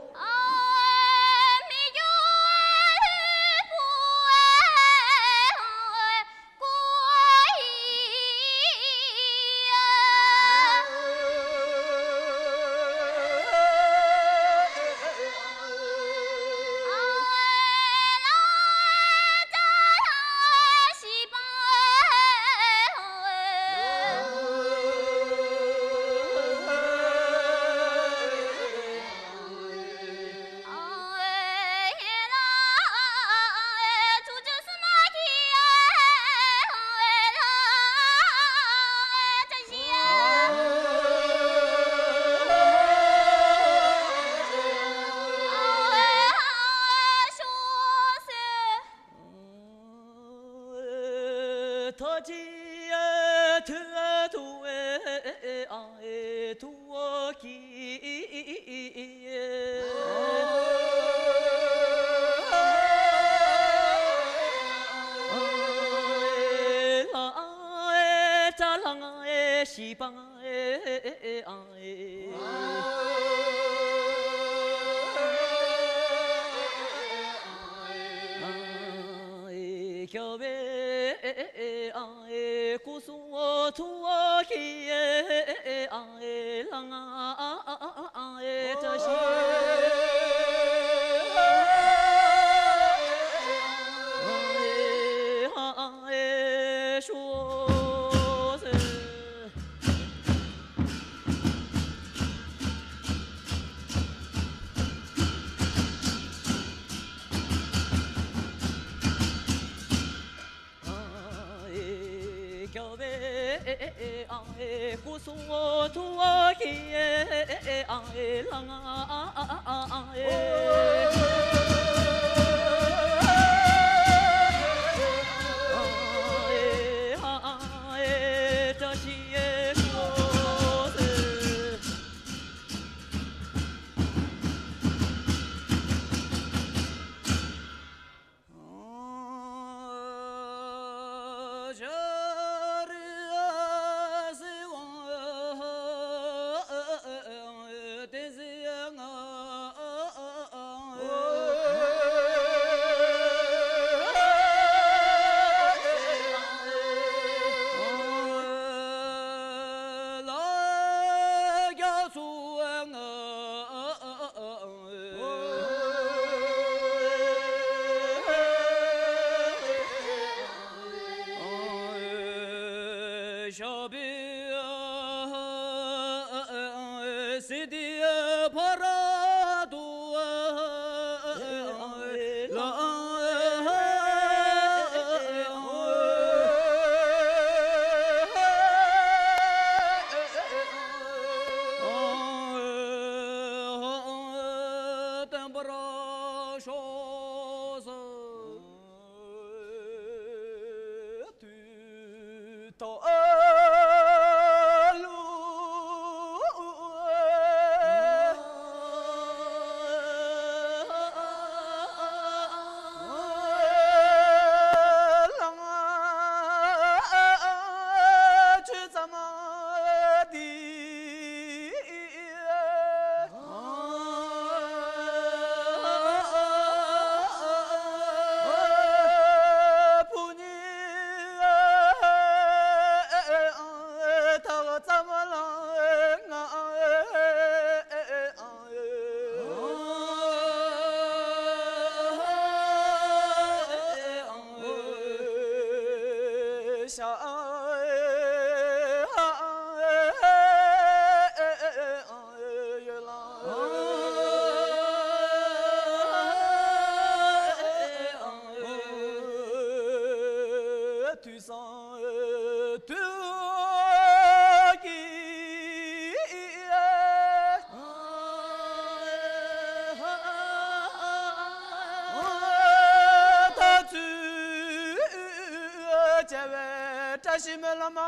བཀྲ་ཤིས་སྨོན་ལམ།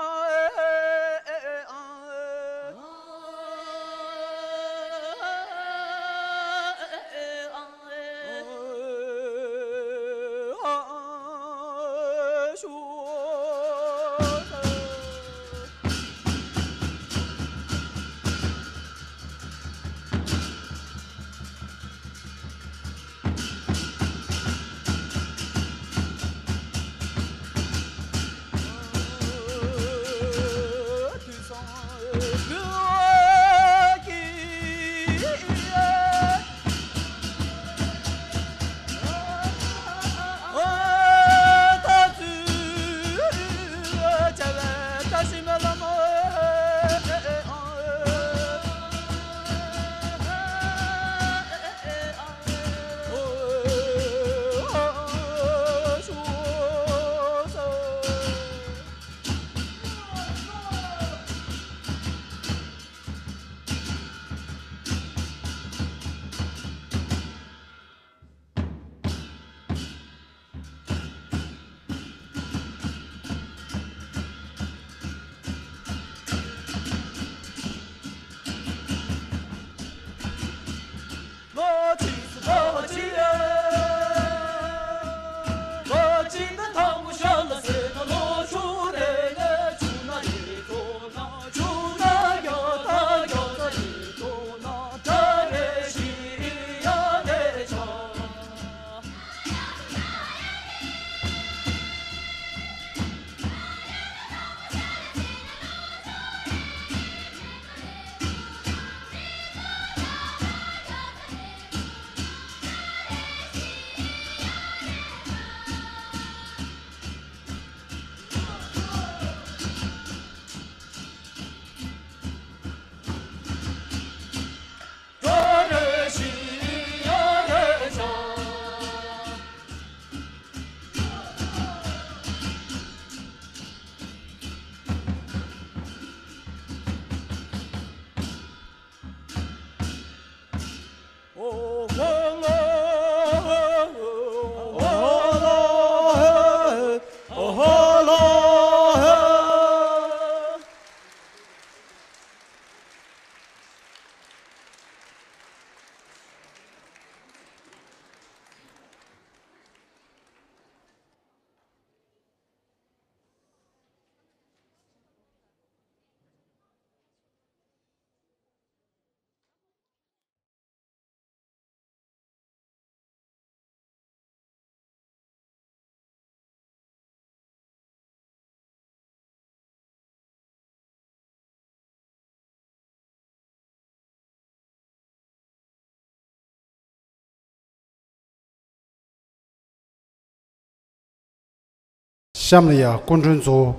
ལྕམ་ལ་ཡ་སྐུ་མགྲོན་གཙོ་བོ།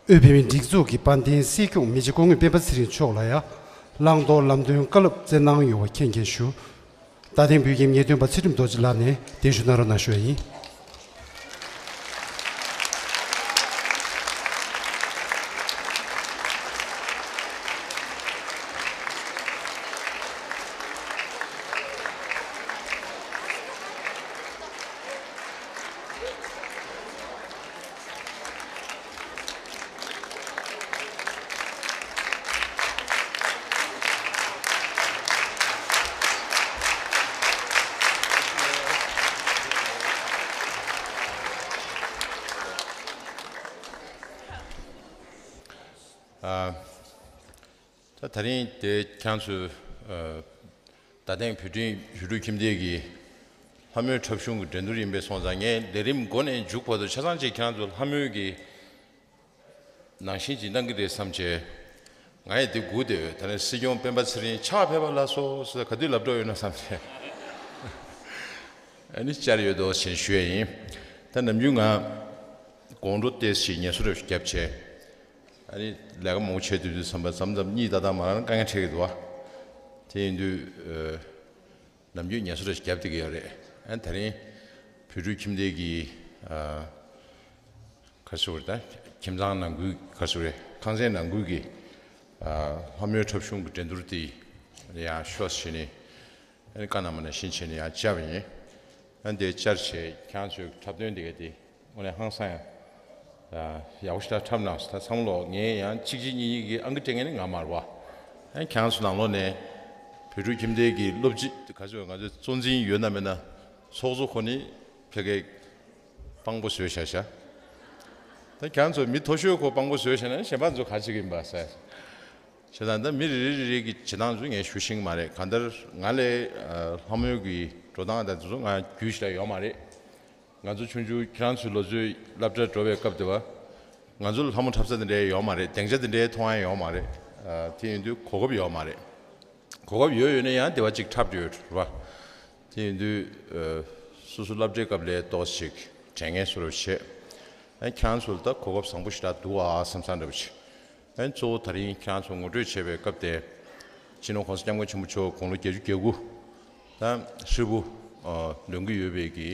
དབུས་བོད་མིའི་སྒྲིག་འཛུགས་ཀྱི་དཔལ་ལྡན་སྲིད་སྐྱོང་མི་རྗེ་སྐུ་ངོ་སྤེན་པ་ཚེ་རིང་མཆོག་ལ་ཡ། བླང་དོར་ལམ་སྟོན་བཀའ་སློབ་སྩལ་གནང་ཡོང་བ་མཁྱེན་མཁྱེན་ཞུ། རྡ་སྟེང་བོད་ཁྱིམ་ངེས་སྟོན་པ་ཚུལ་ཁྲིམས་རྡོ་རྗེ་ལགས་ནས་གདན་ཞུ་གནང་རོགས་གནང་ཞུ་བ་ཡིན། ཨ། ད་དེ་རིང་དེ་ཁྱེད་རང་ཚོའི་ཨ་རྡ་སྟེང་བོད་ཁྲིམས་བོད་ཕྲུག་ཁྱིམ་སྡེ་གི་ལྷ་མོའི་འཁྲབ་གཞུང་གི་འགྲན་བསྡུར་ཡིན་པས་སོང་ཙང་། ངས་ལས་རིམ་འགོ་ནས་མཇུག་བར་དུ་ཆ་ཚང་ཅིག་ཁྱེད་རང་ཚོ་ལྷ་མོའི་གི་ནང་བཞིན་ཅིག་གནང་གི་རེད་བསམ་བྱས། ང་ཡི་དེ་སྒུག་བསྡད་ཡོད། ད་ནས་སྲིད་སྐྱོང་སྤེན་པ་ཚེ་རིང་ཕྱག་ཕེབས་པ་ལ་སོགས་སུ་ག་དུས་ལབ་འགྲོ་ཡོད་ན་བསམ་བྱས། ཨ་ནི་བཅར་ཡོད་དོ་ཞེས་ཞུ་ཡས་ཡིན། ད་ནམ་རྒྱུན་ང་དགོང་དྲོ་ཏོག་ཙམ་ངལ་གསོ་རེ་བརྒྱབ་བྱས། ཨ་ནི་ལས་ཀ་མང་པོ་བྱས་དུས་དུས་བསམ་པ་མཚམས་མཚམས་གཉིད་ཏག་ཏག་མ་རག་ན་དཀའ་ངལ་འཕྲད་ཀྱི་འདུག་བ། དེ་ཡིན་དུས་ཨ་ནམ་རྒྱུན་ངལ་གསོ་རེ་བརྒྱབ་བསྡད་ཀྱི་ཡོད་རེད། ཨ་ནི་དེ་རིང་བོད་ཕྲུག་ཁྱིམ་སྡེ་གི་ཨ་ག་རེ་ཟེར་དགོས་རེད། ད་ཁྱིམ་ཚང་ནང་ཁུལ་ག་རེ་ཟེར་དགོས་རེད། ཁང་ཚན་ནང་ཁུལ་གྱི་ཨ་ལྷ་མོའི་འཁྲབ་གཞུང་གི་འགྲན་བསྡུར་དེ་ཡང་ཤོག་བྱས་ནས། ཨ་ནི་བཀའ་གནང་བ་ནང་བཞིན་བྱས་ནས་ཡང་བཅར་བ་ཡིན། ཨ་ནི་དེ་བཅར་བྱས་ཁྱེད་རང་ཚོའི་འཁྲབ་སྟོན་དེ་ག་དེ་དངོས་གནས་ཧང་སང་ཡང་ཡག་པོ་ཞེ་དྲག་འཁྲབ་གནང་སོང་། ད་ཚང་མ་ལོག་ངས་ཡང་གཅིག་གཅིག་གཉིས་གཉིས་ཀྱི་ཨང་ཀི་སྤྲད་མཁན་ནི་ང་མ་རེད་བ། ཨ་ནི་ཁྱེད་རང་ཚོ་ནང་ལོགས་ནས་བོད་ཕྲུག་ཁྱིམ་སྡེ་གི་སློབ་སྤྱི་ག་ཚོད་ང་ཚོའི་གཙོ་འཛིན་ཡོད་ན་མེད་ན་ཚོགས་གཙོ་ཁོ་ནི་ཕ་གིར་དཔང་པོ་བཟོས་བཞག་བཞག་ད་ཁྱེད་རང་ཚོ་མི་མཐོ་ཤོས་ཁོ་དཔང་པོ་བཟོས་བཞག་ན་གཞན་པ་ཚོ་ག་བྱེད་ཀྱི་ཡིན་པ་ཟེར། བྱས་ཙང་ད་མི་རེ་རེ་རེ་རེ་གི་བྱེད་སྟངས་ཚོ་ངས་ཞུ་ཤེས་ཀྱི་མ་རེད། གང་ལྟར་ང་ལས་ཨ་ལྷ་མོའི་གི་འགྲོ་སྟངས་དང་དེ་ཚོ་ང་རྒྱུས་ཞེ་དྲག་ཡོད་མ་རེད། ང་ཚོ་ཆུང་ཆུང་ཁྱེད་རང་ཚོའི་ལོ་ཚོད་སློབ་གྲྭར་འགྲོ་བའི་སྐབས་དེ་བ། ང་ཚོ་ལ་ལྷ་མོ་འཁྲབ་ས་དེ་འདྲའི་ཡོད་མ་རེད། སྡིངས་ཆ་དེ་འདྲའི་མཐོང་ཡ་ཡོད་མ་རེད། ཨ་དེ་ཡིན་དུས་གོ་སྐབས་ཡོད་མ་རེད། གོ་སྐབས་ཡོད་ཡོད་ན་ཡང་དེ་བ་གཅིག་འཁྲབ་འགྲོ་ཡོད་རེད་བ། དེ་ཡིན་དུས་ཨ་སོ་སོ་སློབ་གྲྭའི་སྐབས་ལས་ཏོག་ཙམ་དྲན་མཁན་བཟོ་འདྲ་བྱས། ཨ་ཁྱེད་རང་ཚོ་ལ་ད་གོ་སྐབས་བཟང་པོ་ཞེ་དྲག་འདུག་ཨ་བསམ་བསམ་འདྲ་པོ་ཅིག་ཨ་གཙོ་བོ་ད་རིང་ཁྱེད་རང་ཚོ་ངོ་སྤྲོད་བྱེད་པའི་སྐབས་དེ། སྤྱི་ནོར་༸གོང་ས་༸སྐྱབས་མགོན་ཆེན་པོ་མཆོག་དགུང་ལོ་བརྒྱད་ཅུ་གྱ་དགུ་དང་ཧྲིལ་པོ་ཨ་ལོན་གྱི་ཡོད་པའི་གི་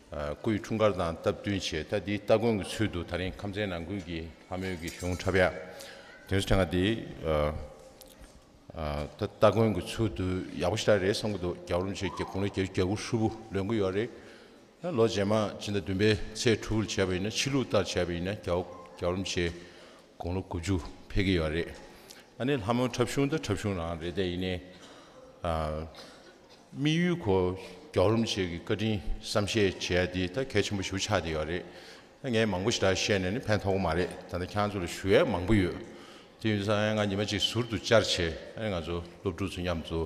ཨ་སྐུ་ཡི་འཁྲུངས་སྐར་དང་སྟབས་བསྟུན་བྱས། ད་འདིའི་སྟ་གོན་གྱི་ཚུལ་དུ་ད་རིང་ཁམས་ཚན་ནང་ཁུལ་གྱི་ལྷ་མོའི་གི་གཞུང་འཁྲབ་ཡག་དེ་ཚོ་ཐེངས་འདི་ཨ་ཨ་ད་སྟ་གོན་གྱི་ཚུལ་དུ་ཡག་པོ་ཞེ་དྲག་རེད་བསམ་གྱི་འདུག་རྒྱལ་བ་རིན་པོ་ཆེ་དགུང་ལོ་བརྒྱད་ཅུ་གྱ་དགུ་ཧྲིལ་པོ་ལོན་གྱི་ཡོད་རེད། ལོ་རྗེས་མ་ཕྱི་ཟླ་བདུན་པའི་ཚེས་དྲུག་ལ་བྱས་པ་ཡིན་ན། ཕྱི་ལུགས་ལྟར་བྱས་པ་ཡིན་ན་རྒྱལ་བ་རྒྱལ་བ་རིན་པོ་ཆེ་དགུང་ལོ་དགུ་བཅུ་ཕེབས་ཀྱི་ཡོད་རེད། ཨ་ནི་ལྷ་མོའི་འཁྲབ་གཞུང་དང་འཁྲབ་གཞུང་རང་རེད། དེ་ཡིན་ནའི་ཨ་དམིགས་ཡུལ་ཁོ་རྒྱལ་བ་རིན་པོ་ཆེ་གི་བཀའ་དྲིན་བསམ་ཤེས་བྱེད་ཡ་དེ་ད་གལ་ཆེན་པོ་ཞེ་པོ་ཆགས་བསྡད་ཡོད་རེད། ད་ངས་མང་པོ་ཞེ་དྲག་བཤད་ནས་ནི་ཕན་ཐོགས་ཀྱི་མ་རེད། ད་ལྟ་ཁྱེད་རང་ཚོ་ལ་ཞུ་ཡས་མང་པོ་ཡོད། དེ་ཡིན་དུས་ཙང་ང་ཉི་མ་གཅིག་ཟུར་དུ་བཅར་བྱས། ཨ་ནི་ང་ཚོ་སློབ་ཕྲུག་ཚོ་མཉམ་དུ་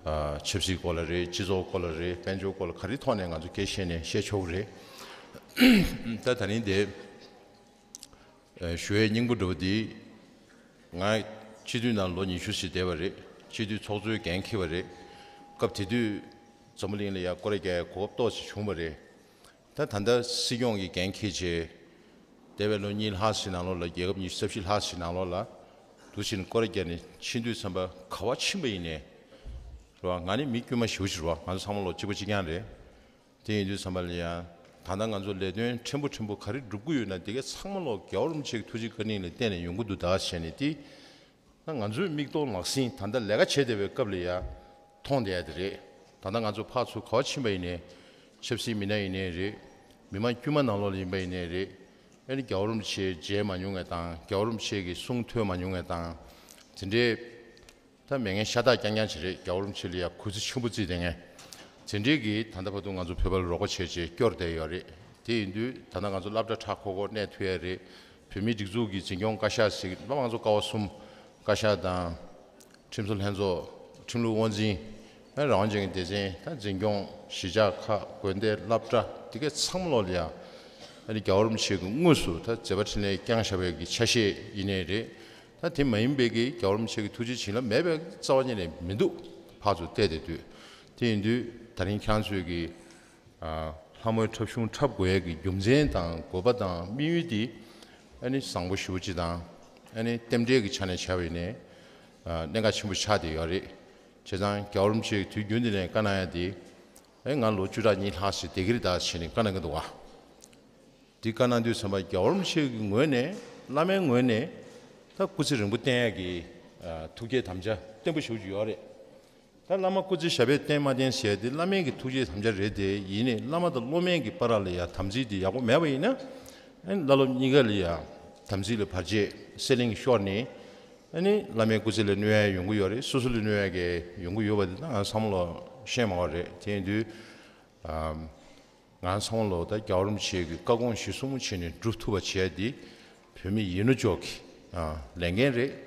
ཨ་ཆབ་སྲིད་སྐོར་ལ་རེད། སྤྱི་ཚོགས་སྐོར་ལ་རེད། དཔལ་འབྱོར་སྐོར་ལ་ག་རེ་ཐོག་ནས་ང་ཚོ་སྐད་བཤད་ནས་བཤད་ཆོག་གི་རེད། ད་ད་རིང་དེ་ཨ་ཞུ་ཡས་སྙིང་པོ་འདྲ་བོ་དེ། ང་སྤྱི་འཐུས་ནང་ལོ་ཉི་ཤུ་ཞིག་བསྡད་པ་རེད། སྤྱི་འཐུས་ཚོགས་གཙོའི་འགན་འཁྱེར་བ་རེད། སྐབས་དེ་དུས་འཛམ་བུ་གླིང་ལ་ཡ་སྐོར་ར་རྒྱག་ཡ་གོ་སྐབས་ཏོག་ཙམ་བྱུང་བ་རེད། ད་ད་ལྟ་སྲིད་སྐྱོང་གི་འགན་འཁྱེར་བྱས། འདས་པའི་ལོ་གཉིས་ལྷག་ཙམ་ནང་ལོགས་ལ། རྒྱལ་ཁབ་ཉི་ཤུ་རྩ་བཞི་ལྷག་ཙམ་ནང་ལོགས་ལ་འདུག་བཞིན་སྐོར་ར་རྒྱག་ནས་ཕྱིན་དུས་ཙམ་པ། ག་པར་ཕྱིན་པ་ཡིན་ནའི་རེད་བ། ང་ནི་མི་དཀྱུས་མ་ཞེ་པོ་ཅིག་རེད་བ། ང་ཚོ་ཚང་མ་ལོ་གཅིག་པ་གཅིག་རྐྱང་རེད། དེ་ཡིན་དུས་ཙམ་པ་ལ་ཡང་ད་ལྟ་ང་ཚོ་ལས་དོན་ཕྲན་བུ་ཕྲན་བུ་ག་རེ་སྒྲུབ་ཀྱི་ཡོད་ན། དེ་ག་ཚང་མ་ལོག་རྒྱལ་བ་རིན་པོ་ཆེ་གི་ཐུགས་རྗེ་བཀའ་དྲིན་ལ་བརྟེན་ནས་ཡོང་གི་འདུག་ད་བྱས་ནས། དེ་ད་ང་ཚོའི་མིག་མཐོང་ལག་ཟིན། ད་ལྟ་ལས་ཀ་བྱེད་བསྡད་པའི་སྐབས་ལ་ཡ་མཐོང་བསྡད་ཡ་དེ་རེད། ད་ལྟ་ང་ཚོ་ཕར་ཚུར་ག་པར་ཕྱིན་པ་ཡིན་ནའི། ཆབ་སྲིད་མི་སྣ་ཡིན་ནའི་རེད། མི་མང་དཀྱུས་མ་ནང་ལོགས་ལ་ཡིན་པ་ཡིན་ནའི་རེད། ཨ་ནི་རྒྱལ་བ་རིན་པོ་ཆེ་མཇལ་མ་མྱོང་མཁན་དང་། རྒྱལ་བ་རིན་པོ་ཆེ་གི་གསུང་ཐོས་མ་མྱོང་མཁན་དང་། དེ་འདྲའི་ད་མེད་མཁན་ཤ་སྟག་རྐྱང་རྐྱང་ཅིག་རེད། རྒྱལ་བ་རིན་པོ་ཆེ་ལ་ཡ་གུས་བརྩི་ཆེན་པོ་བརྩིས་བསྡད་མཁན་དེ་འདྲའི་གིས་ད་ལྟ་བར་དུ་ང་ཚོ་བོད་པ་ལ་རོགས་པ་བྱས་བྱས་སྐྱོར་བསྡད་ཡོད་རེད། དེ་ཡིན་དུས་ད་ལྟ་ང་ཚོ་སློབ་གྲྭ་མཐར་འཁྱོལ་འཁྱོལ་གནས་ཐུབ་ཡ་རེད། བོད་མིའི་སྒྲིག་འཛུགས་ཀྱི་འཛིན་སྐྱོང་བཀའ་ཤག་ཟེར་གྱི་སློབ་མ་ཚོ་ཀ་བ་གསུམ་བཀའ་ཤག་དང་། ཁྲིམས་བཟོ་ལྷན་ཚོགས། ཁྲིམས་ལུགས་དབང་འཛིན། ཨ་རང་དབང་ཅན་གྱི་སྡེ་ཚན། ད་འཛིན་སྐྱོང་གཞིས་ཆགས་ཁག། དགོན་སྡེ། སློབ་གྲྭ། དེ་གའི་ཚང་མ་ལོག་ལ་ཡ་ཨ་ནི་རྒྱལ་བ་རིན་པོ་ཆེ་གིས་དངོས་སུ་ད་མཛད་པ་འཕྲིན་ལས་བསྐྱངས་བཞག་པའི་གི་ཆ་ཤས་ཡིན་ནའི་རེད། ད་དེ་མ་ཡིན་པའི་གི་རྒྱལ་བ་རིན་པོ་ཆེ་གི་ཐུགས་རྗེ་བྱིན་རླབས་མེད་པའི་རྩ་བ་ཉིད་ནས་མི་འདུག་ཕར་ཚུར་བལྟས་བསྡད་དུས། དེ་ཡིན་དུས་ད་རིང་ཁྱེད་རང་ཚོས་གི་ཨ་ ལྷ་མོའི་འཁྲབ་གཞུང་འཁྲབ་དགོས་ཡས་ཀྱི་རྒྱུ་མཚན་དང་དགོས་པ་དང་དམིགས་ཡུལ་འདི་ཨ་ནི་བཟང་པོ་ཞེ་པོ་ཅིག་དང་། ཨ་ནི་རྟེན་འབྲེལ་གྱི་ཆ་ནས་བྱས་པ་ཡིན་ནའི་གནད་འགག་ཆེན་པོ་ཆགས་བསྡད་ཡོད་རེད། བྱས་ཙང་རྒྱལ་བ་རིན་པོ་ཆེས་དུས་རྒྱུན་དུ་ནས་བཀའ་གནང་ཡ་འདི། ཨེ་ང་ལོ་བཅུ་ཕྲག་གཉིས་ལྷག་ཞིག་བསྡད་ཀྱི་རེད་ད་བྱས་ནས་བཀའ་གནང་གི་འདུག་བ། འདི་བཀའ་གནང་དུས་ཙམ་པ་རྒྱལ་བ་རིན་པོ་ཆེ་གི་ངོས་ནས་བླ་མའི་ངོས་ནས་ད་སྐུ་ཚེ་རིང་པོ་བརྟན་ཡག་གི་ཨ་ཐུགས་བསྐྱེད་དམ་བཅའ་བརྟན་པོ་ཞེ་པོ་ཅིག་ཡོད་རེད། ད་བླ་མ་སྐུ་ཚེ་ཞབས་པད་བརྟན་མ་བརྟན་ཟེར་དེ་བླ་མའི་གི་ཐུགས་བསྐྱེད་དམ་བཅའ་རེད་དེ། ཡིན་ནའི་བླ་མ་དང་སློབ་མའི་གི་བར་ལ་ཡ་དམ་ཚིག་དེ་ཡག་པོ་མེད་པ་ཡིན་ན། ཨ་ནི་བླ་སློབ་གཉིས་ཀ་ལ་ཡ་དམ་ཚིག་ལ་བར་ཆད་སེལ་ལིང་ཤོར་ནས། ཨ་ནི་བླ་མའི་སྐུ་ཚེ་ལ་གནོད་ཡ་ཡོང་གི་ཡོད་རེད། སོ་སོ་ལ་གནོད་ཡ་གི་ཡོང་གི་ཡོད་པ་དེ་ད་ང་བསམ་བློ་ཤེས་མ་བ་རེད། དེ་ཡིན་དུས། ཨ། ང་ཚང་མ་ལོ་ད་རྒྱལ་བ་རིན་པོ་ཆེ་གི་བཀའ་དགོངས་གཞིར་བཟུང་བྱས་ནས་སྒྲུབ་ཐུབ་པ་བྱས་ཏེ། བོད་མི་ཡིན་ནོ་ཅོག་གི་ཨ་ལས་འགན་རེད།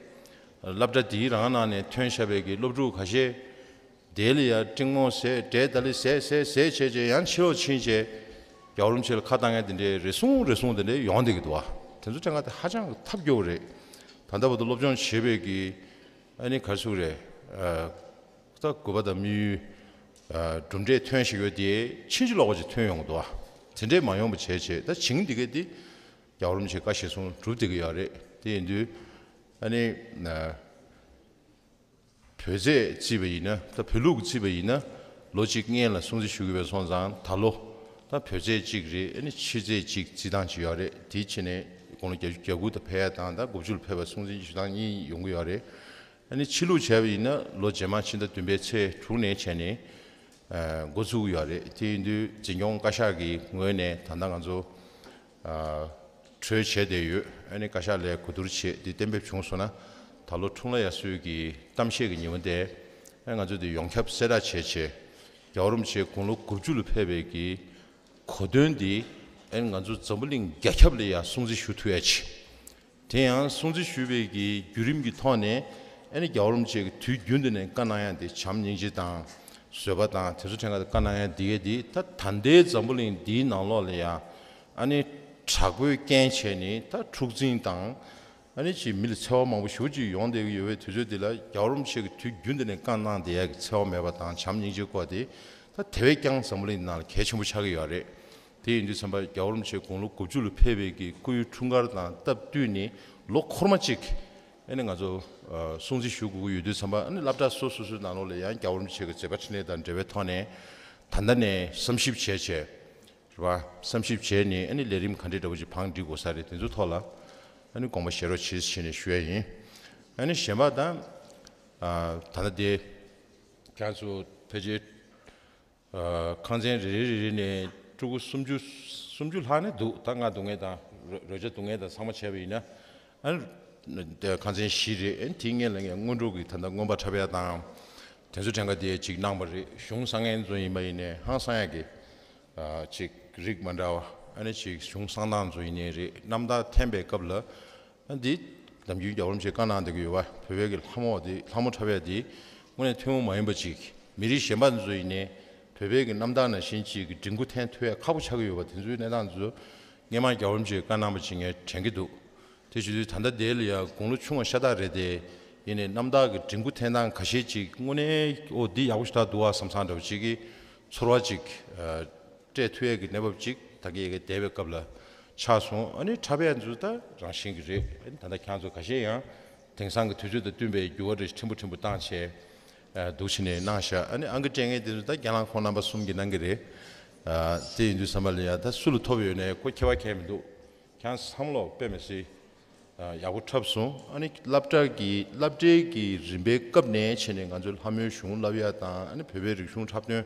སློབ་གྲྭ་འདིའི་རང་ནང་ནས་ཐོན་བཞག་པའི་གི་སློབ་ཕྲུག་ཁ་ཤས་དེ་ལ་ཡ་ཀྲིང་མོ་ཟས་འབྲས་ད་ལི་ཟས་ཟས་ཟས་བྱས་བྱས་ཡང་ཕྱི་ལོགས་ཕྱིན་བྱས་རྒྱལ་བ་རིན་པོ་ཆེ་ལ་ཁ་བཏང་ཡ་དེ་འདྲའི་རེ་ཟུང་རེ་ཟུང་དེ་འདྲའི་ཡོང་བསྡད་ཀྱི་འདུག་བ། དེ་ཚོ་དྲན་ག་དེ་ཧ་ཅང་གི་ཐབས་སྐྱོ་བོ་རེད། ད་ལྟ་བར་དུ་སློབ་སྦྱོང་བྱེད་པའི་གི་ཨ་ནི་ག་རེ་ཟེར་དགོས་རེད། ཨ། ད་དགོས་པ་དང་དམིགས་ཡུལ་གྲུབ་འབྲས་ཐོན་བཞིན་ཡོད་དེ་ཕྱིན་ཅི་ལོག་པ་ཅིག་ཐོན་ཡོང་གི་འདུག་བ། དེ་འདྲས་མ་ཡོང་བ་བྱས་བྱས་ད་བྱིངས་འདི་གས་འདི་རྒྱལ་བ་རིན་པོ་ཆེ་བཀའ་གཞིར་བཟུང་སྒྲུབ་བསྡད་ཀྱི་ཡོད་རེད། དེ་ཡིན་དུས་ཨ་ནི་བོད་ཟས་བརྩིས་པ་ཡིན་ན། ད་བོད་ལུགས་བརྩིས་པ་ཡིན་ན་ལོ་གཅིག་སྔོན་ལ་སྲུང་བརྩི་ཞུ་གི་ཡོད་པ་སོང་ཙང་། ད་ལོ་ད་བོད་ཟས་གཅིག་རེད། ཨ་ནི་ཕྱི་ཟས་གཅིག་བརྩི་སྟངས་ཅིག་ཡོད་རེད། དེའི་ཕྱི་ནས་དགུང་ལོ་བརྒྱད་ཅུ་གྱ་དགུ་དང་ཕེབས་ཡ་དང་ད་དགུ་བཅུ་ལ་ཕེབས་པ་སྲུང་བརྩི་ཞུ་སྟངས་གཉིས་ཡོང་གི་ཡོད་རེད། ཨ་ནི་ཕྱི་ལུགས་བྱས་པ་ཡིན་ན་ལོ་རྗེས་མ་ཕྱི་ཟླ་བདུན་པའི་ཚེས་དྲུག་ནས་བྱས་ནས་ཨ་འགོ་ཚུགས་ཀྱི་ཡོད་རེད། དེ་ཡིན་དུས་འཛིན་སྐྱོང་བཀའ་ཤག་གི་ངོས་ནས་ད་ལྟ་ང་ཚོ་ཨ་གྲོས་བྱས་བསྡད་ཡོད། ཨ་ནི་བཀའ་ཤག་ལ་གོ་བསྡུར་བྱས་དེ་གཏན་འབེབས་བྱུང་སོང་ན། ད་ལོ་འཁྲུངས་ལྷ་དབྱར་གསོལ་གྱི་གཏམ་བཤད་ཀྱི་ཉིན་མོ་དེ་ཨ་ང་ཚོ་དེ་ཡོངས་ཁྱབ་གསལ་བསྒྲགས་བྱས་བྱས། རྒྱལ་བ་རིན་པོ་ཆེ་དགུང་ལོ་དགུ་བཅུ་ལ་ཕེབས་པའི་གི་གོ་སྟོན་འདི་ཨ་ནི་ང་ཚོ་འཛམ་བུ་གླིང་རྒྱ་ཁྱབ་ལ་ཡང་སྲུང་བརྩི་ཞུ་ཐུབ་ཡ་ཆེད། དེ་ཡང་སྲུང་བརྩི་ཞུ་བའི་གི་བརྒྱུད་རིམ་གྱི་ཐོག་ནས་ཨ་ནི་རྒྱལ་བ་རིན་པོ་ཆེ་གི་དུས་རྒྱུན་དུ་ནས་བཀའ་གནང་ཡ་དེ་བྱམས་སྙིང་རྗེ་དང་བཟོད་པ་དང་དེ་ཚོ་ཕྲན་ཁ་བཀའ་གནང་ཡ་འདི་གས་འདི་ད་ད་ལྟའི་འཛམ་བུ་གླིང་འདིའི་ནང་ལོགས་ལ་ཡང་ཨ་ནི་དྲག་པོའི་རྐྱེན་བྱས་ནས་ད་འཁྲུག་འཛིང་དང་། ཨ་ནི་ཅིག་མི་ལ་འཚེ་བ་མང་པོ་ཞེ་པོ་ཅིག་ཡོང་བསྡད་ཀྱི་ཡོད་པའི་དུས་ཚོད་འདི་ལ་རྒྱལ་བ་རིན་པོ་ཆེ་གི་དུས་རྒྱུན་དུ་ནས་བཀའ་གནང་བསྡད་ཡ་གི་འཚེ་བ་མེད་པ་དང་བྱམས་སྙིང་རྗེ་སྐོར་དེ་ད་དེ་བས་ཀྱང་འཛམ་བུ་གླིང་ནང་ལ་གལ་ཆེན་པོ་ཆགས་ཀྱི་ཡོད་རེད། དེ་ཡིན་དུས་ཙམ་པ་རྒྱལ་བ་རིན་པོ་ཆེ་དགུང་ལོ་དགུ་བཅུ་ལ་ཕེབས་པའི་གི་སྐུའི་འཁྲུངས་སྐར་དང་སྟབས་བསྟུན་ནས་ལོ་འཁོར་མ་གཅིག་ཨ་ནི་ང་ཚོ་ཨ་སྲུང་བརྩི་ཞུ་དགོས་ཀྱི་ཡོད་དུས་ཙམ་པ། ཨ་ནི་སློབ་གྲྭ་སོ་སོ་སོའི་ནང་ལོགས་ལ་ཡང་རྒྱལ་བ་རིན་པོ་ཆེ་གི་མཛད་པ་འཕྲིན་ལས་དང་འབྲེལ་བའི་ཐོག་ནས་ད་ལྟ་ནས་བསམ་ཞིབ་བྱས་བྱས། རེད་བ། བསམ་ཞིབ་བྱས་ནས་ཨ་ནི་ལས་རིམ་ག་འདྲའི་འདྲ་བོ་ཅིག་བང་སྒྲིག་དགོས་ས་རེད། དེ་ཚོའི་ཐོག་ལ་ཨ་ནི་དགོངས་པ་བཞེས་རོགས་བྱེད་ཟེར་ནས་ཞུ་ཡ་ཡིན། ཨ་ནི་གཞན་པ་ད་ཨ་ད་ལྟ་དེ་ཁྱེད་ཚོ་ཕལ་ཆེར་ཨ་ཁང་ཚན་རེ་རེ་རེ་རེ་ནས་ཕྲུ་གུ་སུམ་ཅུ་སུམ་ཅུ་ལྷག་ནས་འདུག་ད་ང་སྡུག་བསྔལ་དང་རོ་རོལ་ཆ་སྡུག་བསྔལ་དང་ཚང་མ་བྱས་པ་ཡིན་ན། ཨ་ནི་ཁང་ཚན་བཞི་རེད། ཨ་ནི་དེའི་སྔོན་ལ་ངས་སྔོན་འགྲོ་གི་ད་ལྟ་རྔོན་པ་འཁྲབ་ཡ་དང་། དེ་ཚོ་གྲངས་ཀ་དེ་ཅིག་གནང་བ་རེད། གཞུང་བསྲང་མཁན་ཚོ་ཡིན་པ་ཡིན་ནའི་ཧང་སང་ཡ་གི་ཨ་ཅིག་རིགས་མ་འདྲ་བ། ཨ་ནི་ཅིག་གཞུང་བསྲང་སྟངས་ཚོ་ཡིན་ནའི་རེད། རྣམ་ཐར་འཐེན་པའི་སྐབས་ལ་ཨ་འདི་ནམ་རྒྱུན་རྒྱལ་བ་རིན་པོ་ཆེས་བཀའ་གནང་བསྡད་ཀྱི་ཡོད་པ། བོད་པའི་གི་ལྷ་མོ་དེ་ལྷ་མོ་འཁྲབ་ཡ་དེ་དངོས་གནས་ཐུན་མོང་མ་ཡིན་པ་ཅིག་མི་རིགས་གཞན་པ་ཚོ་ཡིན་ནའི་བོད་པའི་གི་རྣམ་ཐར་ནང་བཞིན་ཅིག་གི་མགྲིན་གུ་འཐེན་ཐུབ་ཡ་ཁག་པོ་ཆགས་ཀྱི་ཡོད་པ། དེ་ཚོའི་གནས་སྟངས་ཚོ་སྔོན་མ་རྒྱལ་བ་རིན་པོ་ཆེས་བཀའ་གནང་བ་ཅིག་ངས་དྲན་གྱི་འདུག་དེ་བྱེད་དུས་ད་ལྟ་དེ་ལ་ཡང་དགུང་ལོ་ཆུང་བ་ཤ་སྟག་རེད་དེ། ཡིན་ནའི་རྣམ་ཐར་གྱི་མགྲིན་གུ་འཐེན་སྟངས་ཁ་ཤས་ཅིག་དངོས་གནས་ཨོ་འདི་ཡག་པོ་ཞེ་དྲག་འདུག་ཨ་བསམ་བསམ་འདྲ་བོ་ཅིག་གི་ཚོར་བ་ཅིག་ཨ་སྤྲད་ཐུབ་ཡས་ཀྱི་གནས་བབ་ཅིག་ད་གིན་ཡ་གི་འདས་པའི་སྐབས་ལ་ཆགས་སོང་། ཨ་ནི་འཁྲབ་ཡས་ཚོ་ད་རང་བཞིན་གྱི་རེད། ཨ་ནི་ད་ལྟ་ཁྱེད་ཚོ་ཁ་ཤས་ཡང་དེང་སང་གི་དུས་ཚོད་དང་བསྟུན་པའི་འགྱུར་བ་རེ་ཕྲན་བུ་ཕྲན་བུ་བཏང་བྱས་ཨ་འདུག་བྱས་ནས་གནང་ཤག་ཨ་ནི་ཨང་ཀི་སྤྲད་མཁན་དེ་ཚོ་ད་རྒན་ལགས་ཁོང་རྣམ་པ་གསུམ་གྱིས་གནང་གི་རེད། ཨ་དེ་ཡིན་དུས་ཙམ་པ་ལ་ཡ་ད་སུ་ལ་ཐོབ་ཡོད་ནའི་ཁོ་ཁྱད་པར་གང་ཡང་མི་འདུག་ཁྱེད་བསམ་བློ་དཔེ་མི་སྲིད་ཡག་པོ་འཁྲབ་སོང་། ཨ་ནི་སློབ་གྲྭ་གི་སློབ་གྲྭའི་གི་རིམ་པའི་སྐབས་ནས་བྱས་ནས་ང་ཚོའི་ལྷ་མོའི་གཞུང་བསླབ་ཡ་དང་། ཨ་ནི་བོད་པའི་རིག་གཞུང་འཁྲབ་སྟོན་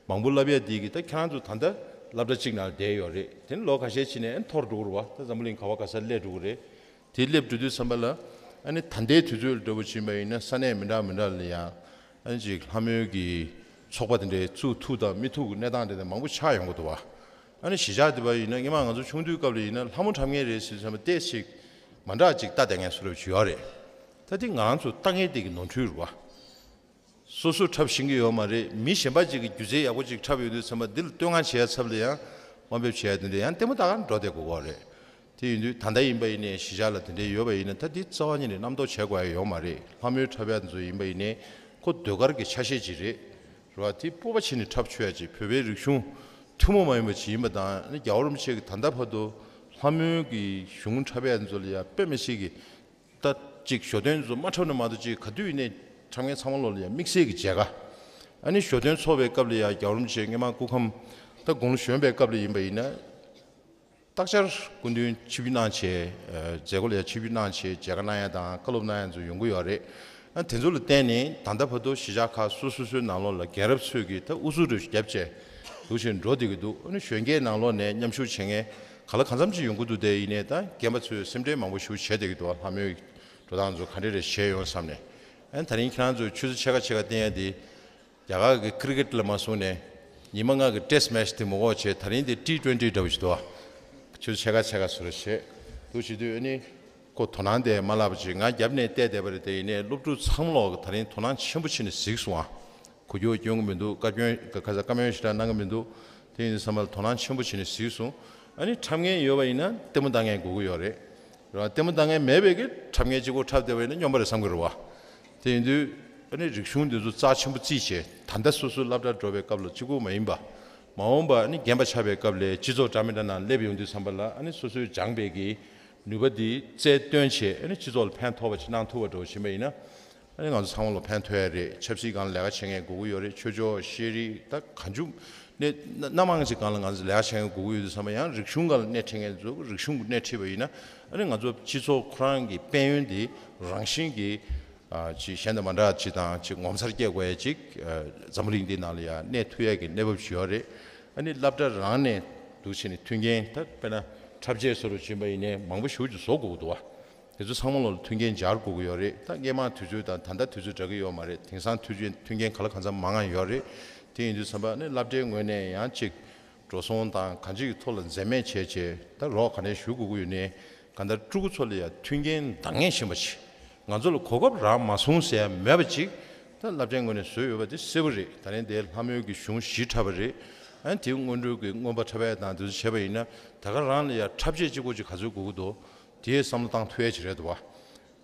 མང་པོ་བསླབ་ཡ་དེ་གི་ད་ཁྱེད་རང་ཚོ་ད་ལྟ་སློབ་གྲྭ་གཅིག་ནང་བསྡད་ཡོད་རེད། དེ་ནི་ལོ་ཁ་ཤས་ཕྱིན་ནས་ཨ་ནི་འཐོར་འགྲོ་གི་རེད་བ། ད་འཛམ་བུ་གླིང་ག་བ་ག་ས་སླེབས་འགྲོ་གི་རེད། དེ་སླེབས་འགྲོ་དུས་ཙམ་པ་ལ་ཨ་ནི་ད་ལྟའི་དུས་ཚོད་འདྲ་བོ་ཕྱིན་པ་ཡིན་ན་ས་གནས་མི་འདྲ་མི་འདྲ་ལ་ཡང་། ཨ་ནི་ཅིག་ལྷ་མོའི་གི་ཚོགས་པ་དེ་འདྲའི་བཙུགས་ཐུབ་དང་མི་ཐུབ་ཀྱི་གནས་སྟངས་དེ་འདྲ་མང་པོ་ཆགས་ཡོང་གི་འདུག་བ། ཨ་ནི་གཞིས་ཆགས་དེ་བ་ཡིན་ན་སྔོན་མ་ང་ཚོ་ཆུང་དུས་སྐབས་ལ་ཡིན་ན་ལྷ་མོ་འཁྲབ་མཁན་རེད་ཟེར་ཙམ་པ་ཏོག་ཙམ་མ་འདྲ་ཅིག་ལྟ་བསྡད་མཁན་བཟོ་འདྲ་ཅིག་ཡོད་རེད། ད་དེ་ང་རང་ཚོ་ལྟ་མཁན་དེ་གི་ནོར་འཁྲུལ་རེད་བ། སོ་སོས་འཁྲབ་ཤེས་ཀྱི་ཡོད་མ་རེད། མི་གཞན་པ་ཅིག་གིས་སྒྱུ་རྩལ་ཡག་པོ་ཅིག་འཁྲབ་ཡོང་དུས་ཙམ་པ་འདི་ལ་བསྟོད་བསྔགས་བྱེད་ཡ་ཚབ་ལ་ཡང་དབང་འབེབས་བྱེད་ཡ་དེ་འདྲ་ཡང་ལྟད་མོ་ལྟ་གར་འགྲོ་བསྡད་དགོས་ཀྱི་རེད། དེ་ཡིན་དུས་ད་ལྟ་ཡིན་པ་ཡིན་ནའི་གཞིས་ཆགས་ལ་དེ་འདྲའི་ཡོད་པ་ཡིན་ན་ད་འདི་རྩ་བ་ཉིད་ནས་རྣམ་རྟོག་བྱེད་དགོས་ཡ་ཡོད་མ་རེད། ལྷ་མོའི་འཁྲབ་ཡ་ཚོ་ཡིན་པ་ཡིན་ནའི་ཁོ་ཟློས་གར་གྱི་ཆ་ཤས་ཅིག་རེད། རེད་བ། དེ་སྤོབས་པ་བྱས་ནས་འཁྲབ་ཆོག་ཡ་ཅིག་བོད་པའི་རིག་གཞུང་ ཐུན་མོང་མ་ཡིན་པ་ཅིག་ཡིན་པ་དང་། ཨ་ནི་རྒྱལ་བ་རིན་པོ་ཆེ་གིས་ད་ལྟ་བར་དུ་ལྷ་མོའི་གི་གཞུང་འཁྲབ་ཡ་ཚོ་ལ་ཡ་དཔེ་མི་སྲིད་ཀྱི། ད་ཅིག་ཞོ་སྟོན་ཚོ་མ་འཁྲབ་ན་མ་གཏོགས་ཅིག་ག་དུས་ཡིན་ནའི་འཁྲབ་མཁན་ཚང་མ་ལོག་ལ་ཡ་དམིགས་བསལ་གྱི་མཇལ་ཁ། ཨ་ནི་ཞོ་སྟོན་ཚོགས་པའི་སྐབས་ལ་ཡ་རྒྱལ་བ་རིན་པོ་ཆེ་སྔོན་མ་སྐུ་ཁམས་ད་དགུང་ལོ་གཞོན་པའི་སྐབས་ལ་ཡིན་པ་ཡིན་ན། རྟག་ཆར་སྐུ་མདུན་ཆིབས་བསྒྱུར་གནང་བྱས། མཛད་སྒོ་ལ་ཡ་ཆིབས་བསྒྱུར་གནང་བྱས་མཇལ་ཁ་གནང་ཡ་དང་བཀའ་སློབ་གནང་ཡ་ཚོ་ཡོང་གི་ཡོད་རེད། ཨ་དེ་ཚོ་ལ་བརྟེན་ནས་ད་ལྟ་བར་དུ་གཞིས་ཆགས་ཁག་སོ་སོ་སོའི་ནང་ལོགས་ལ་རྒན་རབས་ཚོས་ཀྱིས་ད་དབུ་ཚུགས་རུ་བརྒྱབ་བྱས་འདུག་བྱས་འགྲོ་བསྡད་ཀྱི་འདུག་ཨ་ནི་གཞོན་སྐྱེས་ནང་ལོགས་ནས་མཉམ་ཞུགས་བྱེད་མཁན་ག་ལ་གང་འཚམ་ཅིག་ཡོང་གི་འདུག་དེ་ཡིན་ནའི་ད་རྒན་པ་ཚོས་སེམས་ཁྲལ་མང་པོ་ཞིག་བྱས་བསྡད་ཀྱི་འདུག་ལྷ་མོའི་འགྲོ་སྟངས་ཚོ་ག་འདྲ་རེ་བྱས་ཡོང་བསམ་ནས། ཨ་ནི་དེ་རིང་ཁྱེད་རང་ཚོས་ཆུ་ཚོད་ཕྱེད་ཀ་ཕྱེད་ཀ་བསྟན་ཡ་དེ། རྒྱ་གར་གྱི་ཀི་རི་ཀེཊ་ལ་མ་སོང་ནས་ཉི་མ་ལྔ་གི་ཊེ་སི་ཊི་མེ་ཆི་དེ་མ་དགོས་བྱས། ད་རིང་དེ་ཊི་ཊུ་ཝེན་ཊི་འདྲ་བོ་ཞིག་འདུག་བ། ཆུ་ཚོད་ཕྱེད་ཀ་ཕྱེད་ཀ་བཟོ་འདྲ་བྱས་འདུག་བྱེད་དུས། ཨ་ནི་ཁོ་དོ་སྣང་དེ་མ་བརླག་པ་ཅིག་ང་རྒྱབ་ནས་བལྟས་བསྡད་པ་རེད། དེ་ཡིན་ནའི་སློབ་ཕྲུག་ཚང་མ་ལོག་གིས་ད་རིང་དོ་སྣང་ཆེན་པོ་བྱས་ནས་གཟིགས་སོང་ཨ། གོ་རྒྱུ་སྐྱོན་གྱི་མི་འདུག་བཀའ་བཀྱོན་ག་ས་བཀའ་མོལ་ཞེ་དྲག་གནང་གི་མི་འདུག་དེ་ཡིན་དུས་ཙམ་པ་ལ་དོ་སྣང་ཆེན་པོ་བྱས་ནས་གཟིགས་སོང་། ཨ་ནི་འཁྲབ་མཁན་ཡོད་པ་ཡིན་ན་ལྟད་མོ་ལྟ་མཁན་དགོས་ཀྱི་ཡོད་རེད། རེད་བ། ལྟད་མོ་ལྟ་མཁན་མེད་པའི་གི་འཁྲབ་མཁན་གཅིག་པོ་འཁྲབ་བསྡད་པ་ཡིན་ན་སྨྱོན་པ་རེད་བསམ་གི་རེད་བ། དེ་ཡིན་དུས་ཨ་ནི་རིག་གཞུང་འདི་ཚོ་རྩ་ཆེན་པོ་བརྩིས་བྱས། ད་ལྟ་སོ་སོའི་སློབ་གྲྭར་འགྲོ་བའི་སྐབས་ལ་གཅིག་པོ་མ་ཡིན་པ། མ་འོངས་པ་ཨ་ནི་རྒན་པ་ཆགས་པའི་སྐབས་ལ་སྤྱི་ཚོགས་འདྲ་མི་འདྲ་ནང་སླེབས་ཡོང་དུས་ཙམ་པ་ལ། ཨ་ནི་སོ་སོས་སྦྱངས་པའི་གི་ནུས་པ་འདི་རྩལ་བཏོན་བྱས། ཨ་ནི་སྤྱི་ཚོགས་ལ་ཕན་ཐོགས་པ་ཅིག་གནང་ཐུབ་པ་འདྲ་བོ་ཕྱིན་པ་ཡིན་ན། ཨ་ནི་ང་ཚོ་ཚང་མ་ལ་ཕན་ཐོགས་ཡ་རེད། ཆབ་སྲིད་སྒང་ལ་ལས་ཀ་བྱེད་མཁན་དགོས་ཀྱི་ཡོད་རེད། ཆོས་ཕྱོགས་ཤེས་རིག་ད་གང་བྱུང་ནས་སྣ་མང་ཅིག་སྒང་ལ་ང་ཚོ་ལས་ཀ་བྱེད་མཁན་དགོས་ཀྱི་ཡོད་དུས་ཙམ་པ། ཡང་རིག་གཞུང་སྒང་ལ་སྣེ་ཁྲིད་མཁན་ཚོ་རིག་གཞུང་གི་སྣེ་ཁྲིད་པ་ཡིན་ན། ཨ་ནི་ང་ཚོ་སྤྱི་ཚོགས་ཁོ་རང་གི་དཔལ་ཡོན་དེ་རང་བཞིན་གྱིས་ཨ་ཅིག་གཞན་དང་མ་འདྲ་ཅིག་དང་ཅིག་ངོ་མཚར་སྐྱེ་དགོས་ཡ་ཅིག་ཨ་འཛམ་བུ་གླིང་འདི་ནང་ལ་ཡང་གནས་ཐུབ་ཡ་གི་གནས་བབ་ཞིག་ཡོད་རེད། ཨ་ནི་སློབ་གྲྭ་རང་ནས་འདུག་བྱས་ནས་མཐུན་རྐྱེན། ད་དཔེར་ན་འཁྲབ་ཆས་བཟོ་འདྲ་བྱེད་པ་ཡིན་ནའི་མང་པོ་ཞེ་པོ་ཅིག་བཟོ་དགོས་ཀྱི་འདུག་བ། དེ་ཚོ་ཚང་མ་ལོག་ལ་མཐུན་རྐྱེན་སྦྱར་དགོས་ཀྱི་ཡོད་རེད། ད་སྔོན་མ་དུས་ཚོད་དང་ད་ལྟ་དུས་ཚོད་འདྲ་གི་ཡོད་མ་རེད། དེང་སང་དུས་ཚོད་མཐུན་རྐྱེན་ག་ལ་གང་འཚམ་མང་ང་ཡོད་རེད། དེ་ཡིན་དུས་ཙམ་པ་ནི་སློབ་གྲྭའི་ངོས་ནས་ཡང་ཅིག་འགྲོ་སོང་དང་གང་ཅིའི་ཐོག་ལ་འཛེམ་མེད་བྱས་བྱས། ད་རོགས་ག་ནས་ཞུ་དགོས་ཀྱི་ཡོད་ནའི། གང་ལྟར་ཕྲུ་གུ་ཚོ་ལ་ཡང་མཐུན་རྐྱེན་འདང་ངེས་ཤེས་པ་ཅིག་ང་ཚོ་ལ་གོ་སྐབས་རག་མ་སོང་ཟེར་ཡ་མེད་པ་ཅིག་ད་སློབ་གྲྭའི་ངོས་ནས་བཟོས་ཡོད་པ་དེ་གསལ་པོ་རེད། ད་རིང་དེ་ལྷ་མོའི་གི་གཞུང་བཞི་འཁྲབ་པ་རེད། ཨ་ནི་དེའི་སྔོན་འགྲོའི་གི་རྔོན་པ་འཁྲབ་ཡ་དང་དེ་ཚོ་བྱས་པ་ཡིན་ན། ད་ག་རང་ལ་ཡང་འཁྲབ་ཆས་གཅིག་པོ་ཅིག་ག་ཚོད་དགོས་ཀྱི་འདུག་དེའི་བསམ་བློ་བཏང་ཐུབ་ཡ་ཅིག་རེད་འདུག་བ།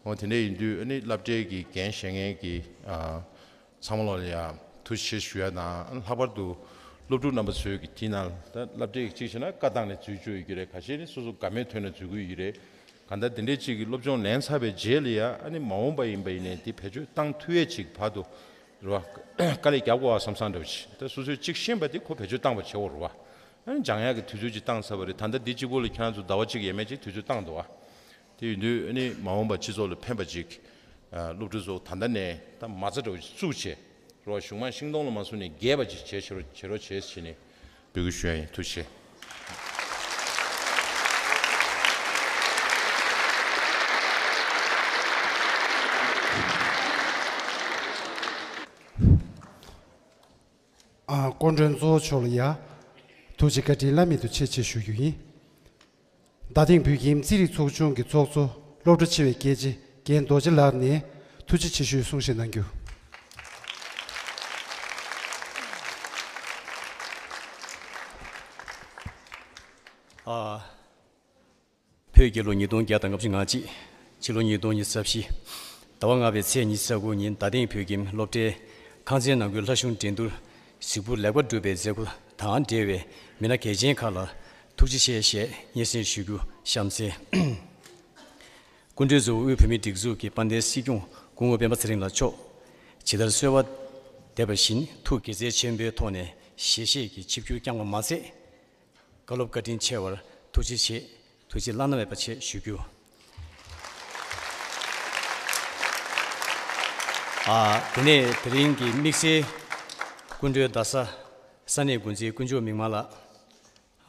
འོ་དེ་འདྲ་ཡིན་དུས་ཨ་ནི་སློབ་གྲྭའི་གི་འགན་བཞེས་མཁན་གྱི་ཨ་ཚང་མ་ལོག་ལ་ཡང་ཐུགས་རྗེ་ཆེ་ཞུ་ཡ་དང་། ལྷག་པར་དུ་སློབ་ཕྲུག་རྣམ་པ་ཚོས་ཀྱི་དེའི་ནང་ད་སློབ་གྲྭའི་གཅིག་བྱས་ན་བཀའ་བཏང་ནས་འཛུལ་བཅུག་ཡོད་ཀྱི་རེད། ཁ་ཤས་ནི་སོ་སོ་དགའ་མོས་ཐོན་ནས་འཛུལ་གྱི་ཡོད་ཀྱི་རེད། གང་ལྟར་དེ་འདྲའི་ཅིག་གི་སློབ་སྦྱོང་ལེན་ཚར་བའི་རྗེས་ལ་ཡང་ཨ་ནི་མ་འོངས་པ་ཡིན་པ་ཡིན་ནའི་དེ་བེད་སྤྱོད་བཏང་ཐུབ་ཡས་ཅིག་བར་དུ་རེད་བ། དཀའ་ལས་རྒྱབ་དགོས་པ་བསམ་བསམ་འདྲ་བོ་ཅིག་ད་སོ་སོས་ཅིག་ཤེས་པ་དེ་ཁོ་བེད་སྤྱོད་བཏང་བ་བྱེད་དགོས་རེད་བ། ཨ་ནི་སྦྱང་ཡག་གི་དུས་ཚོད་ཅིག་བཏང་ཚར་བ་རེད། ད་ལྟ་འདི་གཅིག་པོ་ལ་ཁྱེད་རང་ཚོ་ཟླ་བ་གཅིག་ཡས་མས་ཅིག་དུས་ཚོད་བཏང་འདུག་བ། དེ་ཡིན་དུས་ཨ་ནི་མ་འོངས་པ་སྤྱི་ཚོགས་ལ་ཕན་པ་ཅིག་ཨ་སློབ་ཕྲུག་ཚོ་ད་ལྟ་ནས་ད་མ་རྩ་འདྲ་བོ་ཅིག་བཙུགས་བྱས་རེད་བ། གཞུང་མང་ཤིང་སྡོང་ལ་མ་སོང་ནས་རྒྱས་པ་ཅིག་བྱེད་བྱེད་རོགས་བྱེད་རོགས་བྱེད་ཟེར་ནས་འབོད་སྐུལ་ཞུ་ཡ་ཡིན། ཐུགས་རྗེ་ཆེ། ཨ་སྐུ་མགྲོན་གཙོ་བོ་མཆོག་ལ་ཡ་ཐུགས་རྗེ་བཀའ་དྲིན་བླ་མེད་དུ་ཆེ་ཆེ་ཞུ་རྒྱུ་ཡིན། རྡ་སྟེང་བོད་ཁྱིམ་རྩིས་རིག་ཚོགས་ཆུང་གི་ཚོགས་གཙོ་སློབ་གྲྭ་ཆེ་བའི་དགེ་ཆེ་རྒན་རྡོ་རྗེ་ལགས་ནས་ཐུགས་རྗེ་ཆེ་ཞུའི་གསུང་བཤད་གནང་རྒྱུ། ཨ། བོད་རྒྱལ་ལོ་ཉིས་སྟོང་བརྒྱ་དང་ལྔ་བཅུ་ང་གཅིག་ཕྱི་ལོ་ཉིས་སྟོང་ཉི་ཤུ་རྩ་བཞི། ཟླ་བ་ལྔ་པའི་ཚེས་ཉི་ཤུ་རྩ་དགུ་ཉིན་རྡ་སྟེང་བོད་ཁྱིམ་སློབ་གྲྭའི་ཁང་ཚན་ནང་ཁུལ་ལྷ་གཞུང་འགྲན་བསྡུར་གཟིགས་འབུལ་ལེགས་པར་གྲུབ་པའི་མཛད་སྒོ་དང་འབྲེལ་བའི་མི་སྣ་གལ་ཆེན་ཁག་ལ་ཐུགས་རྗེ་ཆེ་ཞེས་སྙན་སེང་ཞུ་རྒྱུ་གཤམ་གསལ། སྐུ་མགྲོན་གཙོ་བོ་དབུས་བོད་མིའི་སྒྲིག་འཛུགས་ཀྱི་དཔལ་ལྡན་སྲིད་སྐྱོང་སྐུ་ངོ་སྤེན་པ་ཚེ་རིང་ལགས་མཆོག་ཇི་ལྟར་གསོལ་བ་འདེབས་པ་བཞིན་ཐུགས་དགྱེས་མཛད་ཆེན་པོའི་ཐོག་ནས་ཞལ་བཞེས་ཀྱི་ཆིབས་བསྒྱུར་བསྐྱངས་པ་མ་ཟད། བཀའ་སློབ་བཀའ་དྲིན་ཆེ་བར་ཐུགས་རྗེ་ཆེ། ཐུགས་རྗེ་བླ་ན་མེད་པ་ཆེ་ཞུ་རྒྱུ། ཨ། དེ་ནས་དེ་རིང་གི་དམིགས་བསལ་སྐུ་མགྲོན་རྡ་ས་ས་གནས་འགོ་འཛིན་དཀོན་མཆོག་མིག་དམར་ལགས།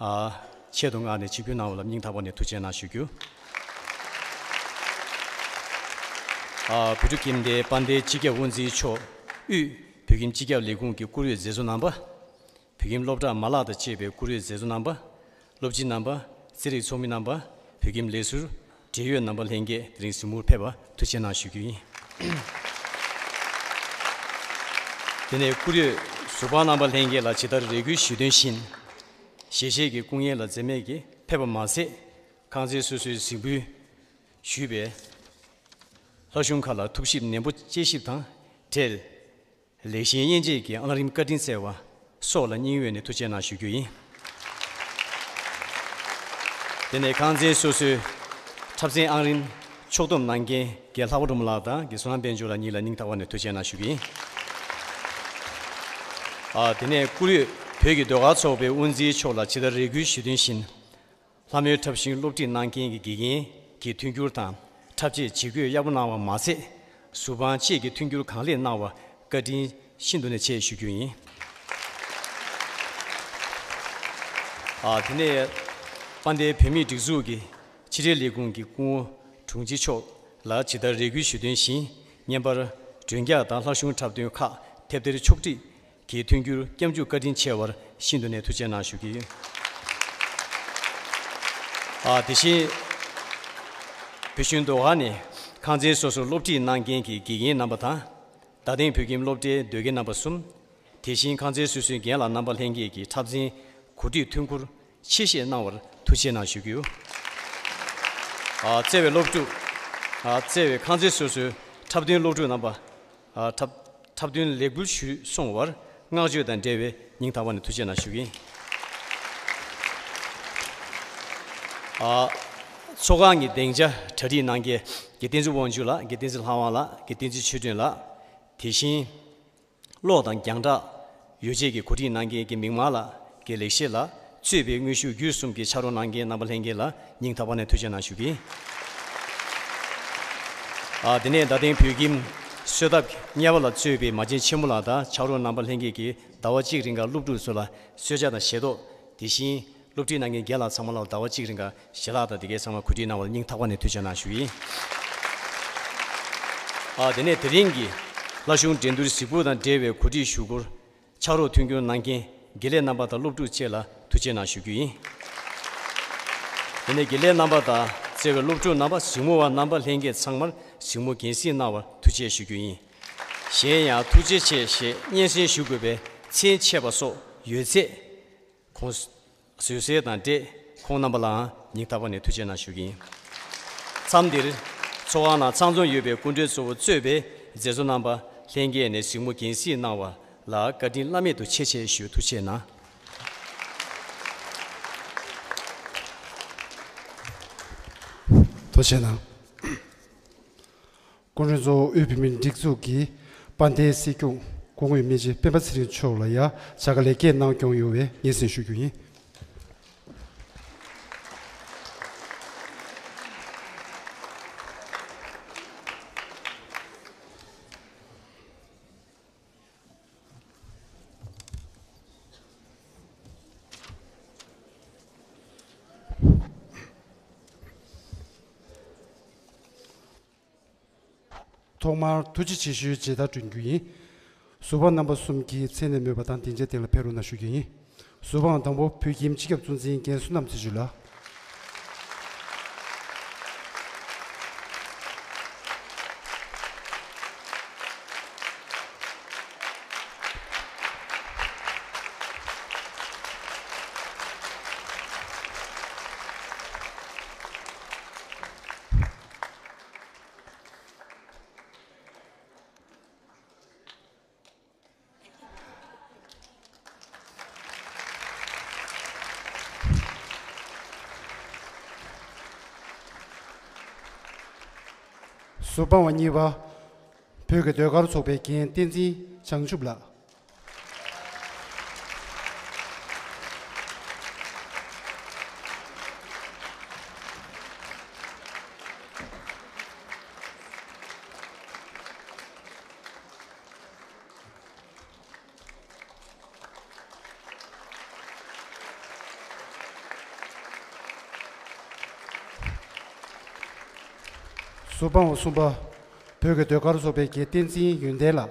ཨ། ཆེད་དུ་མངགས་ནས་ཆིབས་བསྒྱུར་གནང་བ་ལ་སྙིང་ཐག་པ་ནས་ཐུགས་རྗེ་གནང་ཞུ་རྒྱུ། ཨ། བོད་ཕྲུག་ཁྱིམ་སྡེའི་དཔལ་ལྡན་སྤྱི་ཁྱབ་དབུ་འཛིན་མཆོག་དབུས་བོད་ཁྱིམ་སྤྱི་ཁྱབ་ལས་ཁུངས་ཀྱི་བཀུར་འོས་མཛད་གཙོ་རྣམ་པ། བོད་ཁྱིམ་སློབ་གྲྭ་མ་ལག་དང་བཅས་པའི་བཀུར་འོས་མཛད་གཙོ་རྣམ་པ། སློབ་སྤྱི་རྣམ་པ། རྩིས་རིག་ཚོགས་མི་རྣམ་པ། བོད་ཁྱིམ་ལས་ཟུར། འབྲེལ་ཡོད་རྣམ་པ་ལྷན་རྒྱས་དེ་རིང་གཟིགས་མོར་ཕེབས་པར་ཐུགས་རྗེ་གནང་ཞུ་རྒྱུ་ཡིན། དེ་ནས་བཀུར་འོས་ཟུར་པ་རྣམ་པ་ལྷན་རྒྱས་ལ་ཇི་ལྟར་རེ་སྐུལ་ཞུས་དོན་བཞིན། ཞལ་བཞེས་ཀྱི་སྐུ་ངལ་ལ་འཛེམ་མེད་ཀྱིས་ཕེབས་པ་མ་ཟད། ཁང་ཚན་སོ་སོའི་གཟིགས་འབུལ་ཞུས་པའི་ལྷ་གཞུང་ཁག་ལ་ཐུགས་ཞིབ་ནན་པོ་དཔྱད་ཞིབ་དང་འབྲེལ། ལེགས་བཤད་སྙིང་རྗེ་གི་ཨ་ལ་རིམ་བཀའ་དྲིན་སྩལ་བ་སོགས་ལ་སྙིང་དབུས་ནས་ཐུགས་རྗེ་གནང་ཞུ་རྒྱུ་ཡིན། དེ་ནས་ཁང་ཚན་སོ་སོའི་འཁྲབ་ཚན་ཨང་རིམ་ཕྱོགས་བསྡོམས་གནང་མཁན་རྒན་ལྷག་པ་སྒྲོལ་མ་ལགས་དང་རྒན་བསོད་ནམས་དཔལ་འབྱོར་ལགས་གཉིས་ལ་སྙིང་ཐག་པ་ནས་ཐུགས་རྗེ་གནང་ཞུ་གི་ཡིན། ཨ། དེ་ནས་བཀུར་འོས་བོད་ཀྱི་ཟློས་གར་ཚོགས་པའི་དབུ་འཛིན་མཆོག་ལ་ཇི་ལྟར་རེ་སྐུལ་ཞུ་དོན་བཞིན། ལྷ་མོའི་འཁྲབ་གཞུང་སློབ་ཁྲིད་གནང་མཁན་གྱི་དགེ་རྒན་གྱི་མཐུན་འགྱུར་དང་འཁྲབ་ཆས་ཇི་དགོས་ཡག་པོ་གནང་བ་མ་ཟད། གཟུ་དཔང་བཅས་ཀྱི་མཐུན་འགྱུར་གང་ལེགས་གནང་བར་བཀའ་དྲིན་ཤིན་ཏུ་ནས་ཆེ་ཞུ་རྒྱུ་ཡིན། ཨ། དེ་ནས་དཔལ་ལྡན་བོད་མིའི་སྒྲིག་འཛུགས་ཀྱི་ཕྱི་དྲིལ་ལས་ཁུངས་ཀྱི་སྐུ་ངོ་དྲུང་ཆེ་མཆོག་ལ་ཇི་ལྟར་རེ་སྐུལ་ཞུ་དོན་བཞིན། བརྙན་པར་སྒྲོན་རྒྱག་དང་ལྷ་གཞུང་འཁྲབ་སྟོན་ཁག་དེབ་ཐེར་ཕྱོགས་སྒྲིག་གི་མཐུན་འགྱུར་སྐྱབས་འཇུག་བཀའ་དྲིན་ཆེ་བར་ཤིན་ཏུ་ནས་ཐུགས་རྗེ་གནང་ཞུ་གི་ཡོད། ཨ། དེ་བཞིན་བོད་གཞུང་ཟློས་གར་ནས་ཁང་ཚན་སོ་སོར་སློབ་ཁྲིད་གནང་མཁན་གྱི་དགེ་རྒན་རྣམ་པ་དང་། རྡ་སྟེང་བོད་ཁྱིམ་སློབ་གྲྭའི་ཟློས་དགེ་རྣམ་པ་གསུམ། དེ་བཞིན་ཁང་ཚན་སོ་སོའི་རྒན་ལགས་རྣམ་པ་ལྷན་རྒྱས་ཀྱིས་འཁྲབ་ཚན་གོ་སྒྲིག་མཐུན་འཁུར་ཆེ་བཞེས་གནང་བར་ཐུགས་རྗེ་གནང་ཞུ་གི་ཡོད། ཨ། བརྩེ་བའི་སློབ་ཕྲུག་ཨ། བརྩེ་བའི་ཁང་ཚན་སོ་སོའི་འཁྲབ་སྟོན་སློབ་ཕྲུག་རྣམ་པ། ཨ། འཁྲབ་འཁྲབ་སྟོན་ལེགས་འབུལ་ཞུས་སོང་བར་བསྔགས་བརྗོད་དང་འབྲེལ་བའི་སྙིང་ཐག་པ་ནས་ཐུགས་རྗེ་གནང་ཞུ་གི་ཡིན། ཨ། ཚོགས་ཁང་གི་སྡིངས་ཆ་གྲ་སྒྲིག་གནང་མཁན་རྒན་བསྟན་འཛིན་དབང་ཕྱུག་ལགས། རྒན་བསྟན་འཛིན་ལྷ་དབང་ལགས། རྒན་བསྟན་འཛིན་ཆོས་སྒྲོན་ལགས། དེ་བཞིན་གློག་དང་རྒྱང་བསྒྲགས་ཡོ་བྱད་ཀྱི་གོ་སྒྲིག་གནང་མཁན་རྒན་མིག་དམར་ལགས། རྒན་ལེགས་བཤད་ལགས། གཙོས་པའི་དངོས་ཤུགས་བརྒྱུད་གསུམ་གྱིས་ཕྱག་རོགས་གནང་མཁན་རྣམ་པ་ལྷན་རྒྱས་ལ་སྙིང་ཐག་པ་ནས་ཐུགས་རྗེ་གནང་ཞུ་གི་ཡིན། ཨ། དེ་ནས་རྡ་སྟེང་བོད་ཁྱིམ་གསོལ་ཐབ་གཉེར་པ་ལ་གཙོས་པའི་མ་བྱན་ཆེན་མོ་ལགས་དང་ཕྱག་རོགས་རྣམ་པ་ལྷན་རྒྱས་ཀྱིས་ཟླ་བ་གཅིག་རིང་ག་སློབ་ཕྲུག་ཚོ་ལ་གསོལ་ཇ་དང་ཞལ་ཏོག་དེ་བཞིན་སློབ་ཁྲིད་གནང་མཁན་རྒན་ལགས་ཚང་མ་ལ་ཟླ་བ་གཅིག་རིང་ག་ཞལ་ལག་དང་དེ་གའི་ཚང་མ་གོ་སྒྲིག་གནང་བ་ལ་སྙིང་ཐག་པ་ནས་ཐུགས་རྗེ་གནང་ཞུ་ཡིན། ཨ། དེ་ནས་དེ་རིང་གི་ལྷ་གཞུང་འགྲན་བསྡུར་གཟིགས་སྐོར་དང་འབྲེལ་བའི་གོ་སྒྲིག་ཞུ་སྒོར་ཕྱག་རོགས་མཐུན་འགྱུར་གནང་མཁན་དགེ་ལས་རྣམ་པ་དང་སློབ་ཕྲུག་བཅས་ལ་ཐུགས་རྗེ་གནང་ཞུ་རྒྱུ་ཡིན། དེ་ནས་དགེ་ལས་རྣམ་པ་དང་བརྩེ་བའི་སློབ་ཕྲུག་རྣམ་པ། གཟིགས་མོ་བ་རྣམ་པ་ལྷན་རྒྱས་ཚང་མར་གཟིགས་མོ་རྒྱས་གཟིགས་གནང་བར་ཐུགས་རྗེ་ཞུ་རྒྱུ་ཡིན། གཞན་ཡང་ཐུགས་རྗེ་ཆེ་ཞེས་སྙན་སེང་ཞུ་དགོས་པའི་མཚན་ཆད་པ་སོགས་ཡོད་ཚེ། ཁོང་བཟོད་གསོལ་དང་འབྲེལ་ཁོང་རྣམ་པ་ལའང་སྙིང་ཐག་པ་ནས་ཐུགས་རྗེ་གནང་ཞུ་གི་ཡིན། མཚམས་འདིར་ཚོགས་ཁང་ནང་ཚང་འཛོམས་ཡོད་པའི་སྐུ་མགྲོན་གཙོ་བོ་གཙོས་པའི་མཛད་གཙོ་རྣམ་པ་ལྷན་རྒྱས་ནས་གཟིགས་མོ་རྒྱས་གཟིགས་གནང་བ་ལ་བཀའ་དྲིན་བླ་མེད་དུ་ཆེ་ཆེ་ཞུ། ཐུགས་རྗེ་གནང་། ཐུགས་རྗེ་གནང་། སྐུ་མགྲོན་གཙོ་བོ་དབུས་བོད་མིའི་སྒྲིག་འཛུགས་ཀྱི་དཔལ་ལྡན་སྲིད་སྐྱོང་སྐུ་ངོ་མི་རྗེ་སྤེན་པ་ཚེ་རིང་མཆོག་ལ་ཡང་བྱ་དགའ་ལེགས་སྐྱེས་གནང་སྐྱོང་ཡོང་བའི་སྙན་སེང་ཞུ་རྒྱུ་ཡིན། ཐོག་མར་ཐུགས་རྗེ་ཆེ་ཞུའི་མཇལ་དར་སྒྲོན་རྒྱུ་ཡིན། ཟུར་པ་རྣམ་པ་གསུམ་གྱིས་མཚན་ནས་སྨོས་པ་དང་སྡིངས་ཆའི་སྟེང་ལ་ཕེབས་རོགས་གནང་ཞུ་རྒྱུ་ཡིན། ཟུར་པའམ་དང་པོ་བོད་ཁྱིམ་སྤྱི་ཁྱབ་གཙོ་འཛིན་རྒན་བསོད་ནམས་ཚེ་ཆོས་ལགས། ཟུར་དཔང་བ་གཉིས་པ། བོད་ཀྱི་ཟློས་གར་ཚོགས་པའི་འགན་བསྟན་འཛིན་བྱང་ཆུབ་ལགས། ཟུར་དཔང་བ་གསུམ་པ། བོད་ཀྱི་ཟློས་གར་ཚོགས་པའི་འགན་བསྟན་འཛིན་ཡོན་ཏན་ལགས།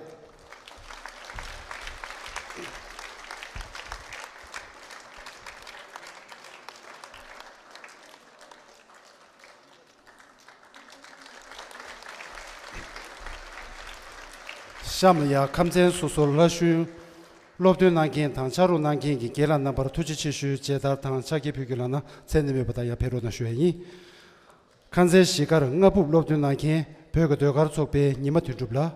གཤམ་ལ་ཡང་ཁམས་ཚན་སོ་སོར་ལྷ་གཞུང་སློབ་སྟོན་གནང་མཁན་དང་ཕྱག་རོགས་གནང་མཁན་གྱི་རྒན་ལགས་རྣམ་པར་ཐུགས་རྗེ་ཆེ་ཞུའི་མཇལ་དར་དང་ཕྱག་འཁྱེར་ཕུལ་རྒྱུ་ལགས་ན་མཚན་ནས་སྨོས་པ་དང་ཡང་ཕེབས་རོགས་གནང་ཞུ་ཡ་ཡིན། ཁང་ཚན་བཞི་ཀར་སྔ་ཕུབ་སློབ་སྟོན་གནང་མཁན་བོད་ཀྱི་ཟློས་གར་ཚོགས་པའི་ཉི་མ་དོན་གྲུབ་ལགས།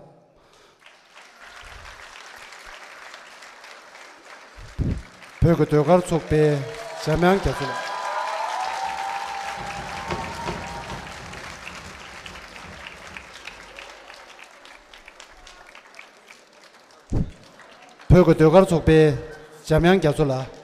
བོད་ཀྱི་ཟློས་གར་ཚོགས་པའི་འཇམ་དབྱངས་རྒྱ་མཚོ་ལགས། བོད་ཀྱི་ཟློས་གར་ཚོགས་པའི་འཇམ་དབྱངས་རྒྱ་མཚོ་ལགས།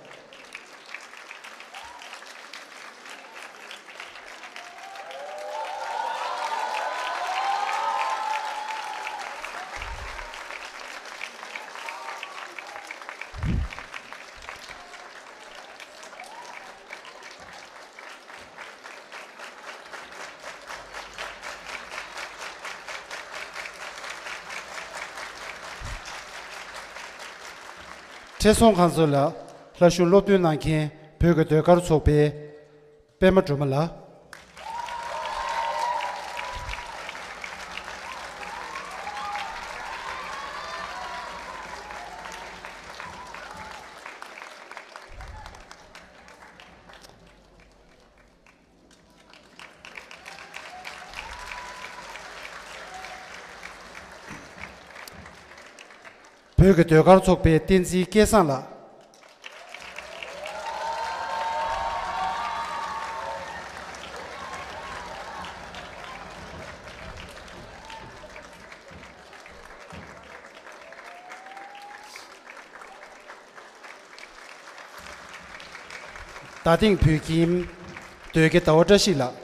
ཁྲེ་སྲོང་ཁང་སོ་ལ་ལྷ་གཞུང་སློབ་སྟོན་གནང་མཁན་བོད་ཀྱི་ཟློས་གར་ཚོགས་པའི་པད་མ་སྒྲོལ་མ་ལགས། བོད་ཀྱི་ཟློས་གར་ཚོགས་པའི་བསྟན་འཛིན་སྐལ་བཟང་ལགས། རྡ་སྟེང་བོད་ཁྱིམ་ཟློས་དགེ་ཟླ་བ་བཀྲ་ཤིས་ལགས།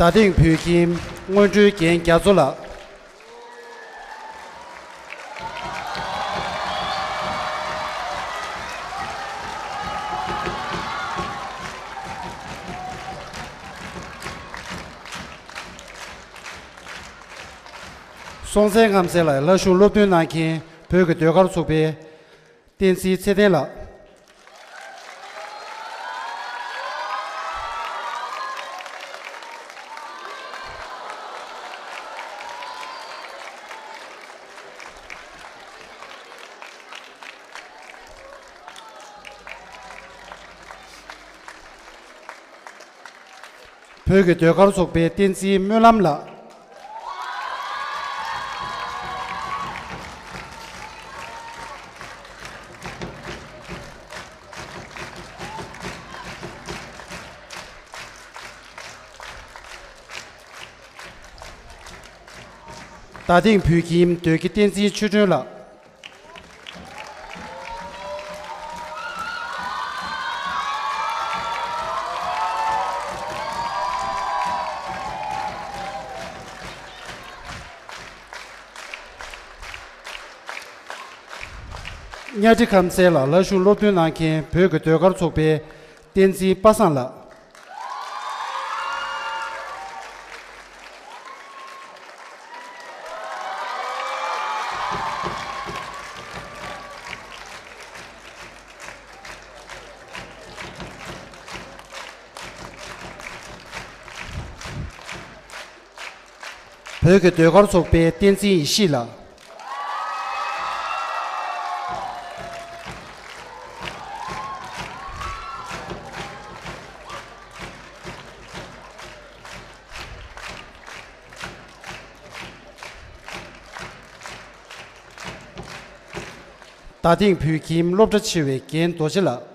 རྡ་སྟེང་བོད་ཁྱིམ་སྔོན་འགྲོའི་རྒན་རྒྱ་མཚོ་ལགས། སྲོང་བཙན་ཁམས་གསལ་ལགས་ལྷ་གཞུང་སློབ་སྟོན་གནང་མཁན་བོད་ཀྱི་ཟློས་གར་ཚོགས་པའི་བསྟན་འཛིན་ཚེ་བརྟན་ལགས། བོད་ཀྱི་ཟློས་གར་ཚོགས་པའི་བསྟན་འཛིན་སྨོན་ལམ་ལགས། རྡ་སྟེང་བོད་ཁྱིམ་ཟློས་དགེ་བསྟན་འཛིན་ཆོས་སྒྲོན་ལགས། གཉའ་ཁྲི་ཁམས་གསལ་ལགས་ལྷ་གཞུང་སློབ་སྟོན་གནང་མཁན་བོད་ཀྱི་ཟློས་གར་ཚོགས་པའི་བསྟན་འཛིན་པ་སངས་ལགས། བོད་ཀྱི་ཟློས་གར་ཚོགས་པའི་བསྟན་འཛིན་ཡེ་ཤེས་ལགས། རྡ་སྟེང་བོད་ཁྱིམ་སློབ་གྲྭ་ཆེ་བའི་རྒན་རྡོ་རྗེ་ལགས།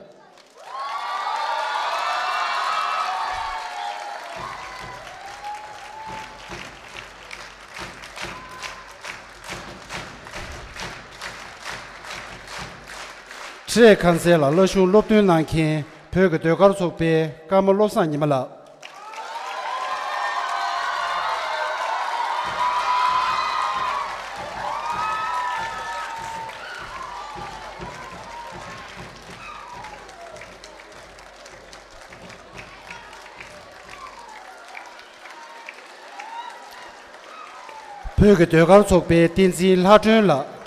ཁྲི་རལ་ཁང་གསལ་ལགས་ལྷ་གཞུང་སློབ་སྟོན་གནང་མཁན་བོད་ཀྱི་ཟློས་གར་ཚོགས་པའི་ཀརྨ་བློ་བཟང་ཉི་མ་ལགས། བོད་ཀྱི་ཟློས་གར་ཚོགས་པའི་བསྟན་འཛིན་ལྷ་སྒྲོན་ལགས།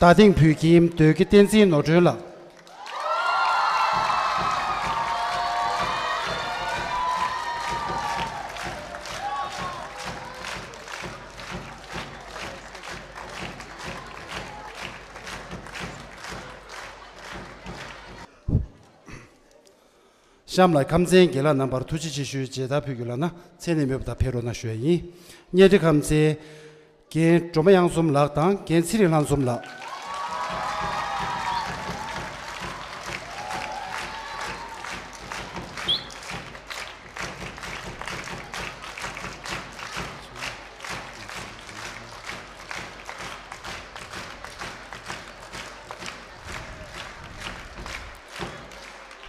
རྡ་སྟེང་བོད་ཁྱིམ་ཟློས་དགེ་བསྟན་འཛིན་ནོར་སྒྲོན་ལགས། བཀྲམ་ལ་ཁམས་ཚན་རྒན་ལགས་རྣམ་པར་ཐུགས་རྗེ་ཆེ་ཞུའི་མཇལ་དར་ཕུལ་རྒྱུ་ལགས་ན་མཚན་ནས་མེད་པ་དང་ཕེབས་རོགས་གནང་ཞུ་ཡ་ཡིན། གཉའ་ཁྲི་ཁམས་ཚན་རྒན་སྒྲོལ་མ་གཡང་འཛོམས་ལགས་དང་རྒན་ཚེ་རིང་ལྷ་འཛོམས་ལགས།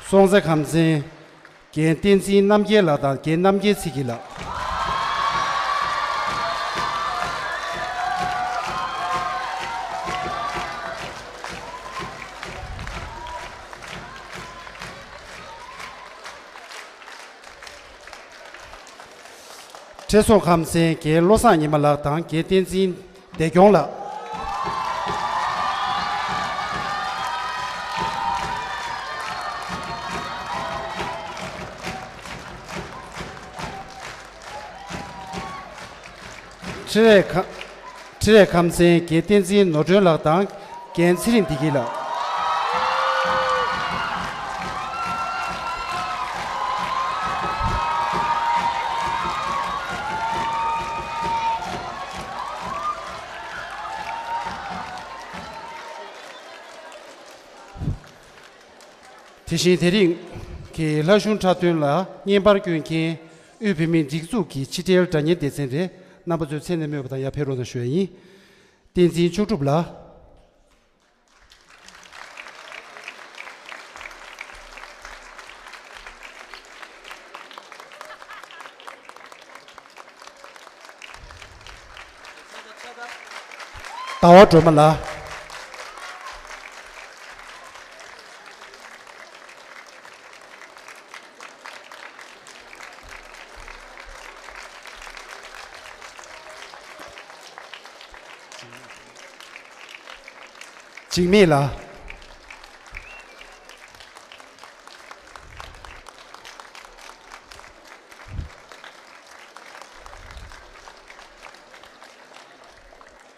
སོང་ཙེ་ཁམས་ཚན་རྒན་བསྟན་འཛིན་རྣམ་རྒྱལ་ལགས་དང་རྒན་རྣམ་རྒྱལ་ཚེ་སྐྱིད་ལགས། ཁྲི་སྲོང་ཁམས་ཚན་རྒན་བློ་བཟང་ཉི་མ་ལགས་དང་རྒན་བསྟན་འཛིན་བདེ་སྐྱོང་ལགས། ཁྲི་རལ་ཁ་ཁྲི་རལ་ཁམས་ཚན་རྒན་བསྟན་འཛིན་ནོར་སྒྲོན་ལགས་དང་རྒན་ཚེ་རིང་བདེ་སྐྱིད་ལགས། དེ་བཞིན་དེ་རིང་གི་ལྷ་གཞུང་འཁྲབ་སྟོན་ལ་བརྙན་པར་བསྐྱོན་མཁན་དབུས་བོད་མིའི་སྒྲིག་འཛུགས་ཀྱི་ཕྱི་དྲིལ་སྒྲ་སྙན་སྡེ་ཚན་རེད། རྣམ་པ་ཚོས་མཚན་ནས་སྨོས་པ་དང་ཡར་ཕེབས་རོགས་གནང་ཞུ་ཡ་ཡིན། བསྟན་འཛིན་མཆོག་གྲུབ་ལགས། ཟླ་བ་སྒྲོལ་མ་ལགས། འཇིགས་མེད་ལགས།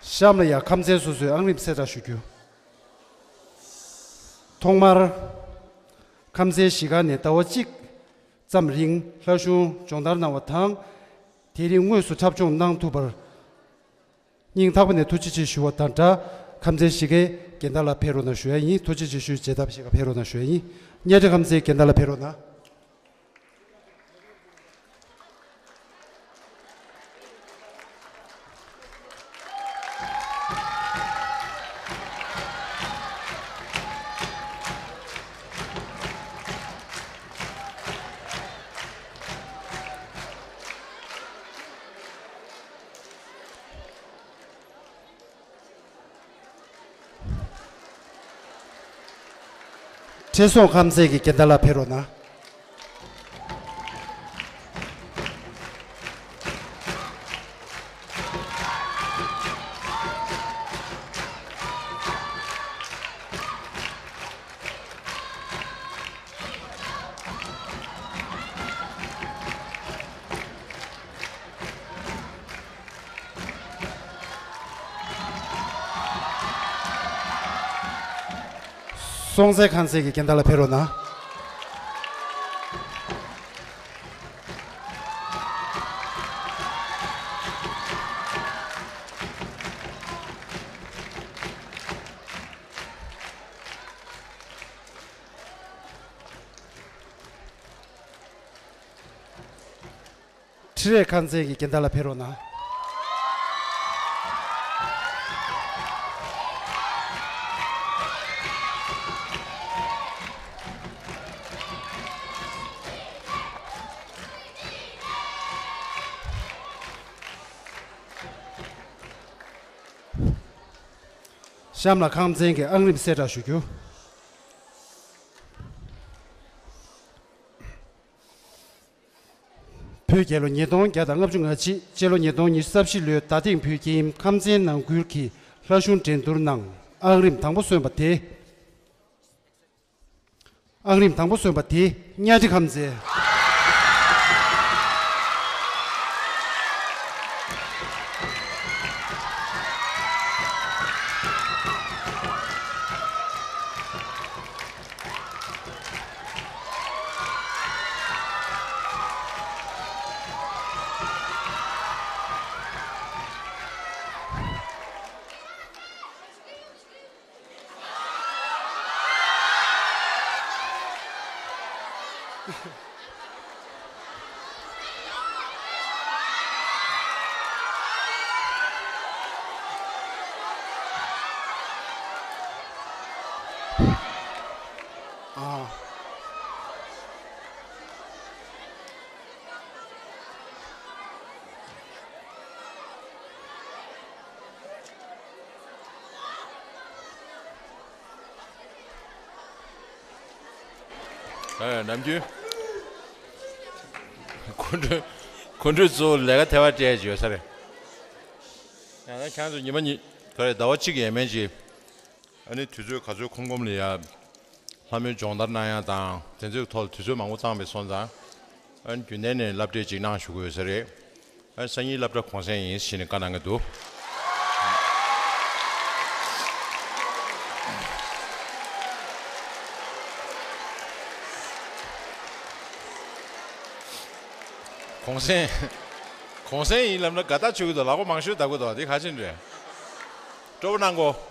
གཤམ་ལ་ཡང་ཁམས་ཚན་སོ་སོའི་ཨང་རིམ་གསལ་བསྒྲགས་ཞུ་རྒྱུ། ཐོག་མར་ཁམས་ཚན་གཞིས་ཀ་ནས་ཟླ་བ་གཅིག་ཙམ་རིང་ལྷ་གཞུང་སྦྱོང་བརྡར་གནང་བ་དང་། དེ་རིང་དངོས་སུ་འཁྲབ་སྦྱོང་གནང་ཐུབ་པར་སྙིང་ཐག་པ་ནས་ཐུགས་རྗེ་ཆེ་ཞུ་བ་དང་སྦྲགས། ཁམས་ཚན་གཞིས་ཀའི་རྒན་བདག་ལགས་ཕེབས་རོགས་གནང་ཞུ་ཡ་ཡིན། ཐུགས་རྗེ་ཆེ་ཞུའི་མཇལ་དར་གཞིས་ཀ་ཕེབས་རོགས་གནང་ཞུ་ཡ་ཡིན། གཉའ་ཁྲི་ཁམས་ཚན་རྒན་བདག་ལགས་ཕེབས་རོགས་གནང་། ཁྲི་སྲོང་ཁམས་ཚན་གྱི་རྒན་བདག་ལགས་ཕེབས་རོགས་གནང་། སོང་ཙེ་ཁམས་ཚན་གྱི་རྒན་བདག་ལགས་ཕེབས་རོགས་གནང་། ཁྲི་རལ་ཁམས་ཚན་གྱི་རྒན་བདག་ལགས་ཕེབས་རོགས་གནང་། གཤམ་ལ་ཁམས་ཚན་གྱི་ཨང་རིམ་གསལ་བསྒྲགས་ཞུ་རྒྱུ། བོད་རྒྱལ་ལོ་ཉིས་སྟོང་བརྒྱ་དང་ལྔ་བཅུ་ང་གཅིག་སྤྱི་ལོ་ཉིས་སྟོང་ཉི་ཤུ་རྩ་བཞི་ལོའི་ཟླ་སྟེང་བོད་ཁྱིམ་ཁམས་ཚན་ནང་ཁུལ་གྱི་ལྷ་གཞུང་འགྲན་བསྡུར་ནང་ཨང་རིམ་དང་པོ་སོན་པ་དེ། ཨང་རིམ་དང་པོ་སོན་པ་དེ་གཉའ་ཁྲི་ཁམས་ཚན། ཨ་ནམ་རྒྱུན་ཁོང་ཁྲོ་ཁོང་ཁྲོ་གཙོ་བོ་ལས་ཀ་ཐལ་བ་སྤྲད་ཡོད་ས་རེད། ཡང་ན་ཁྱང་ཚོ་ཉི་མ་གཉིས་ག་རེ་ཟླ་བ་གཅིག་ཡས་མས་ཀྱི། ཨ་ནི་དུས་ཚོད་ག་ཚོད་ཁོམ་ཁོམ་ལ་ཡ། ལྷ་མོའི་སྦྱོང་བརྡར་གནང་ཡ་དང་དེ་ཚོའི་ཐོག་ལ་དུས་ཚོད་མང་པོ་བཏང་བའི་སོང་ཙང་། ཨ་ནི་རྒྱུན་ལྡན་ནས་སློབ་གྲྭའི་ཅིག་གནང་ཞུ་དགོས་ས་རེད། ཨ་ནི་སང་ཉིན་སློབ་གྲྭ་གུང་སེང་ཡིན་ཞེས་ནས་བཀའ་གནང་གི་འདུག་གུང་སེང་། གུང་སེང་ཡིན་ལབ་ན་དགའ་ཐག་ཆོད་ཀྱི་འདུག་ལག་པ་མང་ཤོས་བརྡབ་ཀྱི་འདུག་འདི་ག་ཅིག་རེད། སྤྲོ་པོ་གནང་གོ།